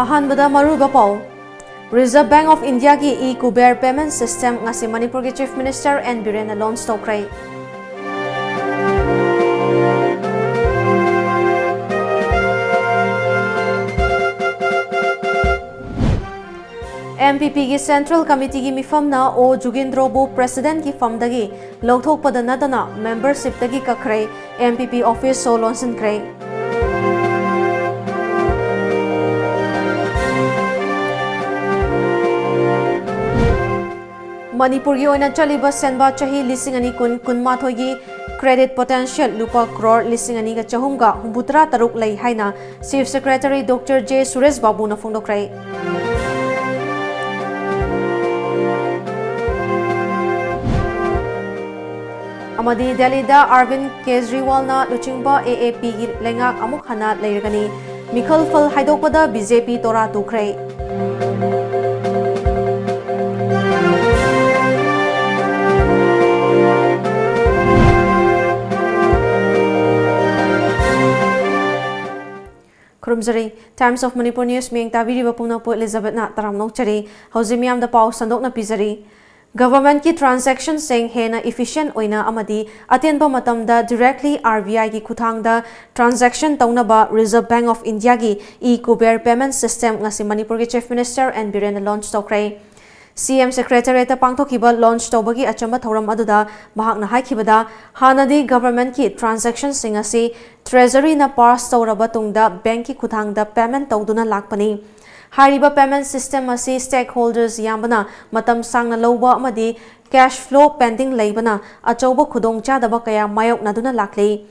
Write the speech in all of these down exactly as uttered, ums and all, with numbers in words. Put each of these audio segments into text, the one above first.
ꯑꯍꯥꯟꯕꯗ ꯃꯔꯨꯑꯣꯏꯕ ꯄꯥꯎ꯫ Reserve Bank of Indiaꯒꯤ e-Kuber payment system ꯉꯁꯤ ꯃꯅꯤꯄꯨꯔꯒꯤ Chief Minister N ꯕꯤꯔꯦꯟꯅ launch ꯇꯧꯈ꯭ꯔꯦ꯫ M P Pꯒꯤ Central Committeeꯒꯤ ꯃꯤꯐꯝꯅ O ꯖꯨꯒꯦꯟꯗ꯭ꯔꯣꯕꯨ Presidentꯀꯤ ꯐꯝꯗꯒꯤ ꯂꯧꯊꯣꯛꯄꯗ ꯅꯠꯇꯅ membershipꯇꯒꯤ ꯀꯛꯈ꯭ꯔꯦ꯫ M P P office ꯁꯣ ꯂꯣꯟꯁꯤꯟꯈ꯭ꯔꯦ꯫ ꯃꯅꯤꯄꯨꯔꯒꯤ ꯑꯣꯏꯅ ꯆꯠꯂꯤꯕ ꯁꯦꯟꯕꯥ ꯆꯍꯤ ꯂꯤꯁꯤꯡ ꯑꯅꯤ ꯀꯨꯟ ꯀꯨꯟꯃꯥꯊꯣꯏꯒꯤ credit potential ꯂꯨꯄꯥ ꯀ꯭ꯔꯣꯔ ꯂꯤꯁꯤꯡ ꯑꯅꯤꯒ ꯆꯍꯨꯝꯒ ꯍꯨꯝꯐꯨꯇꯔꯥ ꯇꯔꯨꯛ ꯂꯩ ꯍꯥꯏꯅ Chief Secretary Doctor J Suresh ꯕꯥꯕꯨꯅ ꯐꯣꯡꯗꯣꯛꯈ꯭ꯔꯦ꯫ ꯑꯃꯗꯤ ꯗꯦꯜꯂꯤꯗ ꯑꯔꯕꯤꯟ ꯀꯦꯖ꯭ꯔꯤꯋꯥꯜꯅ ꯂꯨꯆꯤꯡꯕ A A Pꯒꯤ ꯂꯩꯉꯥꯛ ꯑꯃꯨꯛ ꯍꯟꯅ ꯂꯩꯔꯒꯅꯤ꯫ ꯃꯤꯈꯜ ꯐꯜ ꯍꯥꯏꯗꯣꯛꯄꯗ B J P ꯇꯣꯔꯥ ꯇꯨꯈ꯭ꯔꯦ꯫ ꯈꯨꯔꯨꯝꯖꯔꯤ꯫ Times of Manipur News ꯃꯤꯌꯦꯡ ꯇꯥꯕꯤꯔꯤꯕ ꯄꯨꯝꯅꯃꯛꯄꯨ Elizabethꯅ ꯇꯔꯥꯝꯅ ꯑꯣꯛꯆꯔꯤ꯫ ꯍꯧꯖꯤꯛ ꯃꯤꯌꯥꯝꯗ ꯄꯥꯎ ꯁꯟꯗꯣꯛꯅ ꯄꯤꯖꯔꯤ꯫ Governmentꯀꯤ transactionꯁꯤꯡ ꯍꯦꯟꯅ efficient ꯑꯣꯏꯅ ꯑꯃꯗꯤ ꯑꯇꯦꯟꯕ ꯃꯇꯝꯗ directly R B Iꯒꯤ ꯈꯨꯠꯊꯥꯡꯗ transaction ꯇꯧꯅꯕ Reserve Bank of Indiaꯒꯤ e-Kuber payment system ꯉꯁꯤ ꯃꯅꯤꯄꯨꯔꯒꯤ Chief Minister N ꯕꯤꯔꯦꯟꯅ launch ꯇꯧꯈ꯭ꯔꯦ꯫ C M Secretariatꯇ ꯄꯥꯡꯊꯣꯛꯈꯤꯕ launch ꯇꯧꯕꯒꯤ ꯑꯆꯝꯕ ꯊꯧꯔꯝ ꯑꯗꯨꯗ ꯃꯍꯥꯛꯅ ꯍꯥꯏꯈꯤꯕꯗ, ꯍꯥꯟꯅꯗꯤ governmentꯀꯤ transactionꯁꯤꯡ ꯑꯁꯤ Treasuryꯅ pass ꯇꯧꯔꯕ ꯇꯨꯡꯗ bankꯀꯤ ꯈꯨꯠꯊꯥꯡꯗ payment ꯇꯧꯗꯨꯅ ꯂꯥꯛꯄꯅꯤ꯫ ꯍꯥꯏꯔꯤꯕ payment system ꯑꯁꯤ stakeholders ꯌꯥꯝꯕꯅ ꯃꯇꯝ ꯁꯥꯡꯅ ꯂꯧꯕ ꯑꯃꯗꯤ cash flow pending ꯂꯩꯕꯅ ꯑꯆꯧꯕ ꯈꯨꯗꯣꯡꯆꯥꯗꯕ ꯀꯌꯥ ꯃꯥꯌꯣꯛꯅꯗꯨꯅ ꯂꯥꯛꯂꯤ꯫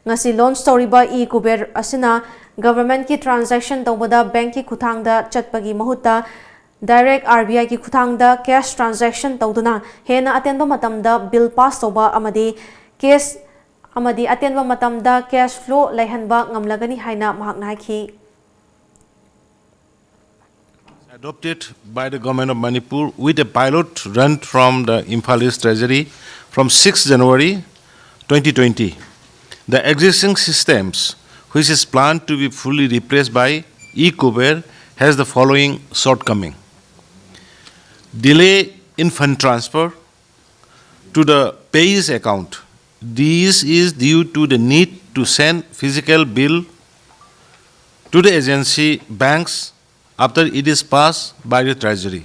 ꯉꯁꯤ launch ꯇꯧꯔꯤꯕ e-Kuber ꯑꯁꯤꯅ governmentꯀꯤ transaction ꯇꯧꯕꯗ bankꯀꯤ ꯈꯨꯠꯊꯥꯡꯗ ꯆꯠꯄꯒꯤ ꯃꯍꯨꯠꯇ direct R B Iꯒꯤ ꯈꯨꯠꯊꯥꯡꯗ cash transaction ꯇꯧꯗꯨꯅ ꯍꯦꯟꯅ ꯑꯇꯦꯟꯕ ꯃꯇꯝꯗ bill pass ꯇꯧꯕ ꯑꯃꯗꯤ cash ꯑꯃꯗꯤ ꯑꯇꯦꯟꯕ ꯃꯇꯝꯗ cash flow ꯂꯩꯍꯟꯕ ꯉꯝꯂꯒꯅꯤ ꯍꯥꯏꯅ ꯃꯍꯥꯛꯅ ꯍꯥꯏꯈꯤ꯫ Adopted by the Government of Manipur with a pilot run from the Imphal East Treasury from sixth January twenty twenty. The existing systems, which is planned to be fully replaced by e-Kuber, has the following shortcoming: delay in fund transfer to the pay's account. This is due to the need to send physical bill to the agency banks after it is passed by the Treasury.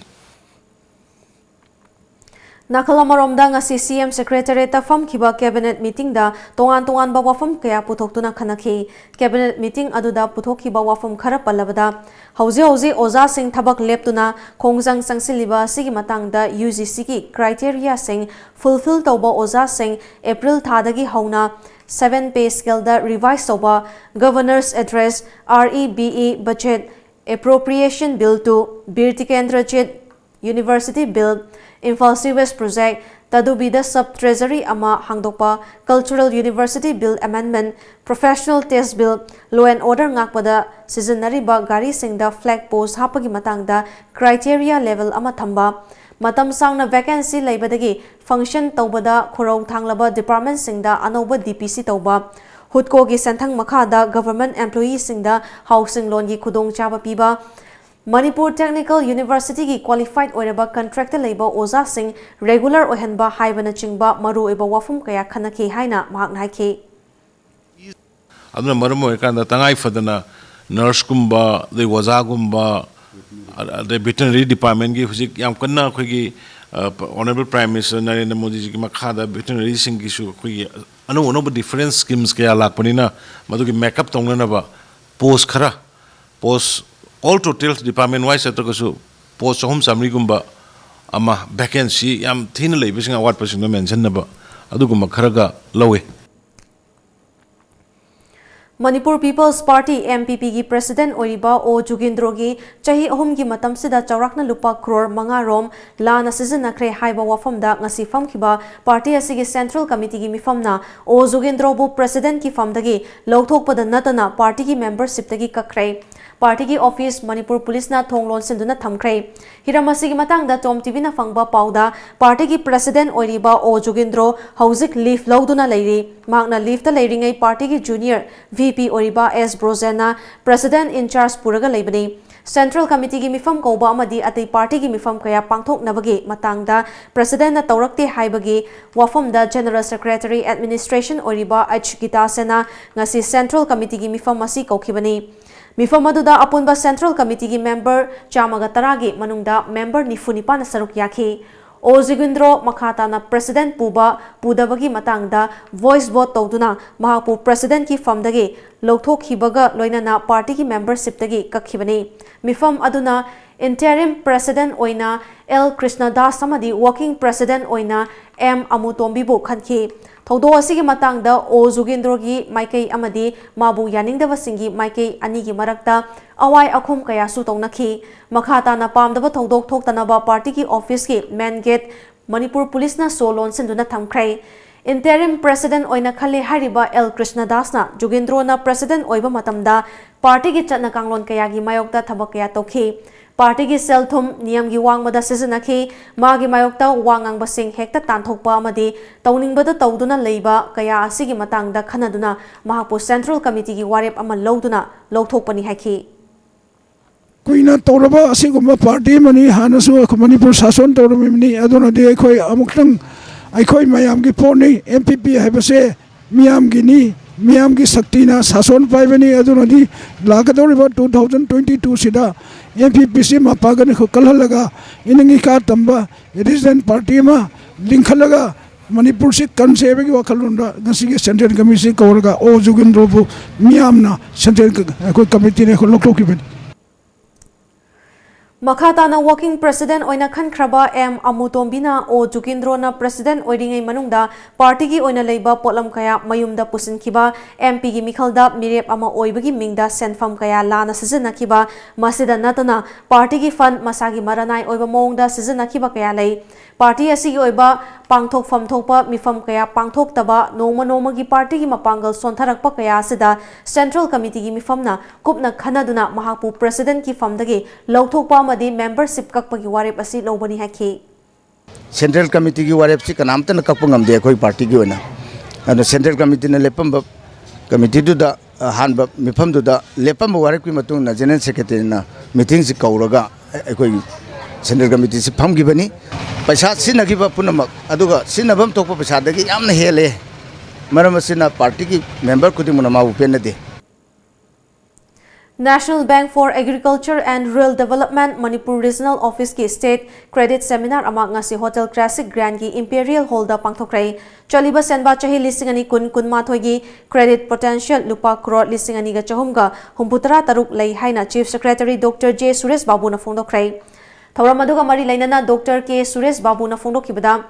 ꯅꯥꯀꯜ ꯑꯃꯔꯣꯝꯗ, ꯉꯁꯤ ꯁꯤ M ꯁꯦꯀ꯭ꯔꯦꯇꯔꯤꯌꯦꯠꯇ ꯐꯝꯈꯤꯕ cabinet ꯃꯤꯇꯤꯡꯗ ꯇꯣꯉꯥꯟ ꯇꯣꯉꯥꯟꯕ ꯋꯥꯐꯝ ꯀꯌꯥ ꯄꯨꯊꯣꯛꯇꯨꯅ ꯈꯟꯅꯈꯤ꯫ ꯀꯦꯕꯤꯅꯦꯠ ꯃꯤꯇꯤꯡ ꯑꯗꯨꯗ ꯄꯨꯊꯣꯛꯈꯤꯕ ꯋꯥꯐꯝ ꯈꯔ ꯄꯜꯂꯕꯗ, ꯍꯧꯖꯤꯛ ꯍꯧꯖꯤꯛ ꯑꯣꯖꯥꯁꯤꯡ ꯊꯕꯛ ꯂꯦꯞꯇꯨꯅ ꯈꯣꯡꯖꯪ ꯆꯪꯁꯤꯜꯂꯤꯕ ꯑꯁꯤꯒꯤ ꯃꯇꯥꯡꯗ ꯌꯨ ꯖꯤ ꯁꯤꯒꯤ ꯀ꯭ꯔꯥꯏꯇꯦꯔꯤꯌꯥꯁꯤꯡ ꯐꯨꯜꯐꯤꯜ ꯇꯧꯕ ꯑꯣꯖꯥꯁꯤꯡ ꯑꯦꯄ꯭ꯔꯤꯜ ꯊꯥꯗꯒꯤ ꯍꯧꯅ ꯁꯚꯦꯟ ꯄꯦ ꯁ꯭ꯀꯦꯜꯗ ꯔꯤꯚꯥꯏꯁ ꯇꯧꯕ, Governor's Address, R E B E Budget, Appropriation Bill two, Bir Tikendrajit University Bill, Imphal Sewage Project, ꯇꯗꯨꯕꯤꯗ Sub Treasury ꯑꯃ ꯍꯥꯡꯗꯣꯛꯄ, Cultural University Bill Amendment, Professional Test Bill, Law and Order ꯉꯥꯛꯄꯗ ꯁꯤꯖꯤꯟꯅꯔꯤꯕ ꯒꯥꯔꯤꯁꯤꯡꯗ flag post ꯍꯥꯞꯄꯒꯤ ꯃꯇꯥꯡꯗ criteria level ꯑꯃ ꯊꯝꯕ, ꯃꯇꯝ ꯁꯥꯡꯅ vacancy ꯂꯩꯕꯗꯒꯤ function ꯇꯧꯕꯗ ꯈꯨꯔꯧ ꯊꯥꯡꯂꯕ departmentꯁꯤꯡꯗ ꯑꯅꯧꯕ D P C ꯇꯧꯕ, ꯍꯨꯠꯀꯣꯒꯤ ꯁꯦꯟꯊꯪ ꯃꯈꯥꯗ government employeeꯁꯤꯡꯗ housing loanꯒꯤ ꯈꯨꯗꯣꯡꯆꯥꯕ ꯄꯤꯕ, ꯃꯅꯤꯄꯨꯔ Technical Universityꯒꯤ qualified ꯑꯣꯏꯔꯕ contractꯇ ꯂꯩꯕ ꯑꯣꯖꯥꯁꯤꯡ regular ꯑꯣꯏꯍꯟꯕ ꯍꯥꯏꯕꯅꯆꯤꯡꯕ ꯃꯔꯨꯑꯣꯏꯕ ꯋꯥꯐꯝ ꯀꯌꯥ ꯈꯟꯅꯈꯤ ꯍꯥꯏꯅ ꯃꯍꯥꯛꯅ ꯍꯥꯏꯈꯤ꯫ ꯑꯗꯨꯅ ꯃꯔꯝ ꯑꯣꯏꯔꯀꯥꯟꯗ ꯇꯉꯥꯏ ꯐꯗꯅ nurseꯀꯨꯝꯕ, ꯑꯗꯩ ꯑꯣꯖꯥꯒꯨꯝꯕ, ꯑꯗꯩ veterinary departmentꯀꯤ ꯍꯧꯖꯤꯛ ꯌꯥꯝ ꯀꯟꯅ ꯑꯩꯈꯣꯏꯒꯤ, ꯑ, Honourable Prime Minister ꯅꯔꯦꯟꯗ꯭ꯔ ꯃꯣꯗꯤꯖꯤꯒꯤ ꯃꯈꯥꯗ veterinaryꯁꯤꯡꯒꯤꯁꯨ ꯑꯩꯈꯣꯏꯒꯤ ꯑꯅꯧ ꯑꯅꯧꯕ different schemes ꯀꯌꯥ ꯂꯥꯛꯄꯅꯤꯅ, ꯃꯗꯨꯒꯤ makeup ꯇꯧꯅꯅꯕ post ꯈꯔ, post all total department wise ꯅꯠꯇ꯭ꯔꯒꯁꯨ post ꯆꯍꯨꯝ ꯆꯥꯃꯔꯤꯒꯨꯝꯕ ꯑꯃ, vacancy ꯌꯥꯝ ꯊꯤꯅ ꯂꯩꯕꯁꯤꯡ, ꯑꯋꯥꯠꯄꯁꯤꯡꯗꯣ mentionꯅꯕ ꯑꯗꯨꯒꯨꯝꯕ ꯈꯔꯒ ꯂꯧꯋꯤ꯫ Manipur People's Party, M P Pꯒꯤ president ꯑꯣꯏꯔꯤꯕ ꯑꯣ ꯖꯨꯒꯦꯟꯗ꯭ꯔꯣꯒꯤ ꯆꯍꯤ ꯑꯍꯨꯝꯒꯤ ꯃꯇꯝꯁꯤꯗ ꯆꯥꯎꯔꯥꯛꯅ ꯂꯨꯄꯥ ꯀ꯭ꯔꯣꯔ ꯃꯉꯥ ꯔꯣꯝ ꯂꯥꯟꯅ ꯁꯤꯖꯤꯟꯅꯈ꯭ꯔꯦ ꯍꯥꯏꯕ ꯋꯥꯐꯝꯗ ꯉꯁꯤ ꯐꯝꯈꯤꯕ party ꯑꯁꯤꯒꯤ central committeeꯒꯤ ꯃꯤꯐꯝꯅ ꯑꯣ ꯖꯨꯒꯦꯟꯗ꯭ꯔꯣꯕꯨ presidentꯀꯤ ꯐꯝꯗꯒꯤ ꯂꯧꯊꯣꯛꯄꯗ ꯅꯠꯇꯅ partyꯒꯤ membershipꯇꯒꯤ ꯀꯛꯈ꯭ꯔꯦ꯫ Partyꯒꯤ office ꯃꯅꯤꯄꯨꯔ ꯄꯨꯂꯤꯁꯅ ꯊꯣꯡ ꯂꯣꯟꯁꯤꯟꯗꯨꯅ ꯊꯝꯈ꯭ꯔꯦ꯫ ꯍꯤꯔꯝ ꯑꯁꯤꯒꯤ ꯃꯇꯥꯡꯗ Tom TVꯅ ꯐꯪꯕ ꯄꯥꯎꯗ, partyꯒꯤ president ꯑꯣꯏꯔꯤꯕ ꯑꯣ ꯖꯨꯒꯦꯟꯗ꯭ꯔꯣ ꯍꯧꯖꯤꯛ leave ꯂꯧꯗꯨꯅ ꯂꯩꯔꯤ꯫ ꯃꯍꯥꯛꯅ leaveꯇ ꯂꯩꯔꯤꯉꯩ partyꯒꯤ junior V P ꯑꯣꯏꯔꯤꯕ ꯑꯦꯁ ꯕ꯭ꯔꯣꯖꯦꯟꯅ president in charge ꯄꯨꯔꯒ ꯂꯩꯕꯅꯤ꯫ Central Committeeꯒꯤ ꯃꯤꯐꯝ ꯀꯧꯕ ꯑꯃꯗꯤ ꯑꯇꯩ ꯄꯥꯔꯇꯤꯒꯤ ꯃꯤꯐꯝ ꯀꯌꯥ ꯄꯥꯡꯊꯣꯛꯅꯕꯒꯤ ꯃꯇꯥꯡꯗ Presidentꯅ ꯇꯧꯔꯛꯇꯦ ꯍꯥꯏꯕꯒꯤ ꯋꯥꯐꯝꯗ General Secretary Administration ꯑꯣꯏꯔꯤꯕ ꯑꯩꯆ ꯒꯤꯇꯥꯁꯦꯅ ꯉꯁꯤ Central Committeeꯒꯤ ꯃꯤꯐꯝ ꯑꯁꯤ ꯀꯧꯈꯤꯕꯅꯤ꯫ ꯃꯤꯐꯝ ꯑꯗꯨꯗ ꯑꯄꯨꯟꯕ Central Committeeꯒꯤ member ꯆꯥꯝꯃꯒ ꯇꯔꯥꯒꯤ ꯃꯅꯨꯡꯗ member ꯅꯤꯐꯨ ꯅꯤꯄꯥꯟꯅ ꯁꯔꯨꯛ ꯌꯥꯈꯤ꯫ ꯑꯣ ꯖꯨꯒꯤꯟꯗ꯭ꯔꯣ ꯃꯈꯥ ꯇꯥꯅ President ꯄꯨꯕ ꯄꯨꯗꯕꯒꯤ ꯃꯇꯥꯡꯗ voice vote ꯇꯧꯗꯨꯅ ꯃꯍꯥꯛꯄꯨ Presidentꯀꯤ ꯐꯝꯗꯒꯤ ꯂꯧꯊꯣꯛꯈꯤꯕꯒ ꯂꯣꯏꯅꯅ ꯄꯥꯔꯇꯤꯒꯤ membershipꯇꯒꯤ ꯀꯛꯈꯤꯕꯅꯤ꯫ ꯃꯤꯐꯝ ꯑꯗꯨꯅ Interim President ꯑꯣꯏꯅ ꯑꯦꯜ ꯀ꯭ꯔꯤꯁꯅꯗꯥꯁ ꯑꯃꯗꯤ Working President ꯑꯣꯏꯅ ꯑꯦꯝ ꯑꯃꯨꯇꯣꯝꯕꯤꯕꯨ ꯈꯟꯈꯤ꯫ ꯊꯧꯗꯣꯛ ꯑꯁꯤꯒꯤ ꯃꯇꯥꯡꯗ ꯑꯣ ꯖꯨꯒꯤꯟꯗ꯭ꯔꯣꯒꯤ ꯃꯥꯏꯀꯩ ꯑꯃꯗꯤ ꯃꯥꯕꯨ ꯌꯥꯅꯤꯡꯗꯕꯁꯤꯡꯒꯤ ꯃꯥꯏꯀꯩ ꯑꯅꯤꯒꯤ ꯃꯔꯛꯇ ꯑꯋꯥꯏ ꯑꯈꯨꯝ ꯀꯌꯥꯁꯨ ꯇꯧꯅꯈꯤ꯫ ꯃꯈꯥ ꯇꯥꯅ ꯄꯥꯝꯗꯕ ꯊꯧꯗꯣꯛ ꯊꯣꯛꯇꯅꯕ ꯄꯥꯔꯇꯤꯒꯤ officeꯀꯤ main gate ꯃꯅꯤꯄꯨꯔ ꯄꯨꯂꯤꯁꯅ ꯁꯣ ꯂꯣꯟꯁꯤꯟꯗꯨꯅ ꯊꯝꯈ꯭ꯔꯦ꯫ Interim President ꯑꯣꯏꯅ ꯈꯜꯂꯦ ꯍꯥꯏꯔꯤꯕ ꯑꯦꯜ ꯀ꯭ꯔꯤꯁꯅꯗꯥꯁꯅ ꯖꯨꯒꯤꯟꯗ꯭ꯔꯣꯅ President ꯑꯣꯏꯕ ꯃꯇꯝꯗ ꯄꯥꯔꯇꯤꯒꯤ ꯆꯠꯅ ꯀꯥꯡꯂꯣꯟ ꯀꯌꯥꯒꯤ ꯃꯥꯌꯣꯛꯇ ꯊꯕꯛ ꯀꯌꯥ ꯇꯧꯈꯤ꯫ ꯄꯥꯔꯇꯤꯒꯤ ꯁꯦꯜ ꯊꯨꯝ ꯅꯤꯌꯝꯒꯤ ꯋꯥꯡꯃꯗ ꯁꯤꯖꯤꯟꯅꯈꯤ꯫ ꯃꯥꯒꯤ ꯃꯥꯌꯣꯛꯇ ꯋꯥ ꯉꯥꯡꯕꯁꯤꯡ ꯍꯦꯛꯇ ꯇꯥꯟꯊꯣꯛꯄ ꯑꯃꯗꯤ ꯇꯧꯅꯤꯡꯕꯗ ꯇꯧꯗꯨꯅ ꯂꯩꯕ ꯀꯌꯥ ꯑꯁꯤꯒꯤ ꯃꯇꯥꯡꯗ ꯈꯟꯅꯗꯨꯅ ꯃꯍꯥꯛꯄꯨ Central Committeeꯒꯤ ꯋꯥꯔꯦꯞ ꯑꯃ ꯂꯧꯗꯨꯅ ꯂꯧꯊꯣꯛꯄꯅꯤ ꯍꯥꯏꯈꯤ꯫ ꯀꯨꯏꯅ ꯇꯧꯔꯕ ꯑꯁꯤꯒꯨꯝꯕ ꯄꯥꯔꯇꯤ ꯑꯃꯅꯤ꯫ ꯍꯥꯟꯅꯁꯨ ꯑꯩꯈꯣꯏ ꯃꯅꯤꯄꯨꯔ ꯁꯥꯁꯣꯟ ꯇꯧꯔꯝꯃꯤꯕꯅꯤ꯫ ꯑꯗꯨꯅꯗꯤ ꯑꯩꯈꯣꯏ ꯑꯃꯨꯛꯇꯪ ꯑꯩꯈꯣꯏ ꯃꯌꯥꯝꯒꯤ ꯄꯣꯠꯅꯤ꯫ ꯑꯦꯝ ꯄꯤ ꯄꯤ ꯍꯥꯏꯕꯁꯦ ꯃꯤꯌꯥꯝꯒꯤꯅꯤ, ꯃꯤꯌꯥꯝꯒꯤ ꯁꯛꯇꯤꯅ ꯁꯥꯁꯣꯟ ꯄꯥꯏꯕꯅꯤ꯫ ꯑꯗꯨꯅꯗꯤ ꯂꯥꯛꯀꯗꯧꯔꯤꯕ two thousand twenty twoꯁꯤꯗ ꯑꯦꯝ ꯄꯤ ꯄꯤꯁꯤ ꯃꯄꯥꯡꯒꯜ ꯑꯩꯈꯣꯏ ꯀꯜꯍꯜꯂꯒ ꯏꯅꯤꯡ ꯏꯀꯥ ꯇꯝꯕ ꯔꯤꯖꯅꯦꯜ ꯄꯥꯔꯇꯤ ꯑꯃ ꯂꯤꯡꯈꯠꯂꯒ ꯃꯅꯤꯄꯨꯔꯁꯤ ꯀꯟꯁꯦ ꯍꯥꯏꯕꯒꯤ ꯋꯥꯈꯜꯂꯣꯟꯗ ꯉꯁꯤꯒꯤ ꯁꯦꯟꯇ꯭ꯔꯦꯜ ꯀꯃꯤꯇꯤꯁꯤ ꯀꯧꯔꯒ ꯑꯣ ꯖꯨꯒꯤꯟꯗ꯭ꯔꯣꯕꯨ ꯃꯤꯌꯥꯝꯅ ꯁꯦꯟꯇ꯭ꯔꯦꯜ ꯑꯩꯈꯣꯏ ꯀꯃꯤꯇꯤꯅ ꯑꯩꯈꯣꯏ ꯂꯧꯊꯣꯛꯈꯤꯕꯅꯤ꯫ ꯃꯈꯥ ꯇꯥꯅ Working President ꯑꯣꯏꯅ ꯈꯟꯈ꯭ꯔꯕ ꯑꯦꯝ ꯑꯃꯨꯇꯣꯝꯕꯤꯅ ꯑꯣ ꯖꯨꯒꯤꯟꯗ꯭ꯔꯣꯅ President ꯑꯣꯏꯔꯤꯉꯩ ꯃꯅꯨꯡꯗ ꯄꯥꯔꯇꯤꯒꯤ ꯑꯣꯏꯅ ꯂꯩꯕ ꯄꯣꯠꯂꯝ ꯀꯌꯥ ꯃꯌꯨꯝꯗ ꯄꯨꯁꯤꯟꯈꯤꯕ, ꯑꯦꯝ ꯄꯤꯒꯤ ꯃꯤꯈꯜꯗ ꯃꯤꯔꯦꯞ ꯑꯃ ꯑꯣꯏꯕꯒꯤ ꯃꯤꯡꯗ ꯁꯦꯟꯐꯝ ꯀꯌꯥ ꯂꯥꯟꯅ ꯁꯤꯖꯤꯟꯅꯈꯤꯕ, ꯃꯁꯤꯗ ꯅꯠꯇꯅ ꯄꯥꯔꯇꯤꯒꯤ fund ꯃꯁꯥꯒꯤ ꯃꯔꯅꯥꯏ ꯑꯣꯏꯕ ꯃꯑꯣꯡꯗ ꯁꯤꯖꯤꯟꯅꯈꯤꯕ ꯀꯌꯥ ꯂꯩ꯫ ꯄꯥꯔꯇꯤ ꯑꯁꯤꯒꯤ ꯑꯣꯏꯕ ꯄꯥꯡꯊꯣꯛꯐꯝ ꯊꯣꯛꯄ ꯃꯤꯐꯝ ꯀꯌꯥ ꯄꯥꯡꯊꯣꯛꯇꯕ, ꯅꯣꯡꯃ ꯅꯣꯡꯃꯒꯤ ꯄꯥꯔꯇꯤꯒꯤ ꯃꯄꯥꯡꯒꯜ ꯁꯣꯟꯊꯔꯛꯄ ꯀꯌꯥ ꯑꯁꯤꯗ Central Committeeꯒꯤ ꯃꯤꯐꯝꯅ ꯀꯨꯞꯅ ꯈꯟꯅꯗꯨꯅ ꯃꯍꯥꯛꯄꯨ Presidentꯀꯤ ꯐꯝꯗꯒꯤ ꯂꯧꯊꯣꯛꯄ ꯑꯃꯗꯤ membership ꯀꯛꯄꯒꯤ ꯋꯥꯔꯦꯞ ꯑꯁꯤ ꯂꯧꯕꯅꯤ ꯍꯥꯏꯈꯤ꯫ Central Committeeꯒꯤ ꯋꯥꯔꯦꯞꯁꯤ ꯀꯅꯥꯝꯇꯅ ꯀꯛꯄ ꯉꯝꯗꯦ ꯑꯩꯈꯣꯏ ꯄꯥꯔꯇꯤꯒꯤ ꯑꯣꯏꯅ꯫ ꯑꯗꯣ Central Committeeꯅ ꯂꯦꯞꯄꯝꯕ, committeeꯗꯨꯗ, ꯑꯍꯥꯟꯕ ꯃꯤꯐꯝꯗꯨꯗ ꯂꯦꯞꯄꯝꯕ ꯋꯥꯔꯦꯞꯀꯤ ꯃꯇꯨꯡ ꯏꯟꯅ General Secretaryꯅ ꯃꯤꯇꯤꯡꯁꯤ ꯀꯧꯔꯒ ꯑꯩꯈꯣꯏ ꯁꯦꯟꯇ꯭ꯔꯦꯜ ꯀꯃꯤꯇꯤꯁꯤ ꯐꯝꯈꯤꯕꯅꯤ꯫ ꯄꯩꯁꯥ ꯁꯤꯖꯤꯟꯅꯈꯤꯕ ꯄꯨꯝꯅꯃꯛ ꯑꯗꯨꯒ ꯁꯤꯖꯤꯟꯅꯐꯝ ꯊꯣꯛꯄ ꯄꯩꯁꯥꯗꯒꯤ ꯌꯥꯝꯅ ꯍꯦꯜꯂꯦ꯫ ꯃꯔꯝ ꯑꯁꯤꯅ ꯄꯥꯔꯇꯤꯒꯤ ꯃꯦꯝꯕꯔ ꯈꯨꯗꯤꯡꯃꯛꯅ ꯃꯥꯕꯨ ꯄꯦꯟꯅꯗꯦ꯫ National Bank for Agriculture and Rural Development Manipur Regional Office ꯀꯤ State Credit Seminar ꯑꯃ ꯉꯁꯤ Hotel Classic Grand ꯒꯤ Imperial Hall ꯗ ꯄꯥꯡꯊꯣꯛꯈ꯭ꯔꯦ꯫ ꯆꯠꯂꯤꯕ ꯁꯦꯟꯕꯥ ꯆꯍꯤ ꯂꯤꯁꯤꯡ ꯑꯅꯤ ꯀꯨꯟ ꯀꯨꯟꯃꯥꯊꯣꯏꯒꯤ credit potential ꯂꯨꯄꯥ crore ꯂꯤꯁꯤꯡ ꯑꯅꯤꯒ ꯆꯍꯨꯝꯒ ꯍꯨꯝꯐꯨꯇꯔꯥ ꯇꯔꯨꯛ ꯂꯩ ꯍꯥꯏꯅ Chief Secretary Doctor J Suresh ꯕꯥꯕꯨꯅ ꯐꯣꯡꯗꯣꯛꯈ꯭ꯔꯦ꯫ ꯊꯧꯔꯝ ꯑꯗꯨꯒ ꯃꯔꯤ ꯂꯩꯅꯅ Doctor K ꯁꯨꯔꯦꯁ ꯕꯥꯕꯨꯅ ꯐꯣꯡꯗꯣꯛꯈꯤꯕꯗ,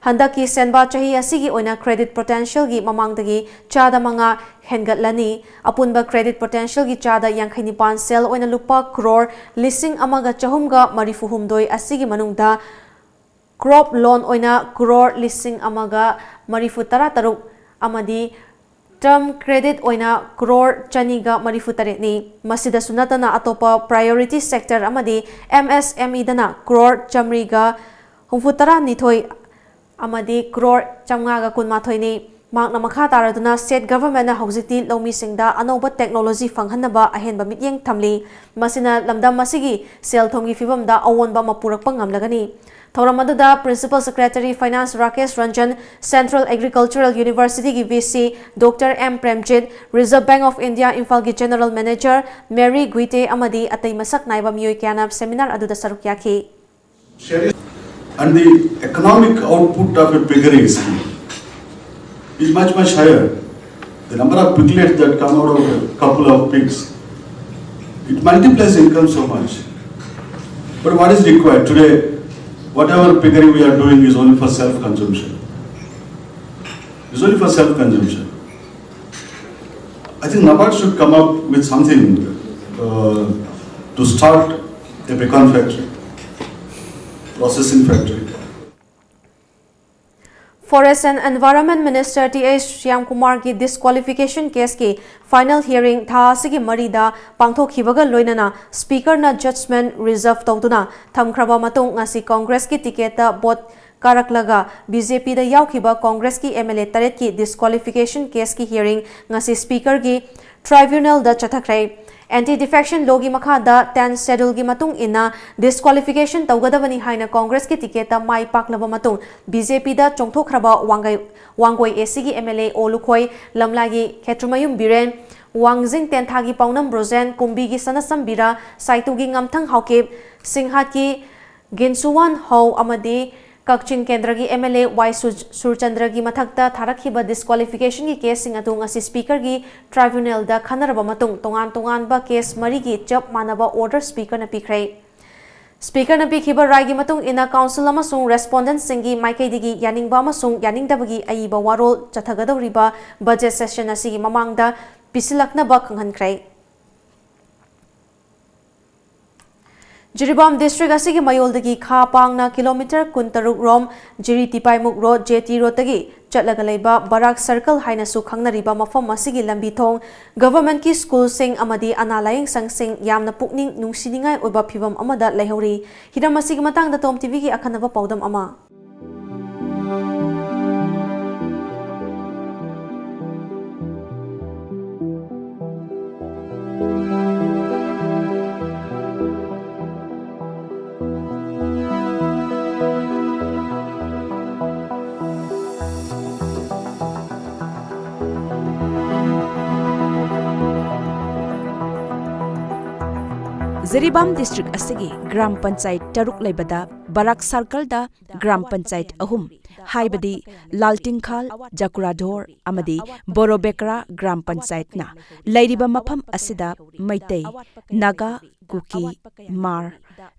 ꯍꯟꯗꯛꯀꯤ ꯁꯦꯟꯕꯥ ꯆꯍꯤ ꯑꯁꯤꯒꯤ ꯑꯣꯏꯅ credit potential ꯒꯤ ꯃꯃꯥꯡꯗꯒꯤ ꯆꯥꯗ ꯃꯉꯥ ꯍꯦꯟꯒꯠꯂꯅꯤ꯫ ꯑꯄꯨꯟꯕ credit potential ꯒꯤ ꯆꯥꯗ ꯌꯥꯡꯈꯩ ꯅꯤꯄꯥꯟ sale ꯑꯣꯏꯅ ꯂꯨꯄꯥ crore ꯂꯤꯁꯤꯡ ꯑꯃꯒ ꯆꯍꯨꯝꯒ ꯃꯔꯤꯐꯨ ꯍꯨꯝꯗꯣꯏ ꯑꯁꯤꯒꯤ ꯃꯅꯨꯡꯗ crop loan ꯑꯣꯏꯅ crore ꯂꯤꯁꯤꯡ ꯑꯃꯒ ꯃꯔꯤꯐꯨ ꯇꯔꯥ ꯇꯔꯨꯛ ꯑꯃꯗꯤ term credit ꯑꯣꯏꯅ crore ꯆꯅꯤꯒ ꯃꯔꯤꯐꯨ ꯇꯔꯦꯠꯅꯤ꯫ ꯃꯁꯤꯗꯁꯨ ꯅꯠꯇꯅ ꯑꯇꯣꯞꯄ priority sector ꯑꯃꯗꯤ M S M E ꯗꯅ crore ꯆꯥꯃꯔꯤꯒ ꯍꯨꯝꯐꯨ ꯇꯔꯥ ꯅꯤꯊꯣꯏ ꯑꯃꯗꯤ crore ꯆꯥꯃꯉꯥꯒ ꯀꯨꯟꯃꯥꯊꯣꯏꯅꯤ꯫ ꯃꯍꯥꯛꯅ ꯃꯈꯥ ꯇꯥꯔꯗꯨꯅ State Government ꯅ ꯍꯧꯖꯤꯛꯇꯤ ꯂꯧꯃꯤꯁꯤꯡꯗ ꯑꯅꯧꯕ technology ꯐꯪꯍꯟꯅꯕ ꯑꯍꯦꯟꯕ ꯃꯤꯠꯌꯦꯡ ꯊꯝꯂꯤ꯫ ꯃꯁꯤꯅ ꯂꯝꯗꯝ ꯑꯁꯤꯒꯤ ꯁꯦꯜ ꯊꯨꯝꯒꯤ ꯐꯤꯕꯝꯗ ꯑꯑꯣꯟꯕ ꯑꯃ ꯄꯨꯔꯛꯄ ꯉꯝꯂꯒꯅꯤ꯫ ꯊꯧꯔꯝ ꯑꯗꯨꯗ Principal Secretary Finance Rakesh Ranjan, Central Agricultural University ꯒꯤ V C Doctor M Premjit, Reserve Bank of India ꯏꯝꯐꯥꯜꯒꯤ General Manager ꯃꯦꯔꯤ ꯒꯨꯏꯇꯦ ꯑꯃꯗꯤ ꯑꯇꯩ ꯃꯁꯛ ꯅꯥꯏꯕ ꯃꯤꯑꯣꯏ ꯀꯌꯥꯅ seminar ꯑꯗꯨꯗ ꯁꯔꯨꯛ ꯌꯥꯈꯤ꯫ And the economic output of a piggery scheme is much, much higher. The number of piglets that come out of a couple of pigs, it multiplies income so much. But what is required today? Whatever piggery we are doing is only for self-consumption. It's only for self-consumption. I think NABARD should come up with something uh, to start a beacon factory, processing factory. Forest and Environment Minister T H ꯁ꯭ꯌꯥꯝꯀꯨꯃꯥꯔꯒꯤ disqualification case ꯀꯤ final hearing ꯊꯥ ꯑꯁꯤꯒꯤ ꯃꯔꯤꯗ ꯄꯥꯡꯊꯣꯛꯈꯤꯕꯒ ꯂꯣꯏꯅꯅ Speaker ꯅ judgment reserve ꯇꯧꯗꯨꯅ ꯊꯝꯈ꯭ꯔꯕ ꯃꯇꯨꯡ ꯉꯁꯤ Congress ꯀꯤ ticket ꯇ vote ꯀꯥꯔꯛꯂꯒ ꯕꯤ ꯖꯦ ꯄꯤꯗ ꯌꯥꯎꯈꯤꯕ ꯀꯣꯡꯒ꯭ꯔꯦꯁꯀꯤ ꯑꯦꯝ ꯑꯦꯜ ꯑꯦ ꯇꯔꯦꯠꯀꯤ disqualification caseꯀꯤ hearing ꯉꯁꯤ Speakerꯒꯤ tribunalꯗ ꯆꯠꯊꯈ꯭ꯔꯦ꯫ Anti Defection Lawꯒꯤ ꯃꯈꯥꯗ tenth Scheduleꯒꯤ ꯃꯇꯨꯡ ꯏꯟꯅ disqualification ꯇꯧꯒꯗꯕꯅꯤ ꯍꯥꯏꯅ ꯀꯣꯡꯒ꯭ꯔꯦꯁꯀꯤ ticketꯇ ꯃꯥꯏ ꯄꯥꯛꯂꯕ ꯃꯇꯨꯡ ꯕꯤ ꯖꯦ ꯄꯤꯗ ꯆꯣꯡꯊꯣꯛꯈ꯭ꯔꯕ ꯋꯥꯡꯒꯩ-, ꯋꯥꯡꯒꯣꯏ A Cꯒꯤ M L A O Lukhoi ꯂꯝꯂꯥꯏꯒꯤ ꯈꯦꯇ꯭ꯔꯤꯃꯌꯨꯝ ꯕꯤꯔꯦꯟ, ꯋꯥꯡꯖꯤꯡ ꯇꯦꯟꯊꯥꯒꯤ ꯄꯥꯎꯅꯝ ꯕ꯭ꯔꯣꯖꯦꯟ, ꯀꯨꯝꯕꯤꯒꯤ ꯁꯅꯁꯝ ꯕꯤꯔꯥ, ꯁꯥꯏꯇꯨꯒꯤ ꯉꯝꯊꯪ ꯍꯥꯎꯀꯤꯞ, ꯁꯤꯡꯍꯥꯠꯀꯤ ꯒꯤꯟꯁꯨꯋꯥꯟ ꯍꯧ ꯑꯃꯗꯤ ꯀꯛꯆꯤꯡ ꯀꯦꯟꯗ꯭ꯔꯒꯤ ꯑꯦꯝ ꯑꯦꯜ ꯑꯦ ꯋꯥꯏ ꯁꯨꯔ-, ꯁꯨꯔꯆꯟꯗ꯭ꯔꯒꯤ ꯃꯊꯛꯇ ꯊꯥꯔꯛꯈꯤꯕ disqualificationꯒꯤ caseꯁꯤꯡ ꯑꯗꯨ ꯉꯁꯤ Speakerꯒꯤ tribunalꯗ ꯈꯟꯅꯔꯕ ꯃꯇꯨꯡ ꯇꯣꯉꯥꯟ ꯇꯣꯉꯥꯟꯕ case ꯃꯔꯤꯒꯤ ꯆꯞ ꯃꯥꯟꯅꯕ order Speakerꯅ ꯄꯤꯈ꯭ꯔꯦ꯫ Speakerꯅ ꯄꯤꯈꯤꯕ ꯔꯥꯏꯒꯤ ꯃꯇꯨꯡ ꯏꯟꯅ counsel ꯑꯃꯁꯨꯡ respondentꯁꯤꯡꯒꯤ ꯃꯥꯏꯀꯩꯗꯒꯤ ꯌꯥꯅꯤꯡꯕ ꯑꯃꯁꯨꯡ ꯌꯥꯅꯤꯡꯗꯕꯒꯤ ꯑꯏꯕ ꯋꯥꯔꯣꯜ ꯆꯠꯊꯒꯗꯧꯔꯤꯕ budget session ꯑꯁꯤꯒꯤ ꯃꯃꯥꯡꯗ ꯄꯤꯁꯤꯜꯂꯛꯅꯕ ꯈꯪꯍꯟꯈ꯭ꯔꯦ꯫ ꯖꯤꯔꯤꯕꯥꯝ district ꯑꯁꯤꯒꯤ ꯃꯌꯣꯜꯗꯒꯤ ꯈꯥ ꯄꯥꯡꯅ kilometre ꯀꯨꯟꯇꯔꯨꯛ ꯔꯣꯝ ꯖꯤꯔꯤ ꯇꯤꯄꯥꯏꯃꯨꯛ road, J T roadꯇꯒꯤ ꯆꯠꯂꯒ ꯂꯩꯕ ꯕꯔꯥꯛ circle ꯍꯥꯏꯅꯁꯨ ꯈꯪꯅꯔꯤꯕ ꯃꯐꯝ ꯑꯁꯤꯒꯤ ꯂꯝꯕꯤ ꯊꯣꯡ, governmentꯀꯤ schoolꯁꯤꯡ ꯑꯃꯗꯤ ꯑꯅꯥ ꯂꯥꯌꯦꯡ ꯁꯪꯁꯤꯡ ꯌꯥꯝꯅ ꯄꯨꯛꯅꯤꯡ ꯅꯨꯡꯁꯤꯅꯤꯡꯉꯥꯏ ꯑꯣꯏꯕ ꯐꯤꯚꯝ ꯑꯃꯗ ꯂꯩꯍꯧꯔꯤ꯫ ꯍꯤꯔꯝ ꯑꯁꯤꯒꯤ ꯃꯇꯥꯡꯗ ꯇꯣꯝ ꯇꯤꯚꯤꯒꯤ ꯑꯈꯟꯅꯕ ꯄꯥꯎꯗꯝ ꯑꯃ꯫ ꯖꯤꯔꯤꯕꯥꯝ district ꯑꯁꯤꯒꯤ ꯒ꯭ꯔꯥꯝ ꯄꯟꯆꯥꯌꯠ ꯇꯔꯨꯛ ꯂꯩꯕꯗ ꯕꯔꯥꯛ circleꯗ ꯒ꯭ꯔꯥꯝ ꯄꯟꯆꯥꯌꯠ ꯑꯍꯨꯝ, ꯍꯥꯏꯕꯗꯤ ꯂꯥꯜꯇꯤꯡꯈꯥꯜ, ꯖꯀꯨꯔꯥꯙꯣꯔ ꯑꯃꯗꯤ ꯕꯣꯔꯣꯕꯦꯀ꯭ꯔꯥ ꯒ꯭ꯔꯥꯝ ꯄꯟꯆꯥꯌꯠꯅ ꯂꯩꯔꯤꯕ ꯃꯐꯝ ꯑꯁꯤꯗ ꯃꯩꯇꯩ, ꯅꯥꯒꯥ, ꯀꯨꯀꯤ, ꯃꯥꯔ,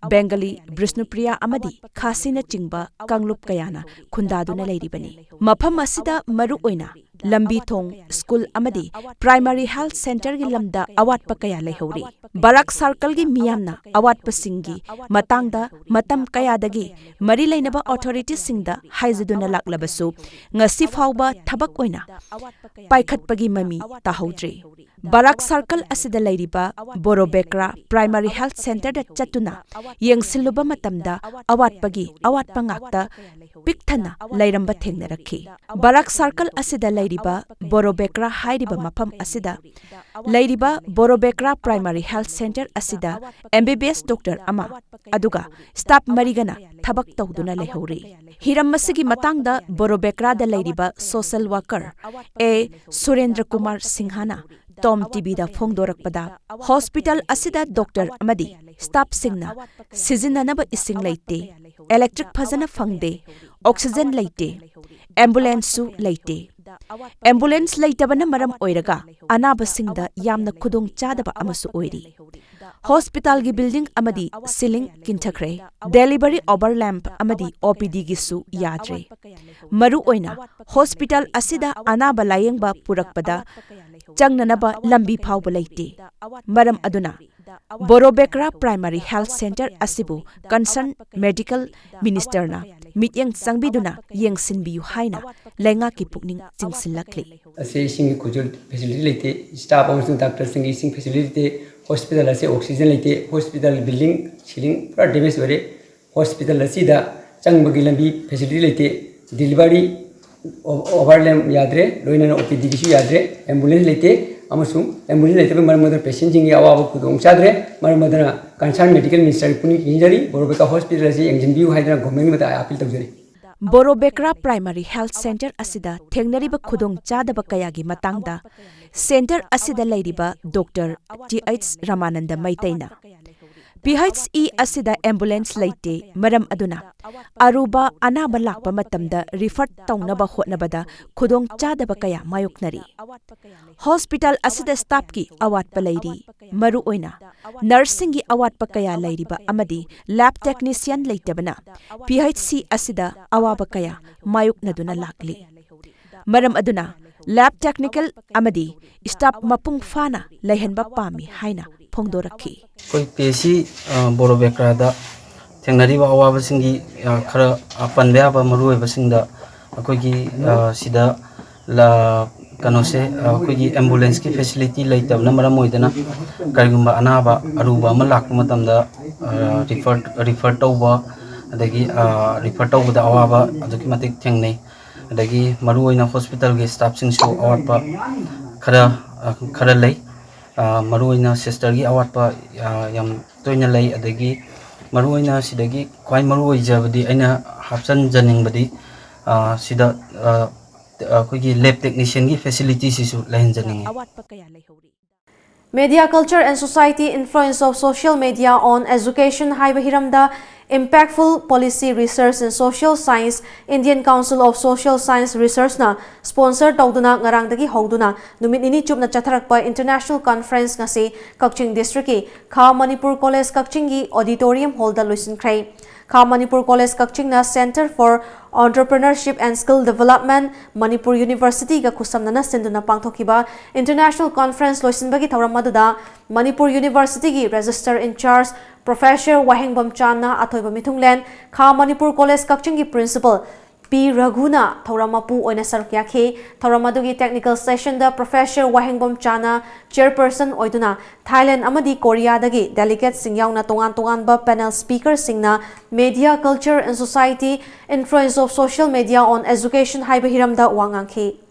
ꯕꯦꯡꯒꯂꯤ, ꯕ꯭ꯔꯤꯁꯅꯨꯄ꯭ꯔꯤꯌꯥ ꯑꯃꯗꯤ ꯈꯥꯁꯤꯅꯆꯤꯡꯕ ꯀꯥꯡꯂꯨꯞ ꯀꯌꯥꯅ ꯈꯨꯟꯗꯥꯗꯨꯅ ꯂꯩꯔꯤꯕꯅꯤ꯫ ꯃꯐꯝ ꯑꯁꯤꯗ ꯃꯔꯨꯑꯣꯏꯅ ꯂꯝꯕꯤ ꯊꯣꯡ, school ꯑꯃꯗꯤ primary health centreꯒꯤ ꯂꯝꯗ ꯑꯋꯥꯠꯄ ꯀꯌꯥ ꯂꯩꯍꯧꯔꯤ꯫ ꯕꯔꯥꯛ circleꯒꯤ ꯃꯤꯌꯥꯝꯅ ꯑꯋꯥꯠꯄꯁꯤꯡꯒꯤ ꯃꯇꯥꯡꯗ ꯃꯇꯝ ꯀꯌꯥꯗꯒꯤ ꯃꯔꯤ ꯂꯩꯅꯕ authoritiesꯁꯤꯡꯗ ꯍꯥꯏꯖꯗꯨꯅ ꯂꯥꯛꯂꯕꯁꯨ, ꯉꯁꯤ ꯐꯥꯎꯕ ꯊꯕꯛ ꯑꯣꯏꯅ ꯄꯥꯏꯈꯠꯄꯒꯤ ꯃꯃꯤ ꯇꯥꯍꯧꯗ꯭ꯔꯤ꯫ ꯕꯔꯥꯛ circle ꯑꯁꯤꯗ ꯂꯩꯔꯤꯕ ꯕꯣꯔꯣꯕꯦꯀ꯭ꯔꯥ primary health centreꯗ ꯆꯠꯇꯨꯅ ꯌꯦꯡꯁꯤꯜꯂꯨꯕ ꯃꯇꯝꯗ ꯑꯋꯥꯠꯄꯒꯤ ꯑꯋꯥꯠꯄ ꯉꯥꯛꯇ ꯄꯤꯛ ꯊꯟꯅ ꯂꯩꯔꯝꯕ ꯊꯦꯡꯅꯔꯛꯈꯤ꯫ ꯕꯔꯥꯛ ꯁꯥꯔꯀꯜ ꯑꯁꯤꯗ ꯂꯩꯔꯤꯕ ꯕꯣꯔꯣꯕꯦꯀ꯭ꯔꯥ ꯍꯥꯏꯔꯤꯕ ꯃꯐꯝ ꯑꯁꯤꯗ ꯂꯩꯔꯤꯕ ꯕꯣꯔꯣꯕꯦꯀ꯭ꯔꯥ ꯄ꯭ꯔꯥꯏꯃꯥꯔꯤ ꯍꯦꯜꯊ ꯁꯦꯟꯇꯔ ꯑꯁꯤꯗ ꯑꯦꯝ ꯕꯤ ꯕꯤ ꯑꯦꯁ ꯗꯣꯛꯇꯔ ꯑꯃ, ꯑꯗꯨꯒ ꯁ꯭ꯇꯥꯐ ꯃꯔꯤꯒꯅ ꯊꯕꯛ ꯇꯧꯗꯨꯅ ꯂꯩꯍꯧꯔꯤ꯫ ꯍꯤꯔꯝ ꯑꯁꯤꯒꯤ ꯃꯇꯥꯡꯗ ꯕꯣꯔꯣꯕꯦꯀ꯭ꯔꯥꯗ ꯂꯩꯔꯤꯕ ꯁꯣꯁꯦꯜ ꯋꯥꯀꯔ ꯑꯦ ꯁꯨꯔꯦꯟꯗ꯭ꯔ ꯀꯨꯃꯥꯔ ꯁꯤꯡꯍꯅ ꯇꯣꯝ ꯇꯤꯚꯤꯗ ꯐꯣꯡꯗꯣꯔꯛꯄꯗ, ꯍꯣꯁꯄꯤꯇꯥꯜ ꯑꯁꯤꯗ ꯗꯣꯛꯇꯔ ꯑꯃꯗꯤ ꯁ꯭ꯇꯥꯐꯁꯤꯡꯅ ꯁꯤꯖꯤꯟꯅꯅꯕ ꯏꯁꯤꯡ ꯂꯩꯇꯦ, ꯏꯂꯦꯛꯇ꯭ꯔꯤꯛ ꯐꯖꯅ ꯐꯪꯗꯦ, ꯑꯣꯛꯁꯤꯖꯦꯟ ꯂꯩꯇꯦ, ꯑꯦꯝꯕꯨꯂꯦꯟꯁꯁꯨ ꯂꯩꯇꯦ꯫ ꯑꯦꯝꯕꯨꯂꯦꯟꯁ ꯂꯩꯇꯕꯅ ꯃꯔꯝ ꯑꯣꯏꯔꯒ ꯑꯅꯥꯕꯁꯤꯡꯗ ꯌꯥꯝꯅ ꯈꯨꯗꯣꯡ ꯆꯥꯗꯕ ꯑꯃꯁꯨ ꯑꯣꯏꯔꯤ꯫ ꯍꯣꯁꯄꯤꯇꯥꯜꯒꯤ ꯕꯤꯜꯗꯤꯡ ꯑꯃꯗꯤ ꯁꯤꯂꯤꯡ ꯀꯤꯟꯊꯈ꯭ꯔꯦ꯫ ꯗꯦꯂꯤꯚꯔꯤ ꯑꯣꯚꯔꯂꯦꯝꯞ ꯑꯃꯗꯤ ꯑꯣ ꯄꯤ ꯗꯤꯒꯤꯁꯨ ꯌꯥꯗ꯭ꯔꯦ꯫ ꯃꯔꯨꯑꯣꯏꯅ ꯍꯣꯁꯄꯤꯇꯥꯜ ꯑꯁꯤꯗ ꯑꯅꯥꯕ ꯂꯥꯌꯦꯡꯕ ꯄꯨꯔꯛꯄꯗ ꯆꯪꯅꯅꯕ ꯂꯝꯕꯤ ꯐꯥꯎꯕ ꯂꯩꯇꯦ꯫ ꯃꯔꯝ ꯑꯗꯨꯅ ꯕꯣꯔꯣꯕꯦꯀ꯭ꯔꯥ ꯄ꯭ꯔꯥꯏꯃꯥꯔꯤ ꯍꯦꯜꯊ ꯁꯦꯟꯇꯔ ꯑꯁꯤꯕꯨ ꯀꯟꯁꯔꯟ ꯃꯦꯗꯤꯀꯦꯜ ꯃꯤꯅꯤꯁꯇꯔꯅ ꯃꯤꯠꯌꯦꯡ ꯆꯪꯕꯤꯗꯨꯅ ꯌꯦꯡꯁꯤꯟꯕꯤꯌꯨ ꯍꯥꯏꯅ ꯂꯩꯉꯥꯛꯀꯤ ꯄꯨꯛꯅꯤꯡ ꯆꯤꯡꯁꯤꯜꯂꯛꯂꯤ꯫ ꯑꯁꯤ ꯏꯁꯤꯡꯒꯤ ꯈꯨꯗꯣꯡ ꯐꯦꯁꯤꯂꯤꯇꯤ ꯂꯩꯇꯦ, ꯁ꯭ꯇꯥꯐ ꯑꯃꯁꯨꯡ ꯗꯥꯛꯇꯔꯁꯤꯡꯒꯤ ꯏꯁꯤꯡ ꯐꯦꯁꯤꯂꯤꯇꯤ ꯂꯩꯇꯦ, ꯍꯣꯁꯄꯤꯇꯥꯜ ꯑꯁꯤ ꯑꯣꯛꯁꯤꯖꯦꯟ ꯂꯩꯇꯦ, ꯍꯣꯁꯄꯤꯇꯥꯜ ꯕꯤꯜꯗꯤꯡ ꯁꯤꯂꯤꯡ ꯄꯨꯔꯥ ꯗꯦꯃꯦꯖ ꯑꯣꯏꯔꯦ, ꯍꯣꯁꯄꯤꯇꯥꯜ ꯑꯁꯤꯗ ꯆꯪꯕꯒꯤ ꯂꯝꯕꯤ ꯐꯦꯁꯤꯂꯤꯇꯤ ꯂꯩꯇꯦ, ꯗꯦꯂꯤꯚꯔꯤ ꯑꯣ-, ꯑꯣꯚꯔꯂꯦꯝ ꯌꯥꯗ꯭ꯔꯦ, ꯂꯣꯏꯅꯅ ꯑꯣ ꯄꯤ ꯗꯤꯒꯤꯁꯨ ꯌꯥꯗ꯭ꯔꯦ, ꯑꯦꯝꯕꯨꯂꯦꯟꯁ ꯂꯩꯇꯦ, ꯑꯃꯁꯨꯡ ꯑꯦꯝꯕꯨꯂꯦꯟꯁ ꯂꯩꯇꯕꯅ ꯃꯔꯝ ꯑꯣꯏꯗꯨꯅ ꯄꯦꯁꯦꯟꯁꯤꯡꯒꯤ ꯑꯋꯥꯕ ꯈꯨꯗꯣꯡ ꯆꯥꯗ꯭ꯔꯦ꯫ ꯃꯔꯝ ꯑꯗꯨꯅ ꯀꯟꯁꯔꯟ ꯃꯦꯗꯤꯀꯦꯜ ꯃꯤꯅꯤꯁꯇꯔꯒꯤ ꯄꯨꯛꯅꯤꯡ ꯆꯤꯡꯁꯤꯟꯖꯔꯤ, ꯕꯣꯔꯣꯕꯦꯀ꯭ꯔꯥ ꯍꯣꯁꯄꯤꯇꯥꯜ ꯑꯁꯤ ꯌꯦꯡꯁꯤꯟꯕꯤꯌꯨ ꯍꯥꯏꯗꯨꯅ ꯒꯣꯔꯃꯦꯟꯒꯤ ꯃꯊꯛ ꯑꯥꯄꯤꯜ ꯇꯧꯖꯔꯤ꯫ ꯕꯣꯔꯣꯕꯦꯀ꯭ꯔꯥ ꯄ꯭ꯔꯥꯏꯃꯥꯔꯤ ꯍꯦꯜꯊ ꯁꯦꯟꯇꯔ ꯑꯁꯤꯗ ꯊꯦꯡꯅꯔꯤꯕ ꯈꯨꯗꯣꯡ ꯆꯥꯗꯕ ꯀꯌꯥꯒꯤ ꯃꯇꯥꯡꯗ ꯁꯦꯟꯇꯔ ꯑꯁꯤꯗ ꯂꯩꯔꯤꯕ ꯗꯣꯛꯇꯔ ꯇꯤ ꯑꯩꯆ ꯔꯃꯥꯅꯟꯗ ꯃꯩꯇꯩꯅ ꯄꯤ ꯑꯩꯆ ꯏ ꯑꯁꯤꯗ ꯑꯦꯝꯕꯨꯂꯦꯟꯁ ꯂꯩꯇꯦ, ꯃꯔꯝ ꯑꯗꯨꯅ ꯑꯔꯨꯕ ꯑꯅꯥꯕ ꯂꯥꯛꯄ ꯃꯇꯝꯗ ꯔꯤꯐꯔ ꯇꯧꯅꯕ ꯍꯣꯠꯅꯕꯗ ꯈꯨꯗꯣꯡ ꯆꯥꯗꯕ ꯀꯌꯥ ꯃꯥꯌꯣꯛꯅꯔꯤ꯫ ꯍꯣꯁꯄꯤꯇꯥꯜ ꯑꯁꯤꯗ ꯁ꯭ꯇꯥꯐꯀꯤ ꯑꯋꯥꯠꯄ ꯂꯩꯔꯤ, ꯃꯔꯨꯑꯣꯏꯅ ꯅꯔꯁꯁꯤꯡꯒꯤ ꯑꯋꯥꯠꯄ ꯀꯌꯥ ꯂꯩꯔꯤꯕ ꯑꯃꯗꯤ ꯂꯦꯕ ꯇꯦꯛꯅꯤꯁꯤꯌꯟ ꯂꯩꯇꯕꯅ ꯄꯤ ꯑꯩꯆ ꯁꯤ ꯑꯁꯤꯗ ꯑꯋꯥꯕ ꯀꯌꯥ ꯃꯥꯌꯣꯛꯅꯗꯨꯅ ꯂꯥꯛꯂꯤ꯫ ꯃꯔꯝ ꯑꯗꯨꯅ ꯂꯦꯕ ꯇꯦꯛꯅꯤꯀꯦꯜ ꯑꯃꯗꯤ ꯁ꯭ꯇꯥꯐ ꯃꯄꯨꯡ ꯐꯥꯅ ꯂꯩꯍꯟꯕ ꯄꯥꯝꯃꯤ ꯍꯥꯏꯅ ꯐꯣꯡꯗꯣꯔꯛꯈꯤ꯫ ꯑꯩꯈꯣꯏ ꯄꯤ ꯑꯩꯆ ꯁꯤ, ꯑ, ꯕꯣꯔꯣꯕꯦꯀ꯭ꯔꯥꯗ ꯊꯦꯡꯅꯔꯤꯕ ꯑꯋꯥꯕꯁꯤꯡꯒꯤ, ꯑ, ꯈꯔ, ꯑ, ꯄꯟꯕ ꯌꯥꯕ ꯃꯔꯨꯑꯣꯏꯕꯁꯤꯡꯗ ꯑꯩꯈꯣꯏꯒꯤ, ꯑ, ꯁꯤꯗ ꯂ-, ꯀꯩꯅꯣꯁꯦ, ꯑ, ꯑꯩꯈꯣꯏꯒꯤ ꯑꯦꯝꯕꯨꯂꯦꯟꯁꯀꯤ ꯐꯦꯁꯤꯂꯤꯇꯤ ꯂꯩꯇꯕꯅ ꯃꯔꯝ ꯑꯣꯏꯗꯅ ꯀꯔꯤꯒꯨꯝꯕ ꯑꯅꯥꯕ ꯑꯔꯨꯕ ꯑꯃ ꯂꯥꯛꯄ ꯃꯇꯝꯗ, ꯑ, ꯔꯤꯐꯔ, ꯔꯤꯐꯔ ꯇꯧꯕ, ꯑꯗꯒꯤ ꯔꯤꯐꯔ ꯇꯧꯕꯗ ꯑꯋꯥꯕ ꯑꯗꯨꯛꯀꯤ ꯃꯇꯤꯛ ꯊꯦꯡꯅꯩ꯫ ꯑꯗꯒꯤ ꯃꯔꯨꯑꯣꯏꯅ ꯍꯣꯁꯄꯤꯇꯥꯜꯒꯤ ꯁ꯭ꯇꯥꯐꯁꯤꯡꯁꯨ ꯑꯋꯥꯠꯄ ꯈꯔ ꯈꯔ ꯂꯩ꯫ ꯃꯔꯨꯑꯣꯏꯅ ꯁꯤꯁꯇꯔꯒꯤ ꯑꯋꯥꯠꯄ ꯌꯥꯝ ꯇꯣꯏꯅ ꯂꯩ꯫ ꯑꯗꯒꯤ ꯃꯔꯨꯑꯣꯏꯅ ꯁꯤꯗꯒꯤ ꯈ꯭ꯋꯥꯏ ꯃꯔꯨ ꯑꯣꯏꯖꯕꯗꯤ ꯑꯩꯅ ꯍꯥꯞꯆꯤꯟꯖꯅꯤꯡꯕꯗꯤ ꯁꯤꯗ ꯑꯩꯈꯣꯏꯒꯤ ꯂꯦꯕ ꯇꯦꯛꯅꯤꯁꯤꯌꯟꯒꯤ ꯐꯦꯁꯤꯂꯤꯇꯤꯁꯤꯁꯨ ꯂꯩꯍꯟꯖꯅꯤꯡꯉꯤ꯫ ꯑꯋꯥꯠꯄ ꯀꯌꯥ ꯂꯩꯍꯧꯔꯤ꯫ Media culture and society, influence of social media on education ꯍꯥꯏꯕ ꯍꯤꯔꯝꯗ Impactful Policy Research in Social Science, Indian Council of Social Science Researchꯅ sponsor ꯇꯧꯗꯨꯅ ꯉꯔꯥꯡꯗꯒꯤ ꯍꯧꯗꯨꯅ ꯅꯨꯃꯤꯠ ꯅꯤꯅꯤ ꯆꯨꯞꯅ ꯆꯠꯊꯔꯛꯄ international conference ꯉꯁꯤ ꯀꯛꯆꯤꯡ districtꯀꯤ ꯈꯥ ꯃꯅꯤꯄꯨꯔ ꯀꯣꯂꯦꯖ ꯀꯛꯆꯤꯡꯒꯤ auditorium hallꯗ ꯂꯣꯏꯁꯤꯟꯈ꯭ꯔꯦ꯫ ꯈꯥ ꯃꯅꯤꯄꯨꯔ ꯀꯣꯂꯦꯖ ꯀꯛꯆꯤꯡꯅ Centre for Entrepreneurship and Skill Development, Manipur Universityꯒ ꯈꯨꯠꯁꯝꯅꯅ ꯁꯤꯟꯗꯨꯅ ꯄꯥꯡꯊꯣꯛꯈꯤꯕ international conference ꯂꯣꯏꯁꯤꯟꯕꯒꯤ ꯊꯧꯔꯝ ꯑꯗꯨꯗ Manipur Universityꯒꯤ Register in Charge Professor ꯋꯥꯍꯦꯡꯕꯝ ꯆꯥꯟꯅ ꯑꯊꯣꯏꯕ ꯃꯤꯊꯨꯡꯂꯦꯟ, ꯈꯥ ꯃꯅꯤꯄꯨꯔ ꯀꯣꯂꯦꯖ ꯀꯛꯆꯤꯡꯒꯤ Principal ꯄꯤ ꯔꯘꯨꯅ ꯊꯧꯔꯝ ꯃꯄꯨ ꯑꯣꯏꯅ ꯁꯔꯨꯛ ꯌꯥꯈꯤ꯫ ꯊꯧꯔꯝ ꯑꯗꯨꯒꯤ technical sessionꯗ Professor ꯋꯥꯍꯦꯡꯕꯝ ꯆꯥꯟꯅ chairperson ꯑꯣꯏꯗꯨꯅ Thailand ꯑꯃꯗꯤ Koreaꯗꯒꯤ delegateꯁꯤꯡ ꯌꯥꯎꯅ ꯇꯣꯉꯥꯟ ꯇꯣꯉꯥꯟꯕ panel speakerꯁꯤꯡꯅ Media Culture and Society, Influence of Social Media on Education ꯍꯥꯏꯕ ꯍꯤꯔꯝꯗ ꯋꯥ ꯉꯥꯡꯈꯤ꯫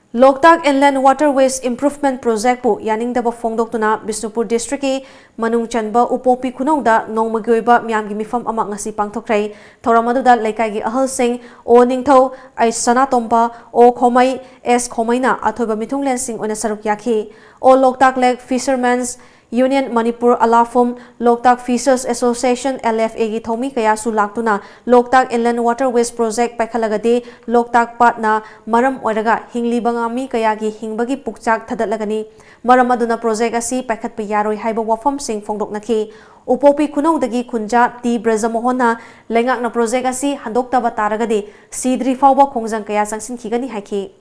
ꯂꯣꯛꯇꯥꯛ Inland Waterways Improvement Projectꯄꯨ ꯌꯥꯅꯤꯡꯗꯕ ꯐꯣꯡꯗꯣꯛꯇꯨꯅ ꯕꯤꯁꯅꯨꯄꯨꯔ districtꯀꯤ ꯃꯅꯨꯡ ꯆꯟꯕ ꯎꯄꯣꯛꯄꯤ ꯈꯨꯅꯧꯗ ꯅꯣꯡꯃꯒꯤ ꯑꯣꯏꯕ ꯃꯤꯌꯥꯝꯒꯤ ꯃꯤꯐꯝ ꯑꯃ ꯉꯁꯤ ꯄꯥꯡꯊꯣꯛꯈ꯭ꯔꯦ꯫ ꯊꯧꯔꯝ ꯑꯗꯨꯗ ꯂꯩꯀꯥꯏꯒꯤ ꯑꯍꯜꯁꯤꯡ ꯑꯣ ꯅꯤꯡꯊꯧ, ꯑꯩꯆ ꯁꯅꯥꯇꯣꯝꯕ, ꯑꯣ ꯈꯣꯃꯩ, ꯑꯦꯁ ꯈꯣꯃꯩꯅ ꯑꯊꯣꯏꯕ ꯃꯤꯊꯨꯡꯂꯦꯟꯁꯤꯡ ꯑꯣꯏꯅ ꯁꯔꯨꯛ ꯌꯥꯈꯤ꯫ All Loktak Lake Fishermen's Union Manipur, ꯑꯂꯥꯐꯨꯝ, Loktak Fishers Association, LFAꯒꯤ ꯊꯧꯃꯤ ꯀꯌꯥꯁꯨ ꯂꯥꯛꯇꯨꯅ ꯂꯣꯛꯇꯥꯛ Inland Waterways Project ꯄꯥꯏꯈꯠꯂꯒꯗꯤ ꯂꯣꯛꯇꯥꯛ ꯄꯥꯠꯅ ꯃꯔꯝ ꯑꯣꯏꯔꯒ ꯍꯤꯡꯂꯤꯕ ꯉꯥꯃꯤ ꯀꯌꯥꯒꯤ ꯍꯤꯡꯕꯒꯤ ꯄꯨꯛꯆꯥꯛ ꯊꯗꯠꯂꯒꯅꯤ꯫ ꯃꯔꯝ ꯑꯗꯨꯅ project ꯑꯁꯤ ꯄꯥꯏꯈꯠꯄ ꯌꯥꯔꯣꯏ ꯍꯥꯏꯕ ꯋꯥꯐꯝꯁꯤꯡ ꯐꯣꯡꯗꯣꯛꯅꯈꯤ꯫ ꯎꯄꯣꯛꯄꯤ ꯈꯨꯅꯧꯗꯒꯤ ꯈꯨꯟꯖꯥ ꯇꯤ ꯕ꯭ꯔꯖꯃꯣꯍꯟꯅ ꯂꯩꯉꯥꯛꯅ project ꯑꯁꯤ ꯍꯟꯗꯣꯛꯇꯕ ꯇꯥꯔꯒꯗꯤ ꯁꯤꯗ꯭ꯔꯤ ꯐꯥꯎꯕ ꯈꯣꯡꯖꯪ ꯀꯌꯥ ꯆꯪꯁꯤꯟꯈꯤꯒꯅꯤ ꯍꯥꯏꯈꯤ꯫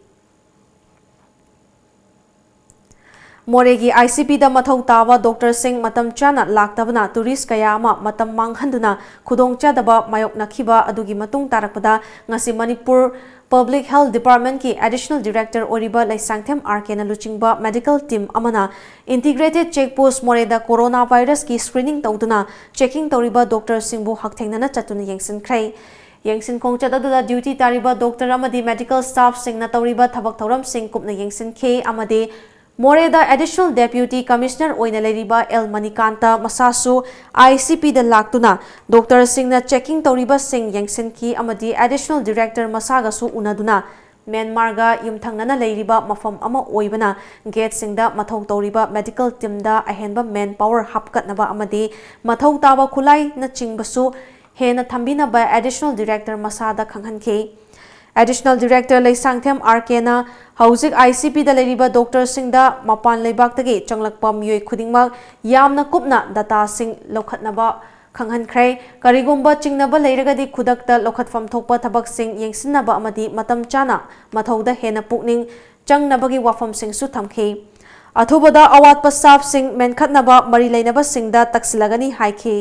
ꯃꯣꯔꯦꯒꯤ ICPꯗ ꯃꯊꯧ ꯇꯥꯕ doctorꯁꯤꯡ ꯃꯇꯝ ꯆꯥꯅ ꯂꯥꯛꯇꯕꯅ tourist ꯀꯌꯥ ꯑꯃ ꯃꯇꯝ ꯃꯥꯡꯍꯟꯗꯨꯅ ꯈꯨꯗꯣꯡꯆꯥꯗꯕ ꯃꯥꯌꯣꯛꯅꯈꯤꯕ ꯑꯗꯨꯒꯤ ꯃꯇꯨꯡ ꯇꯥꯔꯛꯄꯗ ꯉꯁꯤ ꯃꯅꯤꯄꯨꯔ Public Health Department ꯀꯤ Additional Director ꯑꯣꯏꯔꯤꯕ ꯂꯩꯁꯥꯡꯊꯦꯝ ꯑꯥꯔ ꯀꯦꯅ ꯂꯨꯆꯤꯡꯕ medical team ꯑꯃꯅ Integrated Check Post ꯃꯣꯔꯦꯗ corona virus ꯀꯤ screening ꯇꯧꯗꯨꯅ checking ꯇꯧꯔꯤꯕ doctor ꯁꯤꯡꯕꯨ ꯍꯛꯊꯦꯡꯅꯅ ꯆꯠꯇꯨꯅ ꯌꯦꯡꯁꯤꯟꯈ꯭ꯔꯦ꯫ ꯌꯦꯡꯁꯤꯟ ꯈꯣꯡꯆꯠ ꯑꯗꯨꯗ duty ꯇꯥꯔꯤꯕ doctor ꯑꯃꯗꯤ medical staff ꯁꯤꯡꯅ ꯇꯧꯔꯤꯕ ꯊꯕꯛ ꯊꯧꯔꯝꯁꯤꯡ ꯀꯨꯞꯅ ꯌꯦꯡꯁꯤꯟꯈꯤ ꯑꯃꯗꯤ ꯃꯣꯔꯦꯗ Additional Deputy Commissioner ꯑꯣꯏꯅ ꯂꯩꯔꯤꯕ ꯑꯦꯜ ꯃꯅꯤꯀꯥꯟꯇ ꯃꯁꯥꯁꯨ ꯑꯥꯏ ꯁꯤ ꯄꯤꯗ ꯂꯥꯛꯇꯨꯅ doctor ꯁꯤꯡꯅ checking ꯇꯧꯔꯤꯕꯁꯤꯡ ꯌꯦꯡꯁꯤꯟꯈꯤ ꯑꯃꯗꯤ Additional Director ꯃꯁꯥꯒꯁꯨ ꯎꯅꯗꯨꯅ ꯃ꯭ꯌꯥꯟꯃꯥꯔꯒ ꯌꯨꯝꯊꯪꯅꯅ ꯂꯩꯔꯤꯕ ꯃꯐꯝ ꯑꯃ ꯑꯣꯏꯕꯅ gate ꯁꯤꯡꯗ ꯃꯊꯧ ꯇꯧꯔꯤꯕ medical team ꯗ ꯑꯍꯦꯟꯕ man power ꯍꯥꯞꯀꯠꯅꯕ ꯑꯃꯗꯤ ꯃꯊꯧ ꯇꯥꯕ ꯈꯨꯠꯂꯥꯏꯅꯆꯤꯡꯕꯁꯨ ꯍꯦꯟꯅ ꯊꯝꯕꯤꯅꯕ Additional Director ꯃꯁꯥꯗ ꯈꯪꯍꯟꯈꯤ꯫ Additional Director ꯂꯩꯁꯥꯡꯊꯦꯝ ꯑꯥꯔ ꯀꯦꯅ ꯍꯧꯖꯤꯛ ꯑꯥꯏ ꯁꯤ ꯄꯤꯗ ꯂꯩꯔꯤꯕ doctor ꯁꯤꯡꯗ ꯃꯄꯥꯟ ꯂꯩꯕꯥꯛꯇꯒꯤ ꯆꯪꯂꯛꯄ ꯃꯤꯑꯣꯏ ꯈꯨꯗꯤꯡꯃꯛ ꯌꯥꯝꯅ ꯀꯨꯞꯅ data ꯁꯤꯡ ꯂꯧꯈꯠꯅꯕ ꯈꯪꯍꯟꯈ꯭ꯔꯦ꯫ ꯀꯔꯤꯒꯨꯝꯕ ꯆꯤꯡꯅꯕ ꯂꯩꯔꯒꯗꯤ ꯈꯨꯗꯛꯇ ꯂꯧꯈꯠꯐꯝ ꯊꯣꯛꯄ ꯊꯕꯛꯁꯤꯡ ꯌꯦꯡꯁꯤꯟꯅꯕ ꯑꯃꯗꯤ ꯃꯇꯝ ꯆꯥꯅ ꯃꯊꯧꯗ ꯍꯦꯟꯅ ꯄꯨꯛꯅꯤꯡ ꯆꯪꯅꯕꯒꯤ ꯋꯥꯐꯝꯁꯤꯡꯁꯨ ꯊꯝꯈꯤ꯫ ꯑꯊꯨꯕꯗ ꯑꯋꯥꯠꯄ staff ꯁꯤꯡ ꯃꯦꯟꯈꯠꯅꯕ ꯃꯔꯤ ꯂꯩꯅꯕꯁꯤꯡꯗ ꯇꯛꯁꯤꯜꯂꯒꯅꯤ ꯍꯥꯏꯈꯤ꯫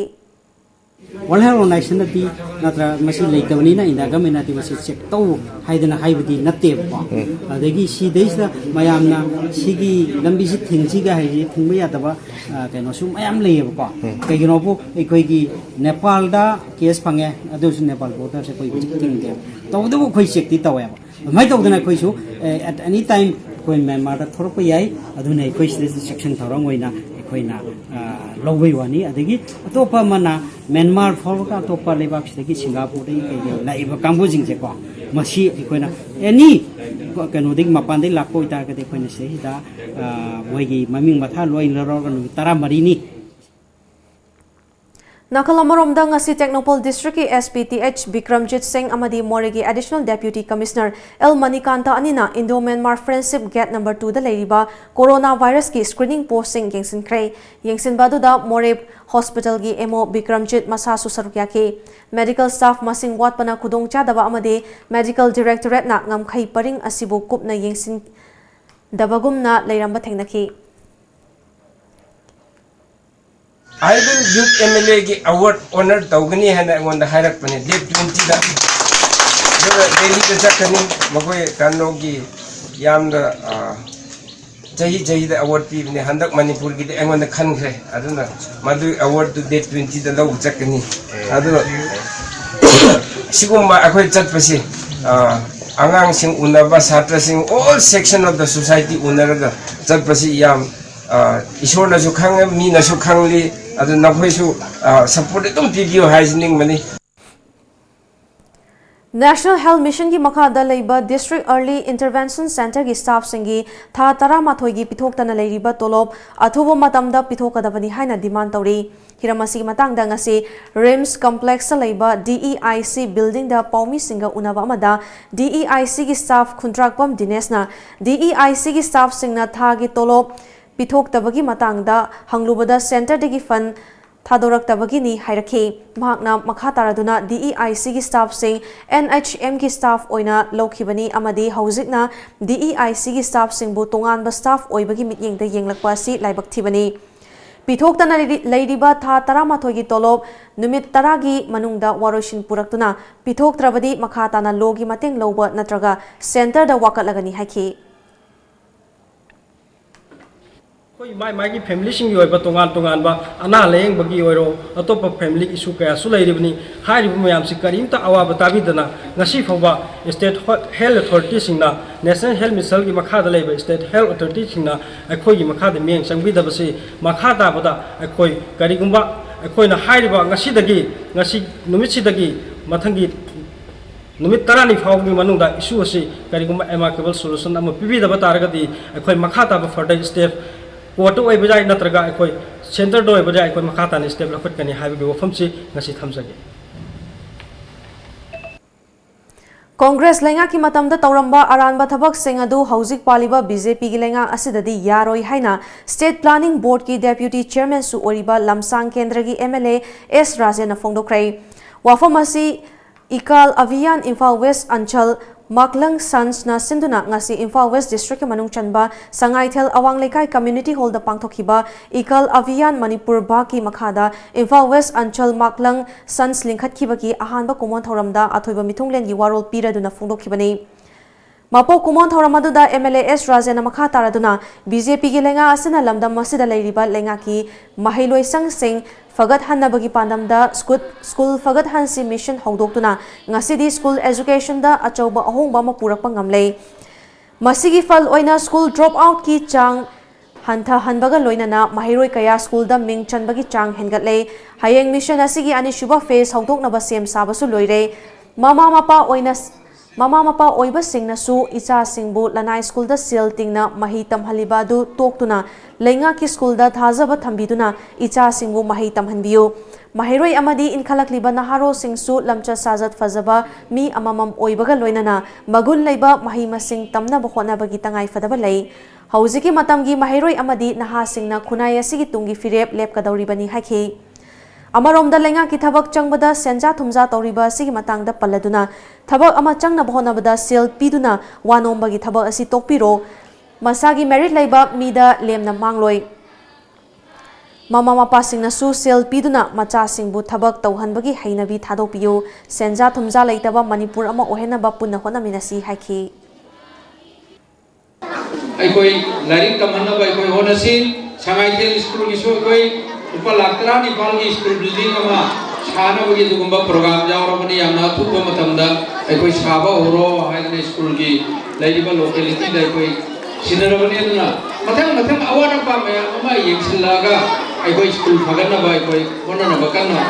World Health Organization ꯅꯗꯤ ꯅꯠꯇ꯭ꯔ ꯃꯁꯤ ꯂꯩꯇꯕꯅꯤꯅ India government ꯅꯗꯤ ꯃꯁꯤ check ꯇꯧ ꯍꯥꯏꯗꯅ ꯍꯥꯏꯕꯗꯤ ꯅꯠꯇꯦꯕꯀꯣ꯫ ꯑꯗꯒꯤ ꯁꯤꯗꯩꯁꯤꯗ ꯃꯌꯥꯝꯅ ꯁꯤꯒꯤ ꯂꯝꯕꯤꯁꯤ ꯊꯤꯡꯁꯤꯒ ꯍꯥꯏꯁꯤ ꯊꯤꯡꯕ ꯌꯥꯗꯕ, ꯑ, ꯀꯩꯅꯣꯁꯨ ꯃꯌꯥꯝ ꯂꯩꯌꯦꯕꯀꯣ꯫ ꯀꯩꯒꯤꯅꯣꯕꯨ ꯑꯩꯈꯣꯏꯒꯤ ꯅꯦꯄꯥꯜꯗ case ꯐꯪꯉꯦ, ꯑꯗꯨꯁꯨ ꯅꯦꯄꯥꯜ border ꯁꯦ ꯑꯩꯈꯣꯏ ꯍꯧꯖꯤꯛ ꯊꯤꯡꯗꯦ꯫ ꯇꯧꯕꯇꯕꯨ ꯑꯩꯈꯣꯏ check ꯇꯤ ꯇꯧꯋꯦꯕ꯫ ꯑꯗꯨꯃꯥꯏꯅ ꯇꯧꯗꯅ ꯑꯩꯈꯣꯏꯁꯨ, ꯑꯦ, at any time ꯑꯩꯈꯣꯏ ꯃ꯭ꯌꯥꯟꯃꯥꯔꯗ ꯊꯣꯛꯂꯛꯄ ꯌꯥꯏ꯫ ꯑꯗꯨꯅ ꯑꯩꯈꯣꯏ ꯁꯤꯗꯩꯁꯤꯗ ꯆꯦꯛꯁꯤꯟ ꯊꯧꯔꯥꯡ ꯑꯣꯏꯅ ꯑꯩꯈꯣꯏꯅ, ꯑ, ꯂꯧꯕꯩ ꯋꯥꯅꯤ꯫ ꯑꯗꯒꯤ ꯑꯇꯣꯞꯄ ꯑꯃꯅ ꯃ꯭ꯌꯥꯟꯃꯥꯔ ꯐꯥꯎꯔꯒ ꯑꯇꯣꯞꯄ ꯂꯩꯕꯥꯛꯁꯤꯗꯒꯤ ꯁꯤꯡꯒꯥꯄꯨꯔꯗꯒꯤ ꯀꯩꯗꯒꯤ ꯂꯥꯛꯏꯕ ꯀꯥꯡꯕꯨꯁꯤꯡꯁꯦꯀꯣ, ꯃꯁꯤ ꯑꯩꯈꯣꯏꯅ any ꯀꯩꯅꯣꯗꯒꯤ ꯃꯄꯥꯟꯗꯒꯤ ꯂꯥꯛꯄ ꯑꯣꯏꯇꯥꯔꯒꯗꯤ ꯑꯩꯈꯣꯏꯅ ꯁꯤꯗꯩꯁꯤꯗ, ꯑ, ꯃꯣꯏꯒꯤ ꯃꯃꯤꯡ ꯃꯊꯥ ꯂꯣꯏ ꯂꯧꯔꯒ ꯅꯨꯃꯤꯠ ꯇꯔꯥꯃꯔꯤꯅꯤ꯫ ꯅꯥꯀꯜ ꯑꯃꯔꯣꯝꯗ ꯉꯁꯤ ꯇꯦꯡꯅꯧꯄꯜ district ꯀꯤ S P Th Bikramjit Singh ꯑꯃꯗꯤ ꯃꯣꯔꯦꯒꯤ Additional Deputy Commissioner L Manikanta ꯑꯅꯤꯅ Indo Myanmar Friendship Gate number two ꯗ ꯂꯩꯔꯤꯕ corona virus ꯀꯤ screening post ꯁꯤꯡ ꯌꯦꯡꯁꯤꯟꯈ꯭ꯔꯦ꯫ ꯌꯦꯡꯁꯤꯟꯕ ꯑꯗꯨꯗ ꯃꯣꯔꯦ hospital ꯒꯤ M O Bikramjit ꯃꯁꯥꯁꯨ ꯁꯔꯨꯛ ꯌꯥꯈꯤ꯫ Medical staff ꯃꯁꯤꯡ ꯋꯥꯠꯄꯅ ꯈꯨꯗꯣꯡꯆꯥꯗꯕ ꯑꯃꯗꯤ Medical Directorate ꯅ ꯉꯝꯈꯩ ꯄꯔꯤꯡ ꯑꯁꯤꯕꯨ ꯀꯨꯞꯅ ꯌꯦꯡꯁꯤꯟꯗꯕꯒꯨꯝꯅ ꯂꯩꯔꯝꯕ ꯊꯦꯡꯅꯈꯤ꯫ I will give M L A ꯒꯤ award honour ꯇꯧꯒꯅꯤ ꯍꯥꯏꯅ ꯑꯩꯉꯣꯟꯗ ꯍꯥꯏꯔꯛꯄꯅꯦ date twenty ꯗ꯫ ꯑꯗꯨꯒ ꯗꯦꯜꯂꯤꯗ ꯆꯠꯀꯅꯤ꯫ ꯃꯈꯣꯏ ꯀꯩꯅꯣꯒꯤ ꯌꯥꯝꯅ, ꯑ, ꯆꯍꯤ ꯆꯍꯤꯗ ꯑꯦꯋꯥꯔꯗ ꯄꯤꯕꯅꯦ꯫ ꯍꯟꯗꯛ ꯃꯅꯤꯄꯨꯔꯒꯤꯗꯤ ꯑꯩꯉꯣꯟꯗ ꯈꯟꯈ꯭ꯔꯦ꯫ ꯑꯗꯨꯅ ꯃꯗꯨꯒꯤ ꯑꯦꯋꯥꯔꯗꯇꯨ ꯗꯦꯠ ꯇ꯭ꯋꯦꯟꯇꯤꯗ ꯂꯧꯕ ꯆꯠꯀꯅꯤ꯫ ꯑꯗꯨ ꯁꯤꯒꯨꯝꯕ ꯑꯩꯈꯣꯏ ꯆꯠꯄꯁꯤ, ꯑ, ꯑꯉꯥꯡꯁꯤꯡ ꯎꯅꯕ, ꯁꯥꯇ꯭ꯔꯁꯤꯡ, all section of the society ꯎꯅꯔꯒ ꯆꯠꯄꯁꯤ ꯌꯥꯝ, ꯑ, ꯏꯁꯣꯔꯅꯁꯨ ꯈꯪꯉꯦ, ꯃꯤꯅꯁꯨ ꯈꯪꯂꯤ꯫ ꯑꯗꯨ ꯅꯈꯣꯏꯁꯨ, ꯑ, ꯁꯞꯄꯣꯔꯠ ꯑꯗꯨꯝ ꯄꯤꯕꯤꯌꯨ ꯍꯥꯏꯖꯅꯤꯡꯕꯅꯤ꯫ National Health Missionꯒꯤ ꯃꯈꯥꯗ ꯂꯩꯕ District Early Intervention Centreꯒꯤ staffꯁꯤꯡꯒꯤ ꯊꯥ ꯇꯔꯥꯃꯥꯊꯣꯏꯒꯤ ꯄꯤꯊꯣꯛꯇꯅ ꯂꯩꯔꯤꯕ ꯇꯣꯂꯣꯞ ꯑꯊꯨꯕ ꯃꯇꯝꯗ ꯄꯤꯊꯣꯛꯀꯗꯕꯅꯤ ꯍꯥꯏꯅ demand ꯇꯧꯔꯤ꯫ ꯍꯤꯔꯝ ꯑꯁꯤꯒꯤ ꯃꯇꯥꯡꯗ ꯉꯁꯤ RIMS complexꯇ ꯂꯩꯕ DEIC buildingꯗ ꯄꯥꯎꯃꯤꯁꯤꯡꯒ ꯎꯅꯕ ꯑꯃꯗ DEICꯒꯤ staff ꯈꯨꯟꯗ꯭ꯔꯥꯛꯄꯝ ꯗꯤꯅꯦꯁꯅ DEICꯒꯤ staffꯁꯤꯡꯅ ꯊꯥꯒꯤ ꯇꯣꯂꯣꯞ ꯄꯤꯊꯣꯛꯇꯕꯒꯤ ꯃꯇꯥꯡꯗ ꯍꯪꯂꯨꯕꯗ centreꯗꯒꯤ fund ꯊꯥꯗꯣꯔꯛꯇꯕꯒꯤꯅꯤ ꯍꯥꯏꯔꯛꯈꯤ꯫ ꯃꯍꯥꯛꯅ ꯃꯈꯥ ꯇꯥꯔꯗꯨꯅ DEICꯒꯤ staffꯁꯤꯡ NHMꯒꯤ staff ꯑꯣꯏꯅ ꯂꯧꯈꯤꯕꯅꯤ ꯑꯃꯗꯤ ꯍꯧꯖꯤꯛꯅ DEICꯒꯤ staffꯁꯤꯡꯕꯨ ꯇꯣꯉꯥꯟꯕ staff ꯑꯣꯏꯕꯒꯤ ꯃꯤꯠꯌꯦꯡꯗ ꯌꯦꯡꯂꯛꯄ ꯑꯁꯤ ꯂꯥꯏꯕꯛ ꯊꯤꯕꯅꯤ꯫ ꯄꯤꯊꯣꯛꯇꯅ ꯂꯩꯔꯤ-, ꯂꯩꯔꯤꯕ ꯊꯥ ꯇꯔꯥꯃꯥꯊꯣꯏꯒꯤ ꯇꯣꯂꯣꯞ ꯅꯨꯃꯤꯠ ꯇꯔꯥꯒꯤ ꯃꯅꯨꯡꯗ ꯋꯥꯔꯣꯏꯁꯤꯟ ꯄꯨꯔꯛꯇꯨꯅ ꯄꯤꯊꯣꯛꯇ꯭ꯔꯕꯗꯤ ꯃꯈꯥ ꯇꯥꯅ lawꯒꯤ ꯃꯇꯦꯡ ꯂꯧꯕ ꯅꯠꯇ꯭ꯔꯒ centreꯗ ꯋꯥꯀꯠꯂꯒꯅꯤ ꯍꯥꯏꯈꯤ꯫ ꯑꯩꯈꯣꯏ ꯃꯥꯏ ꯃꯥꯏꯒꯤ familyꯁꯤꯡꯒꯤ ꯑꯣꯏꯕ ꯇꯣꯉꯥꯟ ꯇꯣꯉꯥꯟꯕ ꯑꯅꯥ ꯂꯥꯌꯦꯡꯕꯒꯤ ꯑꯣꯏꯔꯣ, ꯑꯇꯣꯞꯄ family issue ꯀꯌꯥꯁꯨ ꯂꯩꯔꯤꯕꯅꯤ꯫ ꯍꯥꯏꯔꯤꯕ ꯃꯌꯥꯝꯁꯤ ꯀꯔꯤꯝꯇ ꯑꯋꯥꯕ ꯇꯥꯕꯤꯗꯅ ꯉꯁꯤ ꯐꯥꯎꯕ state health authorityꯁꯤꯡꯅ, National Health Missionꯒꯤ ꯃꯈꯥꯗ ꯂꯩꯕ state health authorityꯁꯤꯡꯅ ꯑꯩꯈꯣꯏꯒꯤ ꯃꯈꯥꯗ ꯃꯤꯠꯌꯦꯡ ꯆꯪꯕꯤꯗꯕꯁꯤ ꯃꯈꯥ ꯇꯥꯕꯗ ꯑꯩꯈꯣꯏ ꯀꯔꯤꯒꯨꯝꯕ ꯑꯩꯈꯣꯏꯅ ꯍꯥꯏꯔꯤꯕ ꯉꯁꯤꯗꯒꯤ, ꯉꯁꯤ ꯅꯨꯃꯤꯠꯁꯤꯗꯒꯤ ꯃꯊꯪꯒꯤ ꯅꯨꯃꯤꯠ ꯇꯔꯥꯅꯤ ꯐꯥꯎꯕꯒꯤ ꯃꯅꯨꯡꯗ issue ꯑꯁꯤ ꯀꯔꯤꯒꯨꯝꯕ amicable solution ꯑꯃ ꯄꯤꯕꯤꯗꯕ ꯇꯥꯔꯒꯗꯤ ꯑꯩꯈꯣꯏ ꯃꯈꯥ ꯇꯥꯕ further step courtꯇ ꯑꯣꯏꯕ ꯌꯥꯏ, ꯅꯠꯇ꯭ꯔꯒ ꯑꯩꯈꯣꯏ centreꯗ ꯑꯣꯏꯕ ꯌꯥꯏ, ꯑꯩꯈꯣꯏ ꯃꯈꯥ ꯇꯥꯅ step ꯂꯧꯈꯠꯀꯅꯤ ꯍꯥꯏꯕꯒꯤ ꯋꯥꯐꯝꯁꯤ ꯉꯁꯤ ꯊꯝꯖꯒꯦ꯫ ꯀꯣꯡꯒ꯭ꯔꯦꯁ ꯂꯩꯉꯥꯛꯀꯤ ꯃꯇꯝꯗ ꯇꯧꯔꯝꯕ ꯑꯔꯥꯟꯕ ꯊꯕꯛꯁꯤꯡ ꯑꯗꯨ ꯍꯧꯖꯤꯛ ꯄꯥꯜꯂꯤꯕ BJPꯒꯤ ꯂꯩꯉꯥꯛ ꯑꯁꯤꯗꯗꯤ ꯌꯥꯔꯣꯏ ꯍꯥꯏꯅ State Planning Boardꯀꯤ Deputy Chairmanꯁꯨ ꯑꯣꯏꯔꯤꯕ ꯂꯝꯁꯥꯡ ꯀꯦꯟꯗ꯭ꯔꯒꯤ MLA ꯑꯦꯁ ꯔꯥꯖꯦꯟꯅ ꯐꯣꯡꯗꯣꯛꯈ꯭ꯔꯦ꯫ ꯋꯥꯐꯝ ꯑꯁꯤ ꯏꯀꯥꯜ ꯑꯚꯤꯌꯥꯟ ꯏꯝꯐꯥꯜ ꯋꯦꯁ ꯑꯟꯆꯜ ꯃꯥꯛꯂꯪ ꯁꯟꯁꯅ ꯁꯤꯟꯗꯨꯅ ꯉꯁꯤ ꯏꯝꯐꯥꯜ ꯋꯦꯁ ꯗꯤꯁꯇ꯭ꯔꯤꯛꯀꯤ ꯃꯅꯨꯡ ꯆꯟꯕ ꯁꯉꯥꯏꯊꯦꯜ ꯑꯋꯥꯡ ꯂꯩꯀꯥꯏ ꯀꯝꯃ꯭ꯌꯨꯅꯤꯇꯤ ꯍꯣꯜꯗ ꯄꯥꯡꯊꯣꯛꯈꯤꯕ ꯏꯀꯜ ꯑꯚꯤꯌꯥꯟ ꯃꯅꯤꯄꯨꯔ ꯚꯥꯒꯀꯤ ꯃꯈꯥꯗ ꯏꯝꯐꯥꯜ ꯋꯦꯁ ꯑꯟꯆꯜ ꯃꯥꯛꯂꯪ ꯁꯟꯁ ꯂꯤꯡꯈꯠꯈꯤꯕꯒꯤ ꯑꯍꯥꯟꯕ ꯀꯨꯝꯑꯣꯟ ꯊꯧꯔꯝꯗ ꯑꯊꯣꯏꯕ ꯃꯤꯊꯨꯡꯂꯦꯟꯒꯤ ꯋꯥꯔꯣꯜ ꯄꯤꯔꯗꯨꯅ ꯐꯣꯡꯗꯣꯛꯈꯤꯕꯅꯤ꯫ ꯃꯄꯣꯛ ꯀꯨꯝꯑꯣꯟ ꯊꯧꯔꯝ ꯑꯗꯨꯗ ꯑꯦꯝ ꯑꯦꯜ ꯑꯦ ꯑꯦꯁ ꯔꯥꯖꯦꯟꯅ ꯃꯈꯥ ꯇꯥꯔꯗꯨꯅ ꯕꯤ ꯖꯦ ꯄꯤꯒꯤ ꯂꯩꯉꯥꯛ ꯑꯁꯤꯅ ꯂꯝꯗꯝ ꯑꯁꯤꯗ ꯂꯩꯔꯤꯕ ꯂꯩꯉꯥꯛꯀꯤ ꯃꯍꯩꯂꯣꯏꯁꯪꯁꯤꯡ ꯐꯒꯠꯍꯟꯅꯕꯒꯤ ꯄꯥꯟꯗꯝꯗ ꯁ꯭ꯀꯨꯜ, ꯁ꯭ꯀꯨꯜ ꯐꯒꯠꯍꯟꯁꯤ ꯃꯤꯁꯟ ꯍꯧꯗꯣꯛꯇꯨꯅ ꯉꯁꯤꯗꯤ ꯁ꯭ꯀꯨꯜ ꯑꯦꯖꯨꯀꯦꯁꯟꯗ ꯑꯆꯧꯕ ꯑꯍꯣꯡꯕ ꯑꯃ ꯄꯨꯔꯛꯄ ꯉꯝꯂꯦ꯫ ꯃꯁꯤꯒꯤ ꯐꯜ ꯑꯣꯏꯅ ꯁ꯭ꯀꯨꯜ ꯗ꯭ꯔꯣꯞ ꯑꯥꯎꯠꯀꯤ ꯆꯥꯡ ꯍꯟꯊꯍꯟꯕꯒ ꯂꯣꯏꯅꯅ ꯃꯍꯩꯔꯣꯏ ꯀꯌꯥ ꯁ꯭ꯀꯨꯜꯗ ꯃꯤꯡ ꯆꯟꯕꯒꯤ ꯆꯥꯡ ꯍꯦꯟꯒꯠꯂꯦ꯫ ꯍꯌꯦꯡ ꯃꯤꯁꯟ ꯑꯁꯤꯒꯤ ꯑꯅꯤꯁꯨꯕ ꯐꯦꯖ ꯍꯧꯗꯣꯛꯅꯕ ꯁꯦꯝ ꯁꯥꯕꯁꯨ ꯂꯣꯏꯔꯦ꯫ ꯃꯃꯥ ꯃꯄꯥ ꯑꯣꯏꯅ, ꯃꯃꯥ ꯃꯄꯥ ꯑꯣꯏꯕꯁꯤꯡꯅꯁꯨ ꯏꯆꯥꯁꯤꯡꯕꯨ ꯂꯅꯥꯏ ꯁ꯭ꯀꯨꯜꯗ ꯁꯦꯜ ꯇꯤꯡꯅ ꯃꯍꯩ ꯇꯝꯍꯜꯂꯤꯕ ꯑꯗꯨ ꯇꯣꯛꯇꯨꯅ ꯂꯩꯉꯥꯛꯀꯤ ꯁ꯭ꯀꯨꯜꯗ ꯊꯥꯖꯕ ꯊꯝꯕꯤꯗꯨꯅ ꯏꯆꯥꯁꯤꯡꯕꯨ ꯃꯍꯩ ꯇꯝꯍꯟꯕꯤꯌꯨ꯫ ꯃꯍꯩꯔꯣꯏ ꯑꯃꯗꯤ ꯏꯟꯈꯠꯂꯛꯂꯤꯕ ꯅꯍꯥꯔꯣꯜꯁꯤꯡꯁꯨ ꯂꯝꯆꯠ ꯁꯥꯖꯠ ꯐꯖꯕ ꯃꯤ ꯑꯃꯃꯝ ꯑꯣꯏꯕꯒ ꯂꯣꯏꯅꯅ ꯃꯒꯨꯟ ꯂꯩꯕ ꯃꯍꯩ ꯃꯁꯤꯡ ꯇꯝꯅꯕ ꯍꯣꯠꯅꯕꯒꯤ ꯇꯉꯥꯏꯐꯗꯕ ꯂꯩ꯫ ꯍꯧꯖꯤꯛꯀꯤ ꯃꯇꯝꯒꯤ ꯃꯍꯩꯔꯣꯏ ꯑꯃꯗꯤ ꯅꯍꯥꯁꯤꯡꯅ ꯈꯨꯟꯅꯥꯏ ꯑꯁꯤꯒꯤ ꯇꯨꯡꯒꯤ ꯐꯤꯔꯦꯞ ꯂꯦꯞꯀꯗꯧꯔꯤꯕꯅꯤ ꯍꯥꯏꯈꯤ꯫ ꯑꯃꯔꯣꯝꯗ ꯂꯩꯉꯥꯛꯀꯤ ꯊꯕꯛ ꯆꯪꯕꯗ ꯁꯦꯟꯖꯥ ꯊꯨꯝꯖꯥ ꯇꯧꯔꯤꯕ ꯑꯁꯤꯒꯤ ꯃꯇꯥꯡꯗ ꯄꯜꯂꯗꯨꯅ ꯊꯕꯛ ꯑꯃ ꯆꯪꯅꯕ ꯍꯣꯠꯅꯕꯗ ꯁꯦꯜ ꯄꯤꯗꯨꯅ ꯋꯥ ꯅꯣꯝꯕꯒꯤ ꯊꯕꯛ ꯑꯁꯤ ꯇꯣꯛꯄꯤꯔꯣ꯫ ꯃꯁꯥꯒꯤ ꯃꯦꯔꯤꯠ ꯂꯩꯕ ꯃꯤꯗ ꯂꯦꯝꯅ ꯃꯥꯡꯂꯣꯏ꯫ ꯃꯃꯥ ꯃꯄꯥꯁꯤꯡꯅꯁꯨ ꯁꯦꯜ ꯄꯤꯗꯨꯅ ꯃꯆꯥꯁꯤꯡꯕꯨ ꯊꯕꯛ ꯇꯧꯍꯟꯕꯒꯤ ꯍꯩꯅꯕꯤ ꯊꯥꯗꯣꯛꯄꯤꯌꯨ꯫ ꯁꯦꯟꯖꯥ ꯊꯨꯝꯖꯥ ꯂꯩꯇꯕ ꯃꯅꯤꯄꯨꯔ ꯑꯃ ꯑꯣꯏꯍꯟꯅꯕ ꯄꯨꯟꯅ ꯍꯣꯠꯅꯃꯤꯟꯅꯁꯤ ꯍꯥꯏꯈꯤ꯫ ꯑꯩꯈꯣꯏ ꯂꯥꯏꯔꯤꯛ ꯇꯝꯍꯟꯅꯕ ꯑꯩꯈꯣꯏ ꯍꯣꯠꯅꯁꯤ꯫ ꯁꯉꯥꯏꯊꯦꯜ ꯁ꯭ꯀꯨꯜꯒꯤꯁꯨ ꯑꯩꯈꯣꯏ ꯂꯨꯄꯥ ꯂꯥꯈ ꯇꯔꯥꯅꯤꯄꯥꯜꯒꯤ ꯁ꯭ꯀꯨꯜ ꯕꯤꯜꯗꯤꯡ ꯑꯃ ꯁꯥꯅꯕꯒꯤ ꯑꯗꯨꯒꯨꯝꯕ ꯄ꯭ꯔꯣꯒ꯭ꯔꯥꯝ ꯌꯥꯎꯔꯕꯅꯤ꯫ ꯌꯥꯝꯅ ꯑꯊꯨꯕ ꯃꯇꯝꯗ ꯑꯩꯈꯣꯏ ꯁꯥꯕ ꯍꯧꯔꯣ ꯍꯥꯏꯗꯅ ꯁ꯭ꯀꯨꯜꯒꯤ ꯂꯩꯔꯤꯕ ꯂꯣꯀꯦꯂꯤꯇꯤꯗ ꯑꯩꯈꯣꯏ ꯁꯤꯟꯅꯔꯕꯅꯤ꯫ ꯑꯗꯨꯅ ꯃꯊꯪ ꯃꯊꯪ ꯑꯋꯥꯠ ꯑꯄꯥ ꯃꯌꯥꯝ ꯑꯃ ꯌꯦꯡꯁꯤꯜꯂꯛꯑꯒ ꯑꯩꯈꯣꯏ ꯁ꯭ꯀꯨꯜ ꯐꯒꯠꯅꯕ ꯑꯩꯈꯣꯏ ꯍꯣꯠꯅꯅꯕ ꯀꯟꯅ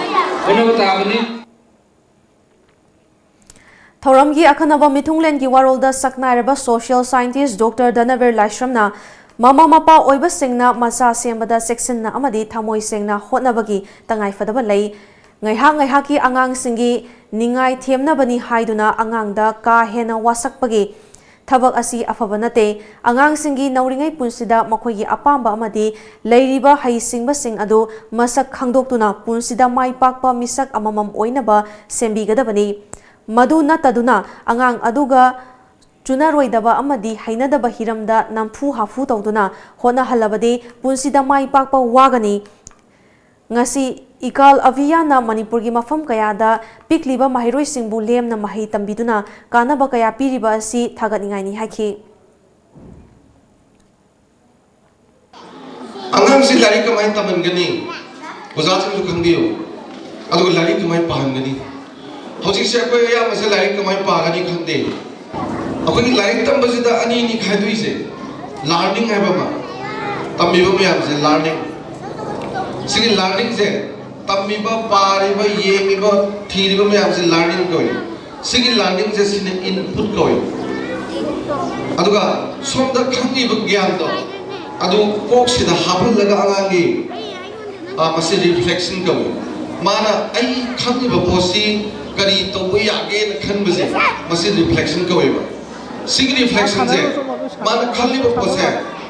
ꯍꯣꯠꯅꯕ ꯇꯥꯕꯅꯤ꯫ ꯊꯧꯔꯝꯒꯤ ꯑꯈꯟꯅꯕ ꯃꯤꯊꯨꯡꯂꯦꯟꯒꯤ ꯋꯥꯔꯣꯜꯗ ꯁꯛꯅꯥꯏꯔꯕ ꯁꯣꯁꯤꯌꯦꯜ ꯁꯥꯏꯟꯇꯤꯁ ꯗꯣꯛꯇꯔ ꯙꯅꯕꯤꯔ ꯂꯥꯏꯁ꯭ꯔꯝꯅ ꯃꯃꯥ ꯃꯄꯥ ꯑꯣꯏꯕꯁꯤꯡꯅ ꯃꯆꯥ ꯁꯦꯝꯕꯗ ꯆꯦꯛꯁꯤꯟꯅ ꯑꯃꯗꯤ ꯊꯃꯣꯏ ꯁꯦꯡꯅ ꯍꯣꯠꯅꯕꯒꯤ ꯇꯉꯥꯏꯐꯗꯕ ꯂꯩ꯫ ꯉꯥꯏꯍꯥꯛ ꯉꯥꯏꯍꯥꯛꯀꯤ ꯑꯉꯥꯡꯁꯤꯡꯒꯤ ꯅꯤꯡꯉꯥꯏ ꯊꯦꯝꯅꯕꯅꯤ ꯍꯥꯏꯗꯨꯅ ꯑꯉꯥꯡꯗ ꯀꯥ ꯍꯦꯟꯅ ꯋꯥꯁꯛꯄꯒꯤ ꯊꯕꯛ ꯑꯁꯤ ꯑꯐꯕ ꯅꯠꯇꯦ꯫ ꯑꯉꯥꯡꯁꯤꯡꯒꯤ ꯅꯧꯔꯤꯉꯩ ꯄꯨꯟꯁꯤꯗ ꯃꯈꯣꯏꯒꯤ ꯑꯄꯥꯝꯕ ꯑꯃꯗꯤ ꯂꯩꯔꯤꯕ ꯍꯩꯁꯤꯡꯕꯁꯤꯡ ꯑꯗꯨ ꯃꯁꯛ ꯈꯪꯗꯣꯛꯇꯨꯅ ꯄꯨꯟꯁꯤꯗ ꯃꯥꯏ ꯄꯥꯛꯄ ꯃꯤꯁꯛ ꯑꯃꯃꯝ ꯑꯣꯏꯅꯕ ꯁꯦꯝꯕꯤꯒꯗꯕꯅꯤ꯫ ꯃꯗꯨ ꯅꯠꯇꯗꯨꯅ ꯑꯉꯥꯡ ꯑꯗꯨꯒ ꯆꯨꯅꯔꯣꯏꯗꯕ ꯑꯃꯗꯤ ꯍꯩꯅꯗꯕ ꯍꯤꯔꯝꯗ ꯅꯝꯐꯨ ꯍꯥꯐꯨ ꯇꯧꯗꯨꯅ ꯍꯣꯠꯅꯍꯜꯂꯕꯗꯤ ꯄꯨꯟꯁꯤꯗ ꯃꯥꯏ ꯄꯥꯛꯄ ꯋꯥꯒꯅꯤ꯫ ꯉꯁꯤ ꯏꯀꯥꯜ ꯑꯚꯤꯌꯥꯟꯅ ꯃꯅꯤꯄꯨꯔꯒꯤ ꯃꯐꯝ ꯀꯌꯥꯗ ꯄꯤꯛꯂꯤꯕ ꯃꯍꯩꯔꯣꯏꯁꯤꯡꯕꯨ ꯂꯦꯝꯅ ꯃꯍꯩ ꯇꯝꯕꯤꯗꯨꯅ ꯀꯥꯟꯅꯕ ꯀꯌꯥ ꯄꯤꯔꯤꯕ ꯑꯁꯤ ꯊꯥꯒꯠꯅꯤꯡꯉꯥꯏꯅꯤ ꯍꯥꯏꯈꯤ꯫ ꯑꯉꯥꯡꯁꯤ ꯂꯥꯏꯔꯤꯛ ꯀꯃꯥꯏꯅ ꯇꯝꯍꯟꯒꯅꯤ? ꯑꯣꯖꯥꯁꯤꯡꯁꯨ ꯈꯪꯕꯤꯌꯨ꯫ ꯑꯗꯨꯒ ꯂꯥꯏꯔꯤꯛ ꯀꯃꯥꯏꯅ ꯄꯥꯍꯟꯒꯅꯤ? ꯍꯧꯖꯤꯛꯁꯦ ꯑꯩꯈꯣꯏ ꯑꯌꯥꯝꯕꯁꯦ ꯂꯥꯏꯔꯤꯛ ꯀꯃꯥꯏꯅ ꯄꯥꯒꯅꯤ ꯈꯪꯗꯦ꯫ ꯑꯩꯈꯣꯏꯒꯤ ꯂꯥꯏꯔꯤꯛ ꯇꯝꯕꯁꯤꯗ ꯑꯅꯤꯅꯤ ꯈꯥꯏꯗꯣꯛꯏꯁꯦ, ꯂꯥꯔꯅꯤꯡ ꯍꯥꯏꯕ ꯑꯃ, ꯇꯝꯃꯤꯕ ꯃꯌꯥꯝꯁꯦ ꯂꯥꯔꯅꯤꯡ꯫ ꯁꯤꯒꯤ ꯂꯥꯔꯅꯤꯡꯁꯦ, ꯇꯝꯃꯤꯕ, ꯄꯥꯔꯤꯕ, ꯌꯦꯡꯉꯤꯕ, ꯊꯤꯔꯤꯕ ꯃꯌꯥꯝꯁꯦ ꯂꯥꯔꯅꯤꯡ ꯀꯧꯏ꯫ ꯁꯤꯒꯤ ꯂꯥꯔꯅꯤꯡꯁꯦ, ꯁꯤꯅ ꯏꯟꯄꯨꯠ ꯀꯧꯏ꯫ ꯑꯗꯨꯒ ꯁꯣꯝꯗ ꯈꯪꯉꯤꯕ ꯒ꯭ꯌꯥꯟꯗꯣ ꯑꯗꯨ ꯀꯣꯛꯁꯤꯗ ꯍꯥꯞꯍꯜꯂꯒ ꯑꯉꯥꯡꯒꯤ, ꯑ, ꯃꯁꯤ ꯔꯤꯐ꯭ꯂꯦꯛꯁꯟ ꯀꯧꯏ꯫ ꯃꯥꯅ ꯑꯩ ꯈꯪꯉꯤꯕ ꯄꯣꯠꯁꯤ ꯀꯔꯤ ꯇꯧꯕ ꯌꯥꯒꯦꯅ ꯈꯟꯕꯁꯦ, ꯃꯁꯤ ꯔꯤꯐ꯭ꯂꯦꯛꯁꯟ ꯀꯧꯋꯦꯕ꯫ ꯁꯤꯒꯤ ꯔꯤꯐ꯭ꯂꯦꯛꯁꯟꯁꯦ, ꯃꯥꯅ ꯈꯜꯂꯤꯕ ꯄꯣꯠꯁꯦ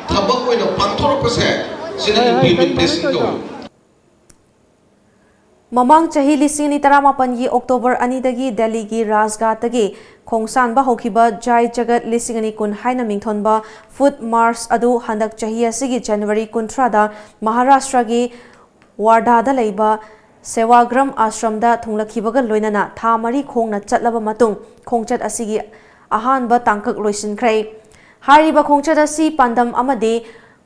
ꯊꯕꯛ ꯑꯣꯏꯅ ꯄꯥꯡꯊꯣꯔꯛꯄꯁꯦ, ꯁꯤꯅ ꯏꯝꯄ꯭ꯂꯤꯃꯦꯟꯇꯦꯁꯟ ꯀꯧꯏ꯫ ꯃꯃꯥꯡ ꯆꯍꯤ ꯂꯤꯁꯤꯡ ꯑꯅꯤ ꯇꯔꯥꯃꯥꯄꯟꯒꯤ ꯑꯣꯛꯇꯣꯕꯔ ꯑꯅꯤꯗꯒꯤ ꯗꯦꯜꯂꯤꯒꯤ ꯔꯥꯖꯒꯥꯠꯇꯒꯤ ꯈꯣꯡꯁꯥꯟꯕ ꯍꯧꯈꯤꯕ ꯖꯥꯏ ꯖꯒꯠ ꯂꯤꯁꯤꯡ ꯑꯅꯤ ꯀꯨꯟ ꯍꯥꯏꯅ ꯃꯤꯡꯊꯣꯟꯕ ꯐꯨꯠ ꯃꯥꯔꯆ ꯑꯗꯨ ꯍꯟꯗꯛ ꯆꯍꯤ ꯑꯁꯤꯒꯤ ꯖꯅꯋꯥꯔꯤ ꯀꯨꯟꯊ꯭ꯔꯥꯗ ꯃꯍꯥꯔꯥꯁꯇ꯭ꯔꯒꯤ ꯋꯥꯔꯙꯥꯗ ꯂꯩꯕ ꯁꯦꯋꯥꯒ꯭ꯔꯝ ꯑꯥꯁ꯭ꯔꯝꯗ ꯊꯨꯡꯂꯈꯤꯕꯒ ꯂꯣꯏꯅꯅ ꯊꯥ ꯃꯔꯤ ꯈꯣꯡꯅ ꯆꯠꯂꯕ ꯃꯇꯨꯡ ꯈꯣꯡꯆꯠ ꯑꯁꯤꯒꯤ ꯑꯍꯥꯟꯕ ꯇꯥꯡꯀꯛ ꯂꯣꯏꯁꯤꯟꯈ꯭ꯔꯦ꯫ ꯍꯥꯏꯔꯤꯕ ꯈꯣꯡꯆꯠ ꯑꯁꯤ ꯄꯥꯟꯗꯝ ꯑꯃꯗꯤ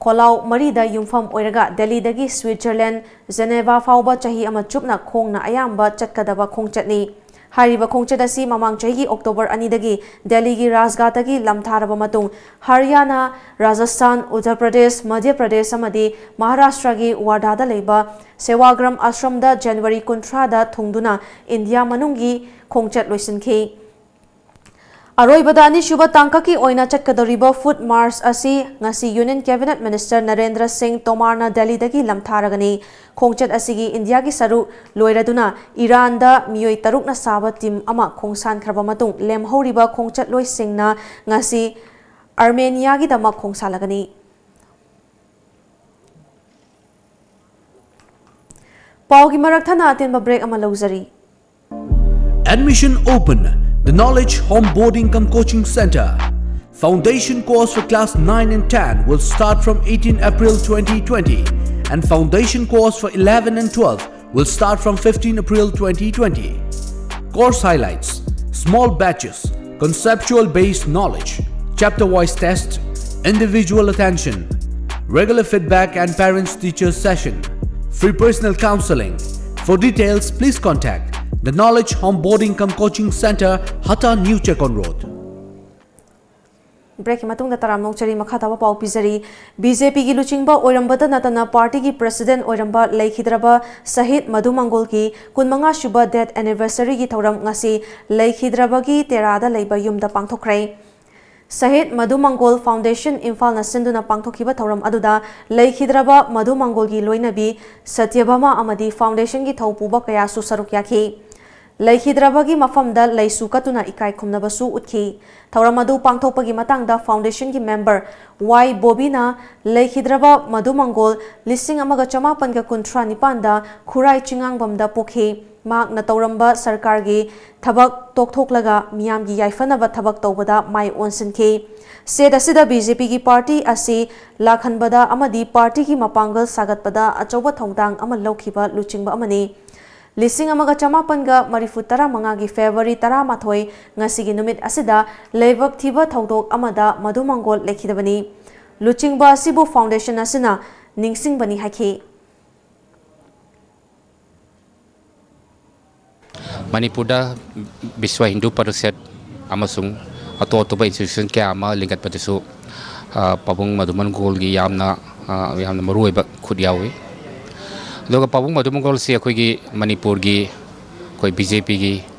ꯈꯣꯜꯂꯥꯎ ꯃꯔꯤꯗ ꯌꯨꯝꯐꯝ ꯑꯣꯏꯔꯒ ꯗꯦꯜꯂꯤꯗꯒꯤ ꯁ꯭ꯋꯤꯠꯖꯔꯂꯦꯟ ꯖꯦꯅꯦꯚꯥ ꯐꯥꯎꯕ ꯆꯍꯤ ꯑꯃ ꯆꯨꯞꯅ ꯈꯣꯡꯅ ꯑꯌꯥꯝꯕ ꯆꯠꯀꯗꯕ ꯈꯣꯡꯆꯠꯅꯤ꯫ ꯍꯥꯏꯔꯤꯕ ꯈꯣꯡꯆꯠ ꯑꯁꯤ ꯃꯃꯥꯡ ꯆꯍꯤꯒꯤ ꯑꯣꯛꯇꯣꯕꯔ ꯑꯅꯤꯗꯒꯤ ꯗꯦꯜꯂꯤꯒꯤ ꯔꯥꯖꯒꯥꯠꯇꯒꯤ ꯂꯝꯊꯥꯔꯕ ꯃꯇꯨꯡ ꯍꯔꯤꯌꯥꯅꯥ, ꯔꯥꯖꯁꯊꯥꯟ, ꯎꯠꯇꯔ ꯄ꯭ꯔꯗꯦꯁ, ꯃꯙ꯭ꯌ ꯄ꯭ꯔꯗꯦꯁ ꯑꯃꯗꯤ ꯃꯍꯥꯔꯥꯁꯇ꯭ꯔꯒꯤ ꯋꯥꯔꯙꯥꯗ ꯂꯩꯕ ꯁꯦꯋꯥꯒ꯭ꯔꯝ ꯑꯥꯁ꯭ꯔꯝꯗ ꯖꯅꯋꯥꯔꯤ ꯀꯨꯟꯊ꯭ꯔꯥꯗ ꯊꯨꯡꯗꯨꯅ ꯏꯟꯗꯤꯌꯥ ꯃꯅꯨꯡꯒꯤ ꯈꯣꯡꯆꯠ ꯂꯣꯏꯁꯤꯟꯈꯤ꯫ ꯑꯔꯣꯏꯕꯗ ꯑꯅꯤꯁꯨꯕ ꯇꯥꯡꯀꯛꯀꯤ ꯑꯣꯏꯅ ꯆꯠꯀꯗꯧꯔꯤꯕ ꯐꯨꯠ ꯃꯥꯔꯆ ꯑꯁꯤ ꯉꯁꯤ ꯌꯨꯅꯤꯌꯟ ꯀꯦꯕꯤꯅꯦꯠ ꯃꯤꯅꯤꯁꯇꯔ ꯅꯔꯦꯟꯗ꯭ꯔ ꯁꯤꯡ ꯇꯣꯃꯥꯔꯅ ꯗꯦꯜꯂꯤꯗꯒꯤ ꯂꯝꯊꯥꯔꯒꯅꯤ꯫ ꯈꯣꯡꯆꯠ ꯑꯁꯤꯒꯤ ꯏꯟꯗꯤꯌꯥꯒꯤ ꯁꯔꯨꯛ ꯂꯣꯏꯔꯗꯨꯅ ꯏꯔꯥꯟꯗ ꯃꯤꯑꯣꯏ ꯇꯔꯨꯛꯅ ꯁꯥꯕ ꯇꯤꯝ ꯑꯃ ꯈꯣꯡꯁꯥꯟꯈ꯭ꯔꯕ ꯃꯇꯨꯡ ꯂꯦꯝꯍꯧꯔꯤꯕ ꯈꯣꯡꯆꯠꯂꯣꯏꯁꯤꯡꯅ ꯉꯁꯤ ꯑꯔꯃꯦꯅꯤꯌꯥꯒꯤꯗꯃꯛ ꯈꯣꯡꯁꯥꯜꯂꯒꯅꯤ꯫ ꯄꯥꯎꯒꯤ ꯃꯔꯛ ꯊꯠꯅ ꯑꯇꯦꯟꯕ ꯕ꯭ꯔꯦꯛ ꯑꯃ ꯂꯧꯖꯔꯤ꯫ Admission open. The Knowledge Home Boarding cum Coaching Center. Foundation course for class nine and ten will start from eighteen April twenty twenty, and foundation course for eleven and twelve will start from fifteen April twenty twenty. Course highlights: small batches, conceptual based knowledge, chapter wise test, individual attention, regular feedback and parents teachers session, free personal counseling. For details, please contact the Knowledge Home Boarding cum Coaching Center, Hata, New Chekon Road. Break ꯀꯤ ꯃꯇꯨꯡꯗ ꯇꯔꯥꯝꯅ ꯑꯣꯛꯆꯔꯤ꯫ ꯃꯈꯥ ꯇꯥꯕ ꯄꯥꯎ ꯄꯤꯖꯔꯤ꯫ B J ꯄꯤꯒꯤ ꯂꯨꯆꯤꯡꯕ ꯑꯣꯏꯔꯝꯕꯇ ꯅꯠꯇꯅ ꯄꯥꯔꯇꯤꯒꯤ ꯄ꯭ꯔꯦꯁꯤꯗꯦꯟꯠ ꯑꯣꯏꯔꯝꯕ ꯂꯩꯈꯤꯗ꯭ꯔꯕ ꯁꯍꯤꯗ ꯃꯙꯨ ꯃꯪꯒꯣꯜꯒꯤ ꯀꯨꯟꯃꯉꯥ ꯁꯨꯕ ꯗꯦꯊ ꯑꯦꯅꯤꯚꯔꯁꯔꯤꯒꯤ ꯊꯧꯔꯝ ꯉꯁꯤ ꯂꯩꯈꯤꯗ꯭ꯔꯕꯒꯤ ꯇꯦꯔꯥꯗ ꯂꯩꯕ ꯌꯨꯝꯗ ꯄꯥꯡꯊꯣꯛꯈ꯭ꯔꯦ꯫ ꯁꯍꯤꯗ ꯃꯙꯨ ꯃꯪꯒꯣꯜ ꯐꯥꯎꯟꯗꯦꯁꯟ ꯏꯝꯐꯥꯜꯅ ꯁꯤꯟꯗꯨꯅ ꯄꯥꯡꯊꯣꯛꯈꯤꯕ ꯊꯧꯔꯝ ꯑꯗꯨꯗ ꯂꯩꯈꯤꯗ꯭ꯔꯕ ꯃꯙꯨ ꯃꯪꯒꯣꯜꯒꯤ ꯂꯣꯏꯅꯕꯤ ꯁꯇ꯭ꯌꯚꯥꯃꯥ ꯑꯃꯗꯤ ꯐꯥꯎꯟꯗꯦꯁꯟꯒꯤ ꯊꯧꯄꯨꯕ ꯀꯌꯥꯁꯨ ꯁꯔꯨꯛ ꯌꯥꯈꯤ꯫ ꯂꯩꯈꯤꯗ꯭ꯔꯕꯒꯤ ꯃꯐꯝꯗ ꯂꯩꯁꯨ ꯀꯠꯇꯨꯅ ꯏꯀꯥꯏ ꯈꯨꯝꯅꯕꯁꯨ ꯎꯠꯈꯤ꯫ ꯊꯧꯔꯝ ꯑꯗꯨ ꯄꯥꯡꯊꯣꯛꯄꯒꯤ ꯃꯇꯥꯡꯗ ꯐꯥꯎꯟꯗꯦꯁꯟꯒꯤ ꯃꯦꯝꯕꯔ ꯋꯥꯏ ꯕꯣꯕꯤꯅ ꯂꯩꯈꯤꯗ꯭ꯔꯕ ꯃꯙꯨ ꯃꯪꯒꯣꯜ ꯂꯤꯁꯤꯡ ꯑꯃꯒ ꯆꯃꯥꯄꯟꯒ ꯀꯨꯟꯊ꯭ꯔꯥ ꯅꯤꯄꯥꯟꯗ ꯈꯨꯔꯥꯏ ꯆꯤꯡꯉꯥꯡꯕꯝꯗ ꯄꯣꯛꯈꯤ꯫ ꯃꯍꯥꯛꯅ ꯇꯧꯔꯝꯕ ꯁꯔꯀꯥꯔꯒꯤ ꯊꯕꯛ ꯇꯣꯛꯊꯣꯛꯂꯒ ꯃꯤꯌꯥꯝꯒꯤ ꯌꯥꯏꯐꯅꯕ ꯊꯕꯛ ꯇꯧꯕꯗ ꯃꯥꯏ ꯑꯣꯟꯁꯤꯟꯈꯤ꯫ ꯁꯦꯠ ꯑꯁꯤꯗ ꯕꯤ ꯖꯦ ꯄꯤꯒꯤ ꯄꯥꯔꯇꯤ ꯑꯁꯤ ꯂꯥꯛꯍꯟꯕꯗ ꯑꯃꯗꯤ ꯄꯥꯔꯇꯤꯒꯤ ꯃꯄꯥꯡꯒꯜ ꯁꯥꯒꯠꯄꯗ ꯑꯆꯧꯕ ꯊꯧꯗꯥꯡ ꯑꯃ ꯂꯧꯈꯤꯕ ꯂꯨꯆꯤꯡꯕ ꯑꯃꯅꯤ꯫ ꯂꯤꯁꯤꯡ ꯑꯃꯒ ꯆꯃꯥꯄꯟꯒ ꯃꯔꯤꯐꯨ ꯇꯔꯥꯃꯉꯥꯒꯤ ꯐꯦꯕ꯭ꯔꯨꯋꯥꯔꯤ ꯇꯔꯥꯃꯥꯊꯣꯏ, ꯉꯁꯤꯒꯤ ꯅꯨꯃꯤꯠ ꯑꯁꯤꯗ ꯂꯥꯏꯕꯛ ꯊꯤꯕ ꯊꯧꯗꯣꯛ ꯑꯃꯗ ꯃꯙꯨ ꯃꯪꯒꯣꯜ ꯂꯩꯈꯤꯗꯕꯅꯤ꯫ ꯂꯨꯆꯤꯡꯕ ꯑꯁꯤꯕꯨ ꯐꯥꯎꯟꯗꯦꯁꯟ ꯑꯁꯤꯅ ꯅꯤꯡꯁꯤꯡꯕꯅꯤ ꯍꯥꯏꯈꯤ꯫ ꯃꯅꯤꯄꯨꯔꯗ ꯕꯤꯁ꯭ꯋ ꯍꯤꯟꯗꯨ ꯄꯔꯤꯁꯠ ꯑꯃꯁꯨꯡ ꯑꯇꯣꯞ ꯑꯇꯣꯞꯄ ꯏꯟꯁꯇꯤꯇ꯭ꯌꯨꯁꯟ ꯀꯌꯥ ꯑꯃ ꯂꯤꯡꯈꯠꯄꯗꯁꯨ, ꯑ, ꯄꯥꯕꯨꯡ ꯃꯙꯨ ꯃꯪꯒꯣꯜꯒꯤ ꯌꯥꯝꯅ, ꯑ, ꯌꯥꯝꯅ ꯃꯔꯨꯑꯣꯏꯕ ꯈꯨꯠ ꯌꯥꯎꯏ꯫ ꯑꯗꯨꯒ ꯄꯥꯕꯨꯡ ꯃꯙꯨ ꯃꯪꯒꯣꯜꯁꯤ ꯑꯩꯈꯣꯏꯒꯤ ꯃꯅꯤꯄꯨꯔꯒꯤ, ꯑꯩꯈꯣꯏ ꯕꯤ ꯖꯦ ꯄꯤꯒꯤ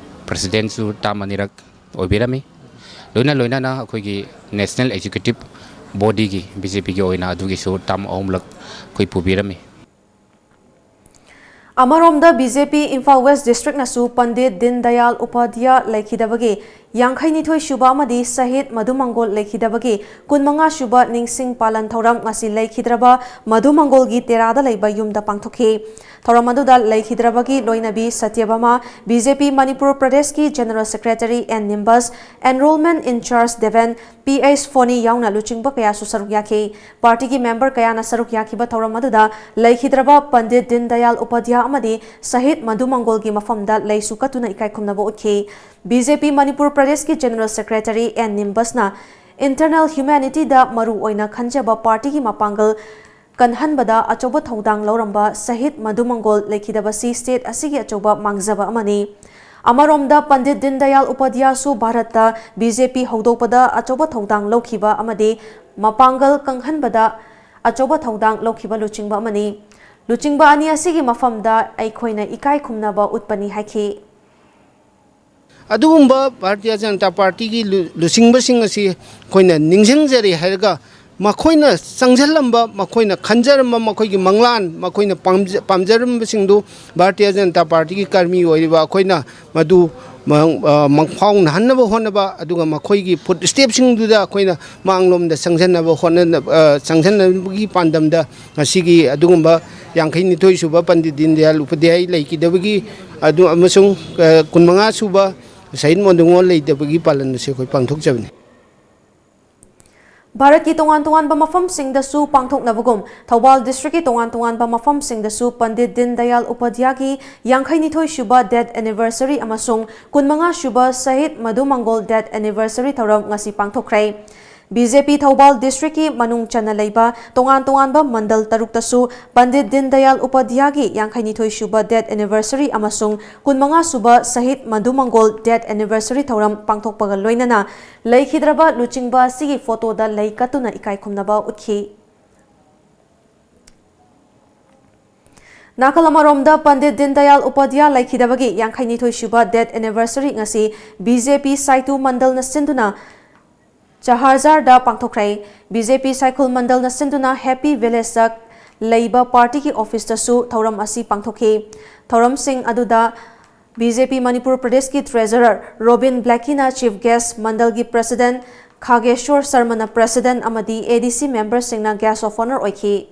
ꯄ꯭ꯔꯁꯤꯗꯦꯟꯁꯨ ꯇꯥꯝ ꯑꯅꯤꯔꯛ ꯑꯣꯏꯕꯤꯔꯝꯃꯤ꯫ ꯂꯣꯏꯅ ꯂꯣꯏꯅꯅ ꯑꯩꯈꯣꯏꯒꯤ ꯅꯦꯁꯅꯦꯜ ꯑꯦꯛꯖꯤꯀ꯭ꯌꯨꯇꯤꯚ ꯕꯣꯗꯤꯒꯤ, ꯕꯤ ꯖꯦ ꯄꯤꯒꯤ ꯑꯣꯏꯅ ꯑꯗꯨꯒꯤꯁꯨ ꯇꯥꯝ ꯑꯍꯨꯝꯂꯛ ꯑꯩꯈꯣꯏ ꯄꯨꯕꯤꯔꯝꯃꯤ꯫ ꯑꯃꯔꯣꯝꯗ, ꯕꯤ ꯖꯦ ꯄꯤ ꯏꯝꯐꯥꯜ ꯋꯦꯁ ꯗꯤꯁꯇ꯭ꯔꯤꯛꯅꯁꯨ ꯄꯟꯗꯤꯠ ꯗꯤꯟ ꯗꯌꯥꯜ ꯎꯄꯥꯙ꯭ꯌꯥ ꯂꯩꯈꯤꯗꯕꯒꯤ ꯌꯥꯡꯈꯩꯅꯤꯊꯣꯏ ꯁꯨꯕ ꯑꯃꯗꯤ ꯁꯍꯤꯗ ꯃꯙꯨ ꯃꯪꯒꯣꯜ ꯂꯩꯈꯤꯗꯕꯒꯤ ꯀꯨꯟꯃꯉꯥ ꯁꯨꯕ ꯅꯤꯡꯁꯤꯡ ꯄꯥꯂꯟ ꯊꯧꯔꯝ ꯉꯁꯤ ꯂꯩꯈꯤꯗ꯭ꯔꯕ ꯃꯙꯨ ꯃꯪꯒꯣꯜꯒꯤ ꯇꯦꯔꯥꯗ ꯂꯩꯕ ꯌꯨꯝꯗ ꯄꯥꯡꯊꯣꯛꯈꯤ꯫ ꯊꯧꯔꯝ ꯑꯗꯨꯗ ꯂꯩꯈꯤꯗ꯭ꯔꯕꯒꯤ ꯂꯣꯏꯅꯕꯤ Satyabhama, B J P Manipur ꯄ꯭ꯔꯗꯦꯁꯀꯤ general secretary N Nimbus, enrolment in charge Deben, P H Phoni ꯌꯥꯎꯅ ꯂꯨꯆꯤꯡꯕ ꯀꯌꯥꯁꯨ ꯁꯔꯨꯛ ꯌꯥꯈꯤ꯫ ꯄꯥꯔꯇꯤꯒꯤ ꯃꯦꯝꯕꯔ ꯀꯌꯥꯅ ꯁꯔꯨꯛ ꯌꯥꯈꯤꯕ ꯊꯧꯔꯝ ꯑꯗꯨꯗ ꯂꯩꯈꯤꯗ꯭ꯔꯕ ꯄꯟꯗꯤꯠ ꯗꯤꯟ ꯗꯌꯥꯜ ꯎꯄꯥꯙ꯭ꯌꯥ ꯑꯃꯗꯤ ꯁꯍꯤꯗ ꯃꯙꯨ ꯃꯪꯒꯣꯜꯒꯤ ꯃꯐꯝꯗ ꯂꯩꯁꯨ ꯀꯠꯇꯨꯅ ꯏꯀꯥꯏ ꯈꯨꯝꯅꯕ ꯎꯠꯈꯤ꯫ ꯕꯤ ꯖꯦ ꯄꯤ ꯃꯅꯤꯄꯨꯔ ꯄ꯭ꯔꯗꯦꯁꯀꯤ ꯖꯦꯅꯔꯦꯜ ꯁꯦꯀ꯭ꯔꯦꯇꯔꯤ ꯑꯦꯟ ꯅꯤꯝꯕꯁꯅ internal humanityꯗ ꯃꯔꯨ ꯑꯣꯏꯅ ꯈꯟꯖꯕ ꯄꯥꯔꯇꯤꯒꯤ ꯃꯄꯥꯡꯒꯜ ꯀꯟꯍꯟꯕꯗ ꯑꯆꯧꯕ ꯊꯧꯗꯥꯡ ꯂꯧꯔꯝꯕ ꯁꯍꯤꯗ ꯃꯙꯨ ꯃꯪꯒꯣꯜ ꯂꯩꯈꯤꯗꯕꯁꯤ ꯁ꯭ꯇꯦꯠ ꯑꯁꯤꯒꯤ ꯑꯆꯧꯕ ꯃꯥꯡꯖꯕ ꯑꯃꯅꯤ꯫ ꯑꯃꯔꯣꯝꯗ ꯄꯟꯗꯤꯠ ꯗꯤꯟ ꯗꯌꯥꯜ ꯎꯄꯥꯙ꯭ꯌꯥꯁꯨ ꯚꯥꯔꯠꯇ ꯕꯤ ꯖꯦ ꯄꯤ ꯍꯧꯗꯣꯛꯄꯗ ꯑꯆꯧꯕ ꯊꯧꯗꯥꯡ ꯂꯧꯈꯤꯕ ꯑꯃꯗꯤ ꯃꯄꯥꯡꯒꯜ ꯀꯪꯍꯟꯕꯗ ꯑꯆꯧꯕ ꯊꯧꯗꯥꯡ ꯂꯧꯈꯤꯕ ꯂꯨꯆꯤꯡꯕ ꯑꯃꯅꯤ꯫ ꯂꯨꯆꯤꯡꯕ ꯑꯅꯤ ꯑꯁꯤꯒꯤ ꯃꯐꯝꯗ ꯑꯩꯈꯣꯏꯅ ꯏꯀꯥꯏ ꯈꯨꯝꯅꯕ ꯎꯠꯄꯅꯤ ꯍꯥꯏꯈꯤ꯫ ꯑꯗꯨꯒꯨꯝꯕ ꯚꯥꯔꯇꯤꯌ ꯖꯅꯇꯥ ꯄꯥꯔꯇꯤꯒꯤ ꯂꯨ-, ꯂꯨꯆꯤꯡꯕꯁꯤꯡ ꯑꯁꯤ ꯑꯩꯈꯣꯏꯅ ꯅꯤꯡꯁꯤꯡꯖꯔꯤ ꯍꯥꯏꯔꯒ, ꯃꯈꯣꯏꯅ ꯆꯪꯁꯤꯜꯂꯝꯕ, ꯃꯈꯣꯏꯅ ꯈꯟꯖꯔꯝꯕ, ꯃꯈꯣꯏꯒꯤ ꯃꯪꯂꯥꯟ, ꯃꯈꯣꯏꯅ ꯄꯥꯝꯖ-, ꯄꯥꯝꯖꯔꯝꯕꯁꯤꯡꯗꯨ ꯚꯥꯔꯇꯤꯌ ꯖꯅꯇꯥ ꯄꯥꯔꯇꯤꯒꯤ ꯀꯔꯃꯤ ꯑꯣꯏꯔꯤꯕ ꯑꯩꯈꯣꯏꯅ ꯃꯗꯨ ꯃ-, ꯑ, ꯃꯪꯐꯥꯎꯅꯍꯟꯅꯕ ꯍꯣꯠꯅꯕ, ꯑꯗꯨꯒ ꯃꯈꯣꯏꯒꯤ ꯐꯨꯠ ꯁ꯭ꯇꯦꯞꯁꯤꯡꯗꯨꯗ ꯑꯩꯈꯣꯏꯅ ꯃꯥꯡꯂꯣꯝꯗ ꯆꯪꯁꯤꯟꯅꯕ ꯍꯣꯠꯅꯅꯕ, ꯑ, ꯆꯪꯁꯤꯟꯅꯕꯒꯤ ꯄꯥꯟꯗꯝꯗ ꯉꯁꯤꯒꯤ ꯑꯗꯨꯒꯨꯝꯕ ꯌꯥꯡꯈꯩꯅꯤꯊꯣꯏ ꯁꯨꯕ ꯄꯟꯗꯤꯠ ꯗꯤꯟꯗꯌꯥꯜ ꯎꯄꯥꯙ꯭ꯌꯥꯌ ꯂꯩꯈꯤꯗꯕꯒꯤ ꯑꯗꯨ ꯑꯃꯁꯨꯡ, ꯑ, ꯀꯨꯟꯃꯉꯥ ꯁꯨꯕ ꯁꯍꯤꯗ ꯃꯣꯗꯨꯉꯣ ꯂꯩꯇꯕꯒꯤ ꯄꯥꯂꯟ ꯑꯁꯤ ꯑꯩꯈꯣꯏ ꯄꯥꯡꯊꯣꯛꯆꯕꯅꯤ꯫ ꯚꯥꯔꯠꯀꯤ ꯇꯣꯉꯥꯟ ꯇꯣꯉꯥꯟꯕ ꯃꯐꯝꯁꯤꯡꯗꯁꯨ ꯄꯥꯡꯊꯣꯛꯅꯕꯒꯨꯝ ꯊꯧꯕꯥꯜ ꯗꯤꯁꯇ꯭ꯔꯤꯛꯀꯤ ꯇꯣꯉꯥꯟ ꯇꯣꯉꯥꯟꯕ ꯃꯐꯝꯁꯤꯡꯗꯁꯨ ꯄꯟꯗꯤꯠ ꯗꯤꯟ ꯗꯌꯥꯜ ꯎꯄꯥꯙ꯭ꯌꯥꯒꯤ ꯌꯥꯡꯈꯩꯅꯤꯊꯣꯏ ꯁꯨꯕ death anniversary ꯑꯃꯁꯨꯡ ꯀꯨꯟꯃꯉꯥ ꯁꯨꯕ ꯁꯍꯤꯗ ꯃꯙꯨ ꯃꯪꯒꯣꯜ death anniversary ꯊꯧꯔꯝ ꯉꯁꯤ ꯄꯥꯡꯊꯣꯛꯈ꯭ꯔꯦ꯫ ꯕꯤ ꯖꯦ ꯄꯤ ꯊꯧꯕꯥꯜ ꯗꯤꯁꯇ꯭ꯔꯤꯛꯀꯤ ꯃꯅꯨꯡ ꯆꯟꯅ ꯂꯩꯕ ꯇꯣꯉꯥꯟ ꯇꯣꯉꯥꯟꯕ ꯃꯟꯗꯜ ꯇꯔꯨꯛꯇꯁꯨ ꯄꯟꯗꯤꯠ ꯗꯤꯟ ꯗꯌꯥꯜ ꯎꯄꯥꯙ꯭ꯌꯥꯒꯤ ꯌꯥꯡꯈꯩꯅꯤꯊꯣꯏ ꯁꯨꯕ death anniversary ꯑꯃꯁꯨꯡ ꯀꯨꯟꯃꯉꯥ ꯁꯨꯕ ꯁꯍꯤꯗ ꯃꯙꯨ ꯃꯪꯒꯣꯜ death anniversary ꯊꯧꯔꯝ ꯄꯥꯡꯊꯣꯛꯄꯒ ꯂꯣꯏꯅꯅ ꯂꯩꯈꯤꯗ꯭ꯔꯕ ꯂꯨꯆꯤꯡꯕ ꯑꯁꯤꯒꯤ ꯐꯣꯇꯣꯗ ꯂꯩ ꯀꯠꯇꯨꯅ ꯏꯀꯥꯏ ꯈꯨꯝꯅꯕ ꯎꯠꯈꯤ꯫ ꯅꯥꯀꯜ ꯑꯃꯔꯣꯝꯗ ꯄꯟꯗꯤꯠ ꯗꯤꯟ ꯗꯌꯥꯜ ꯎꯄꯥꯙ꯭ꯌꯥ ꯂꯩꯈꯤꯗꯕꯒꯤ ꯌꯥꯡꯈꯩꯅꯤꯊꯣꯏ ꯁꯨꯕ death anniversary ꯉꯁꯤ ꯕꯤ ꯖꯦ ꯄꯤ ꯁꯥꯏꯇꯨ ꯃꯟꯗꯜꯅ ꯁꯤꯟꯗꯨꯅ ꯆꯍꯥꯔꯖꯥꯔꯗ ꯄꯥꯡꯊꯣꯛꯈ꯭ꯔꯦ꯫ ꯕꯤ ꯖꯦ ꯄꯤ ꯁꯥꯏꯈꯨꯜ ꯃꯟꯗꯜꯅ ꯁꯤꯟꯗꯨꯅ ꯍꯦꯄꯤ ꯚꯤꯂꯦꯖꯇ ꯂꯩꯕ ꯄꯥꯔꯇꯤꯒꯤ ꯑꯣꯐꯤꯁꯇꯁꯨ ꯊꯧꯔꯝ ꯑꯁꯤ ꯄꯥꯡꯊꯣꯛꯈꯤ꯫ ꯊꯧꯔꯝꯁꯤꯡ ꯑꯗꯨꯗ ꯕꯤ ꯖꯦ ꯄꯤ ꯃꯅꯤꯄꯨꯔ ꯄ꯭ꯔꯗꯦꯁꯀꯤ ꯇ꯭ꯔꯦꯖꯔꯔ ꯔꯣꯕꯤꯟ ꯕ꯭ꯂꯦꯀꯤꯅ ꯆꯤꯐ ꯒꯦꯁ, ꯃꯟꯗꯜꯒꯤ ꯄ꯭ꯔꯁꯤꯗꯦꯟꯠ ꯈꯥꯒꯦꯁꯣꯔ ꯁꯔꯃꯅ ꯄ꯭ꯔꯁꯤꯗꯦꯟꯠ ꯑꯃꯗꯤ ꯑꯦ ꯗꯤ ꯁꯤ ꯃꯦꯝꯕꯔꯁꯤꯡꯅ ꯒꯦꯁ ꯑꯣꯐ ꯑꯣꯅꯔ ꯑꯣꯏꯈꯤ꯫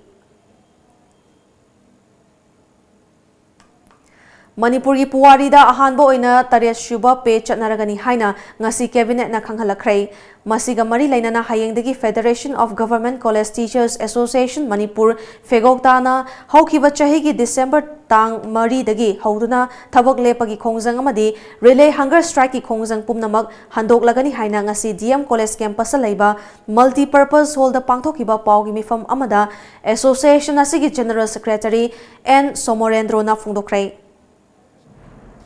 ꯃꯅꯤꯄꯨꯔꯒꯤ ꯄꯨꯋꯥꯔꯤꯗ ꯑꯍꯥꯟꯕ ꯑꯣꯏꯅ ꯇꯔꯦꯠ ꯁꯨꯕ ꯄꯦ ꯆꯠꯅꯔꯒꯅꯤ ꯍꯥꯏꯅ ꯉꯁꯤ ꯀꯦꯕꯤꯅꯦꯠꯅ ꯈꯪꯍꯜꯂꯛꯈ꯭ꯔꯦ꯫ ꯃꯁꯤꯒ ꯃꯔꯤ ꯂꯩꯅꯅ ꯍꯌꯦꯡꯗꯒꯤ Federation of Government College Teachers Association Manipur, ꯐꯦꯒꯣꯛ ꯇꯥꯅ, ꯍꯧꯈꯤꯕ ꯆꯍꯤꯒꯤ ꯗꯤꯁꯦꯝꯕꯔ ꯇꯥꯡ ꯃꯔꯤꯗꯒꯤ ꯍꯧꯗꯨꯅ ꯊꯕꯛ ꯂꯦꯞꯄꯒꯤ ꯈꯣꯡꯖꯪ ꯑꯃꯗꯤ ꯔꯤꯂꯦ ꯍꯪꯒꯔ ꯁ꯭ꯇ꯭ꯔꯥꯏꯛꯀꯤ ꯈꯣꯡꯖꯪ ꯄꯨꯝꯅꯃꯛ ꯍꯟꯗꯣꯛꯂꯒꯅꯤ ꯍꯥꯏꯅ ꯉꯁꯤ ꯗꯤ ꯑꯦꯝ ꯀꯣꯂꯦꯖ ꯀꯦꯝꯄꯁꯇ ꯂꯩꯕ ꯃꯜꯇꯤꯄꯔꯄꯁ ꯍꯣꯜꯗ ꯄꯥꯡꯊꯣꯛꯈꯤꯕ ꯄꯥꯎꯒꯤ ꯃꯤꯐꯝ ꯑꯃꯗ ꯑꯦꯁꯣꯁꯤꯌꯦꯁꯟ ꯑꯁꯤꯒꯤ ꯖꯦꯅꯔꯦꯜ ꯁꯦꯀ꯭ꯔꯦꯇꯔꯤ ꯑꯦꯟ ꯁꯣꯃꯣꯔꯦꯟꯗ꯭ꯔꯣꯅ ꯐꯣꯡꯗꯣꯛꯈ꯭ꯔꯦ꯫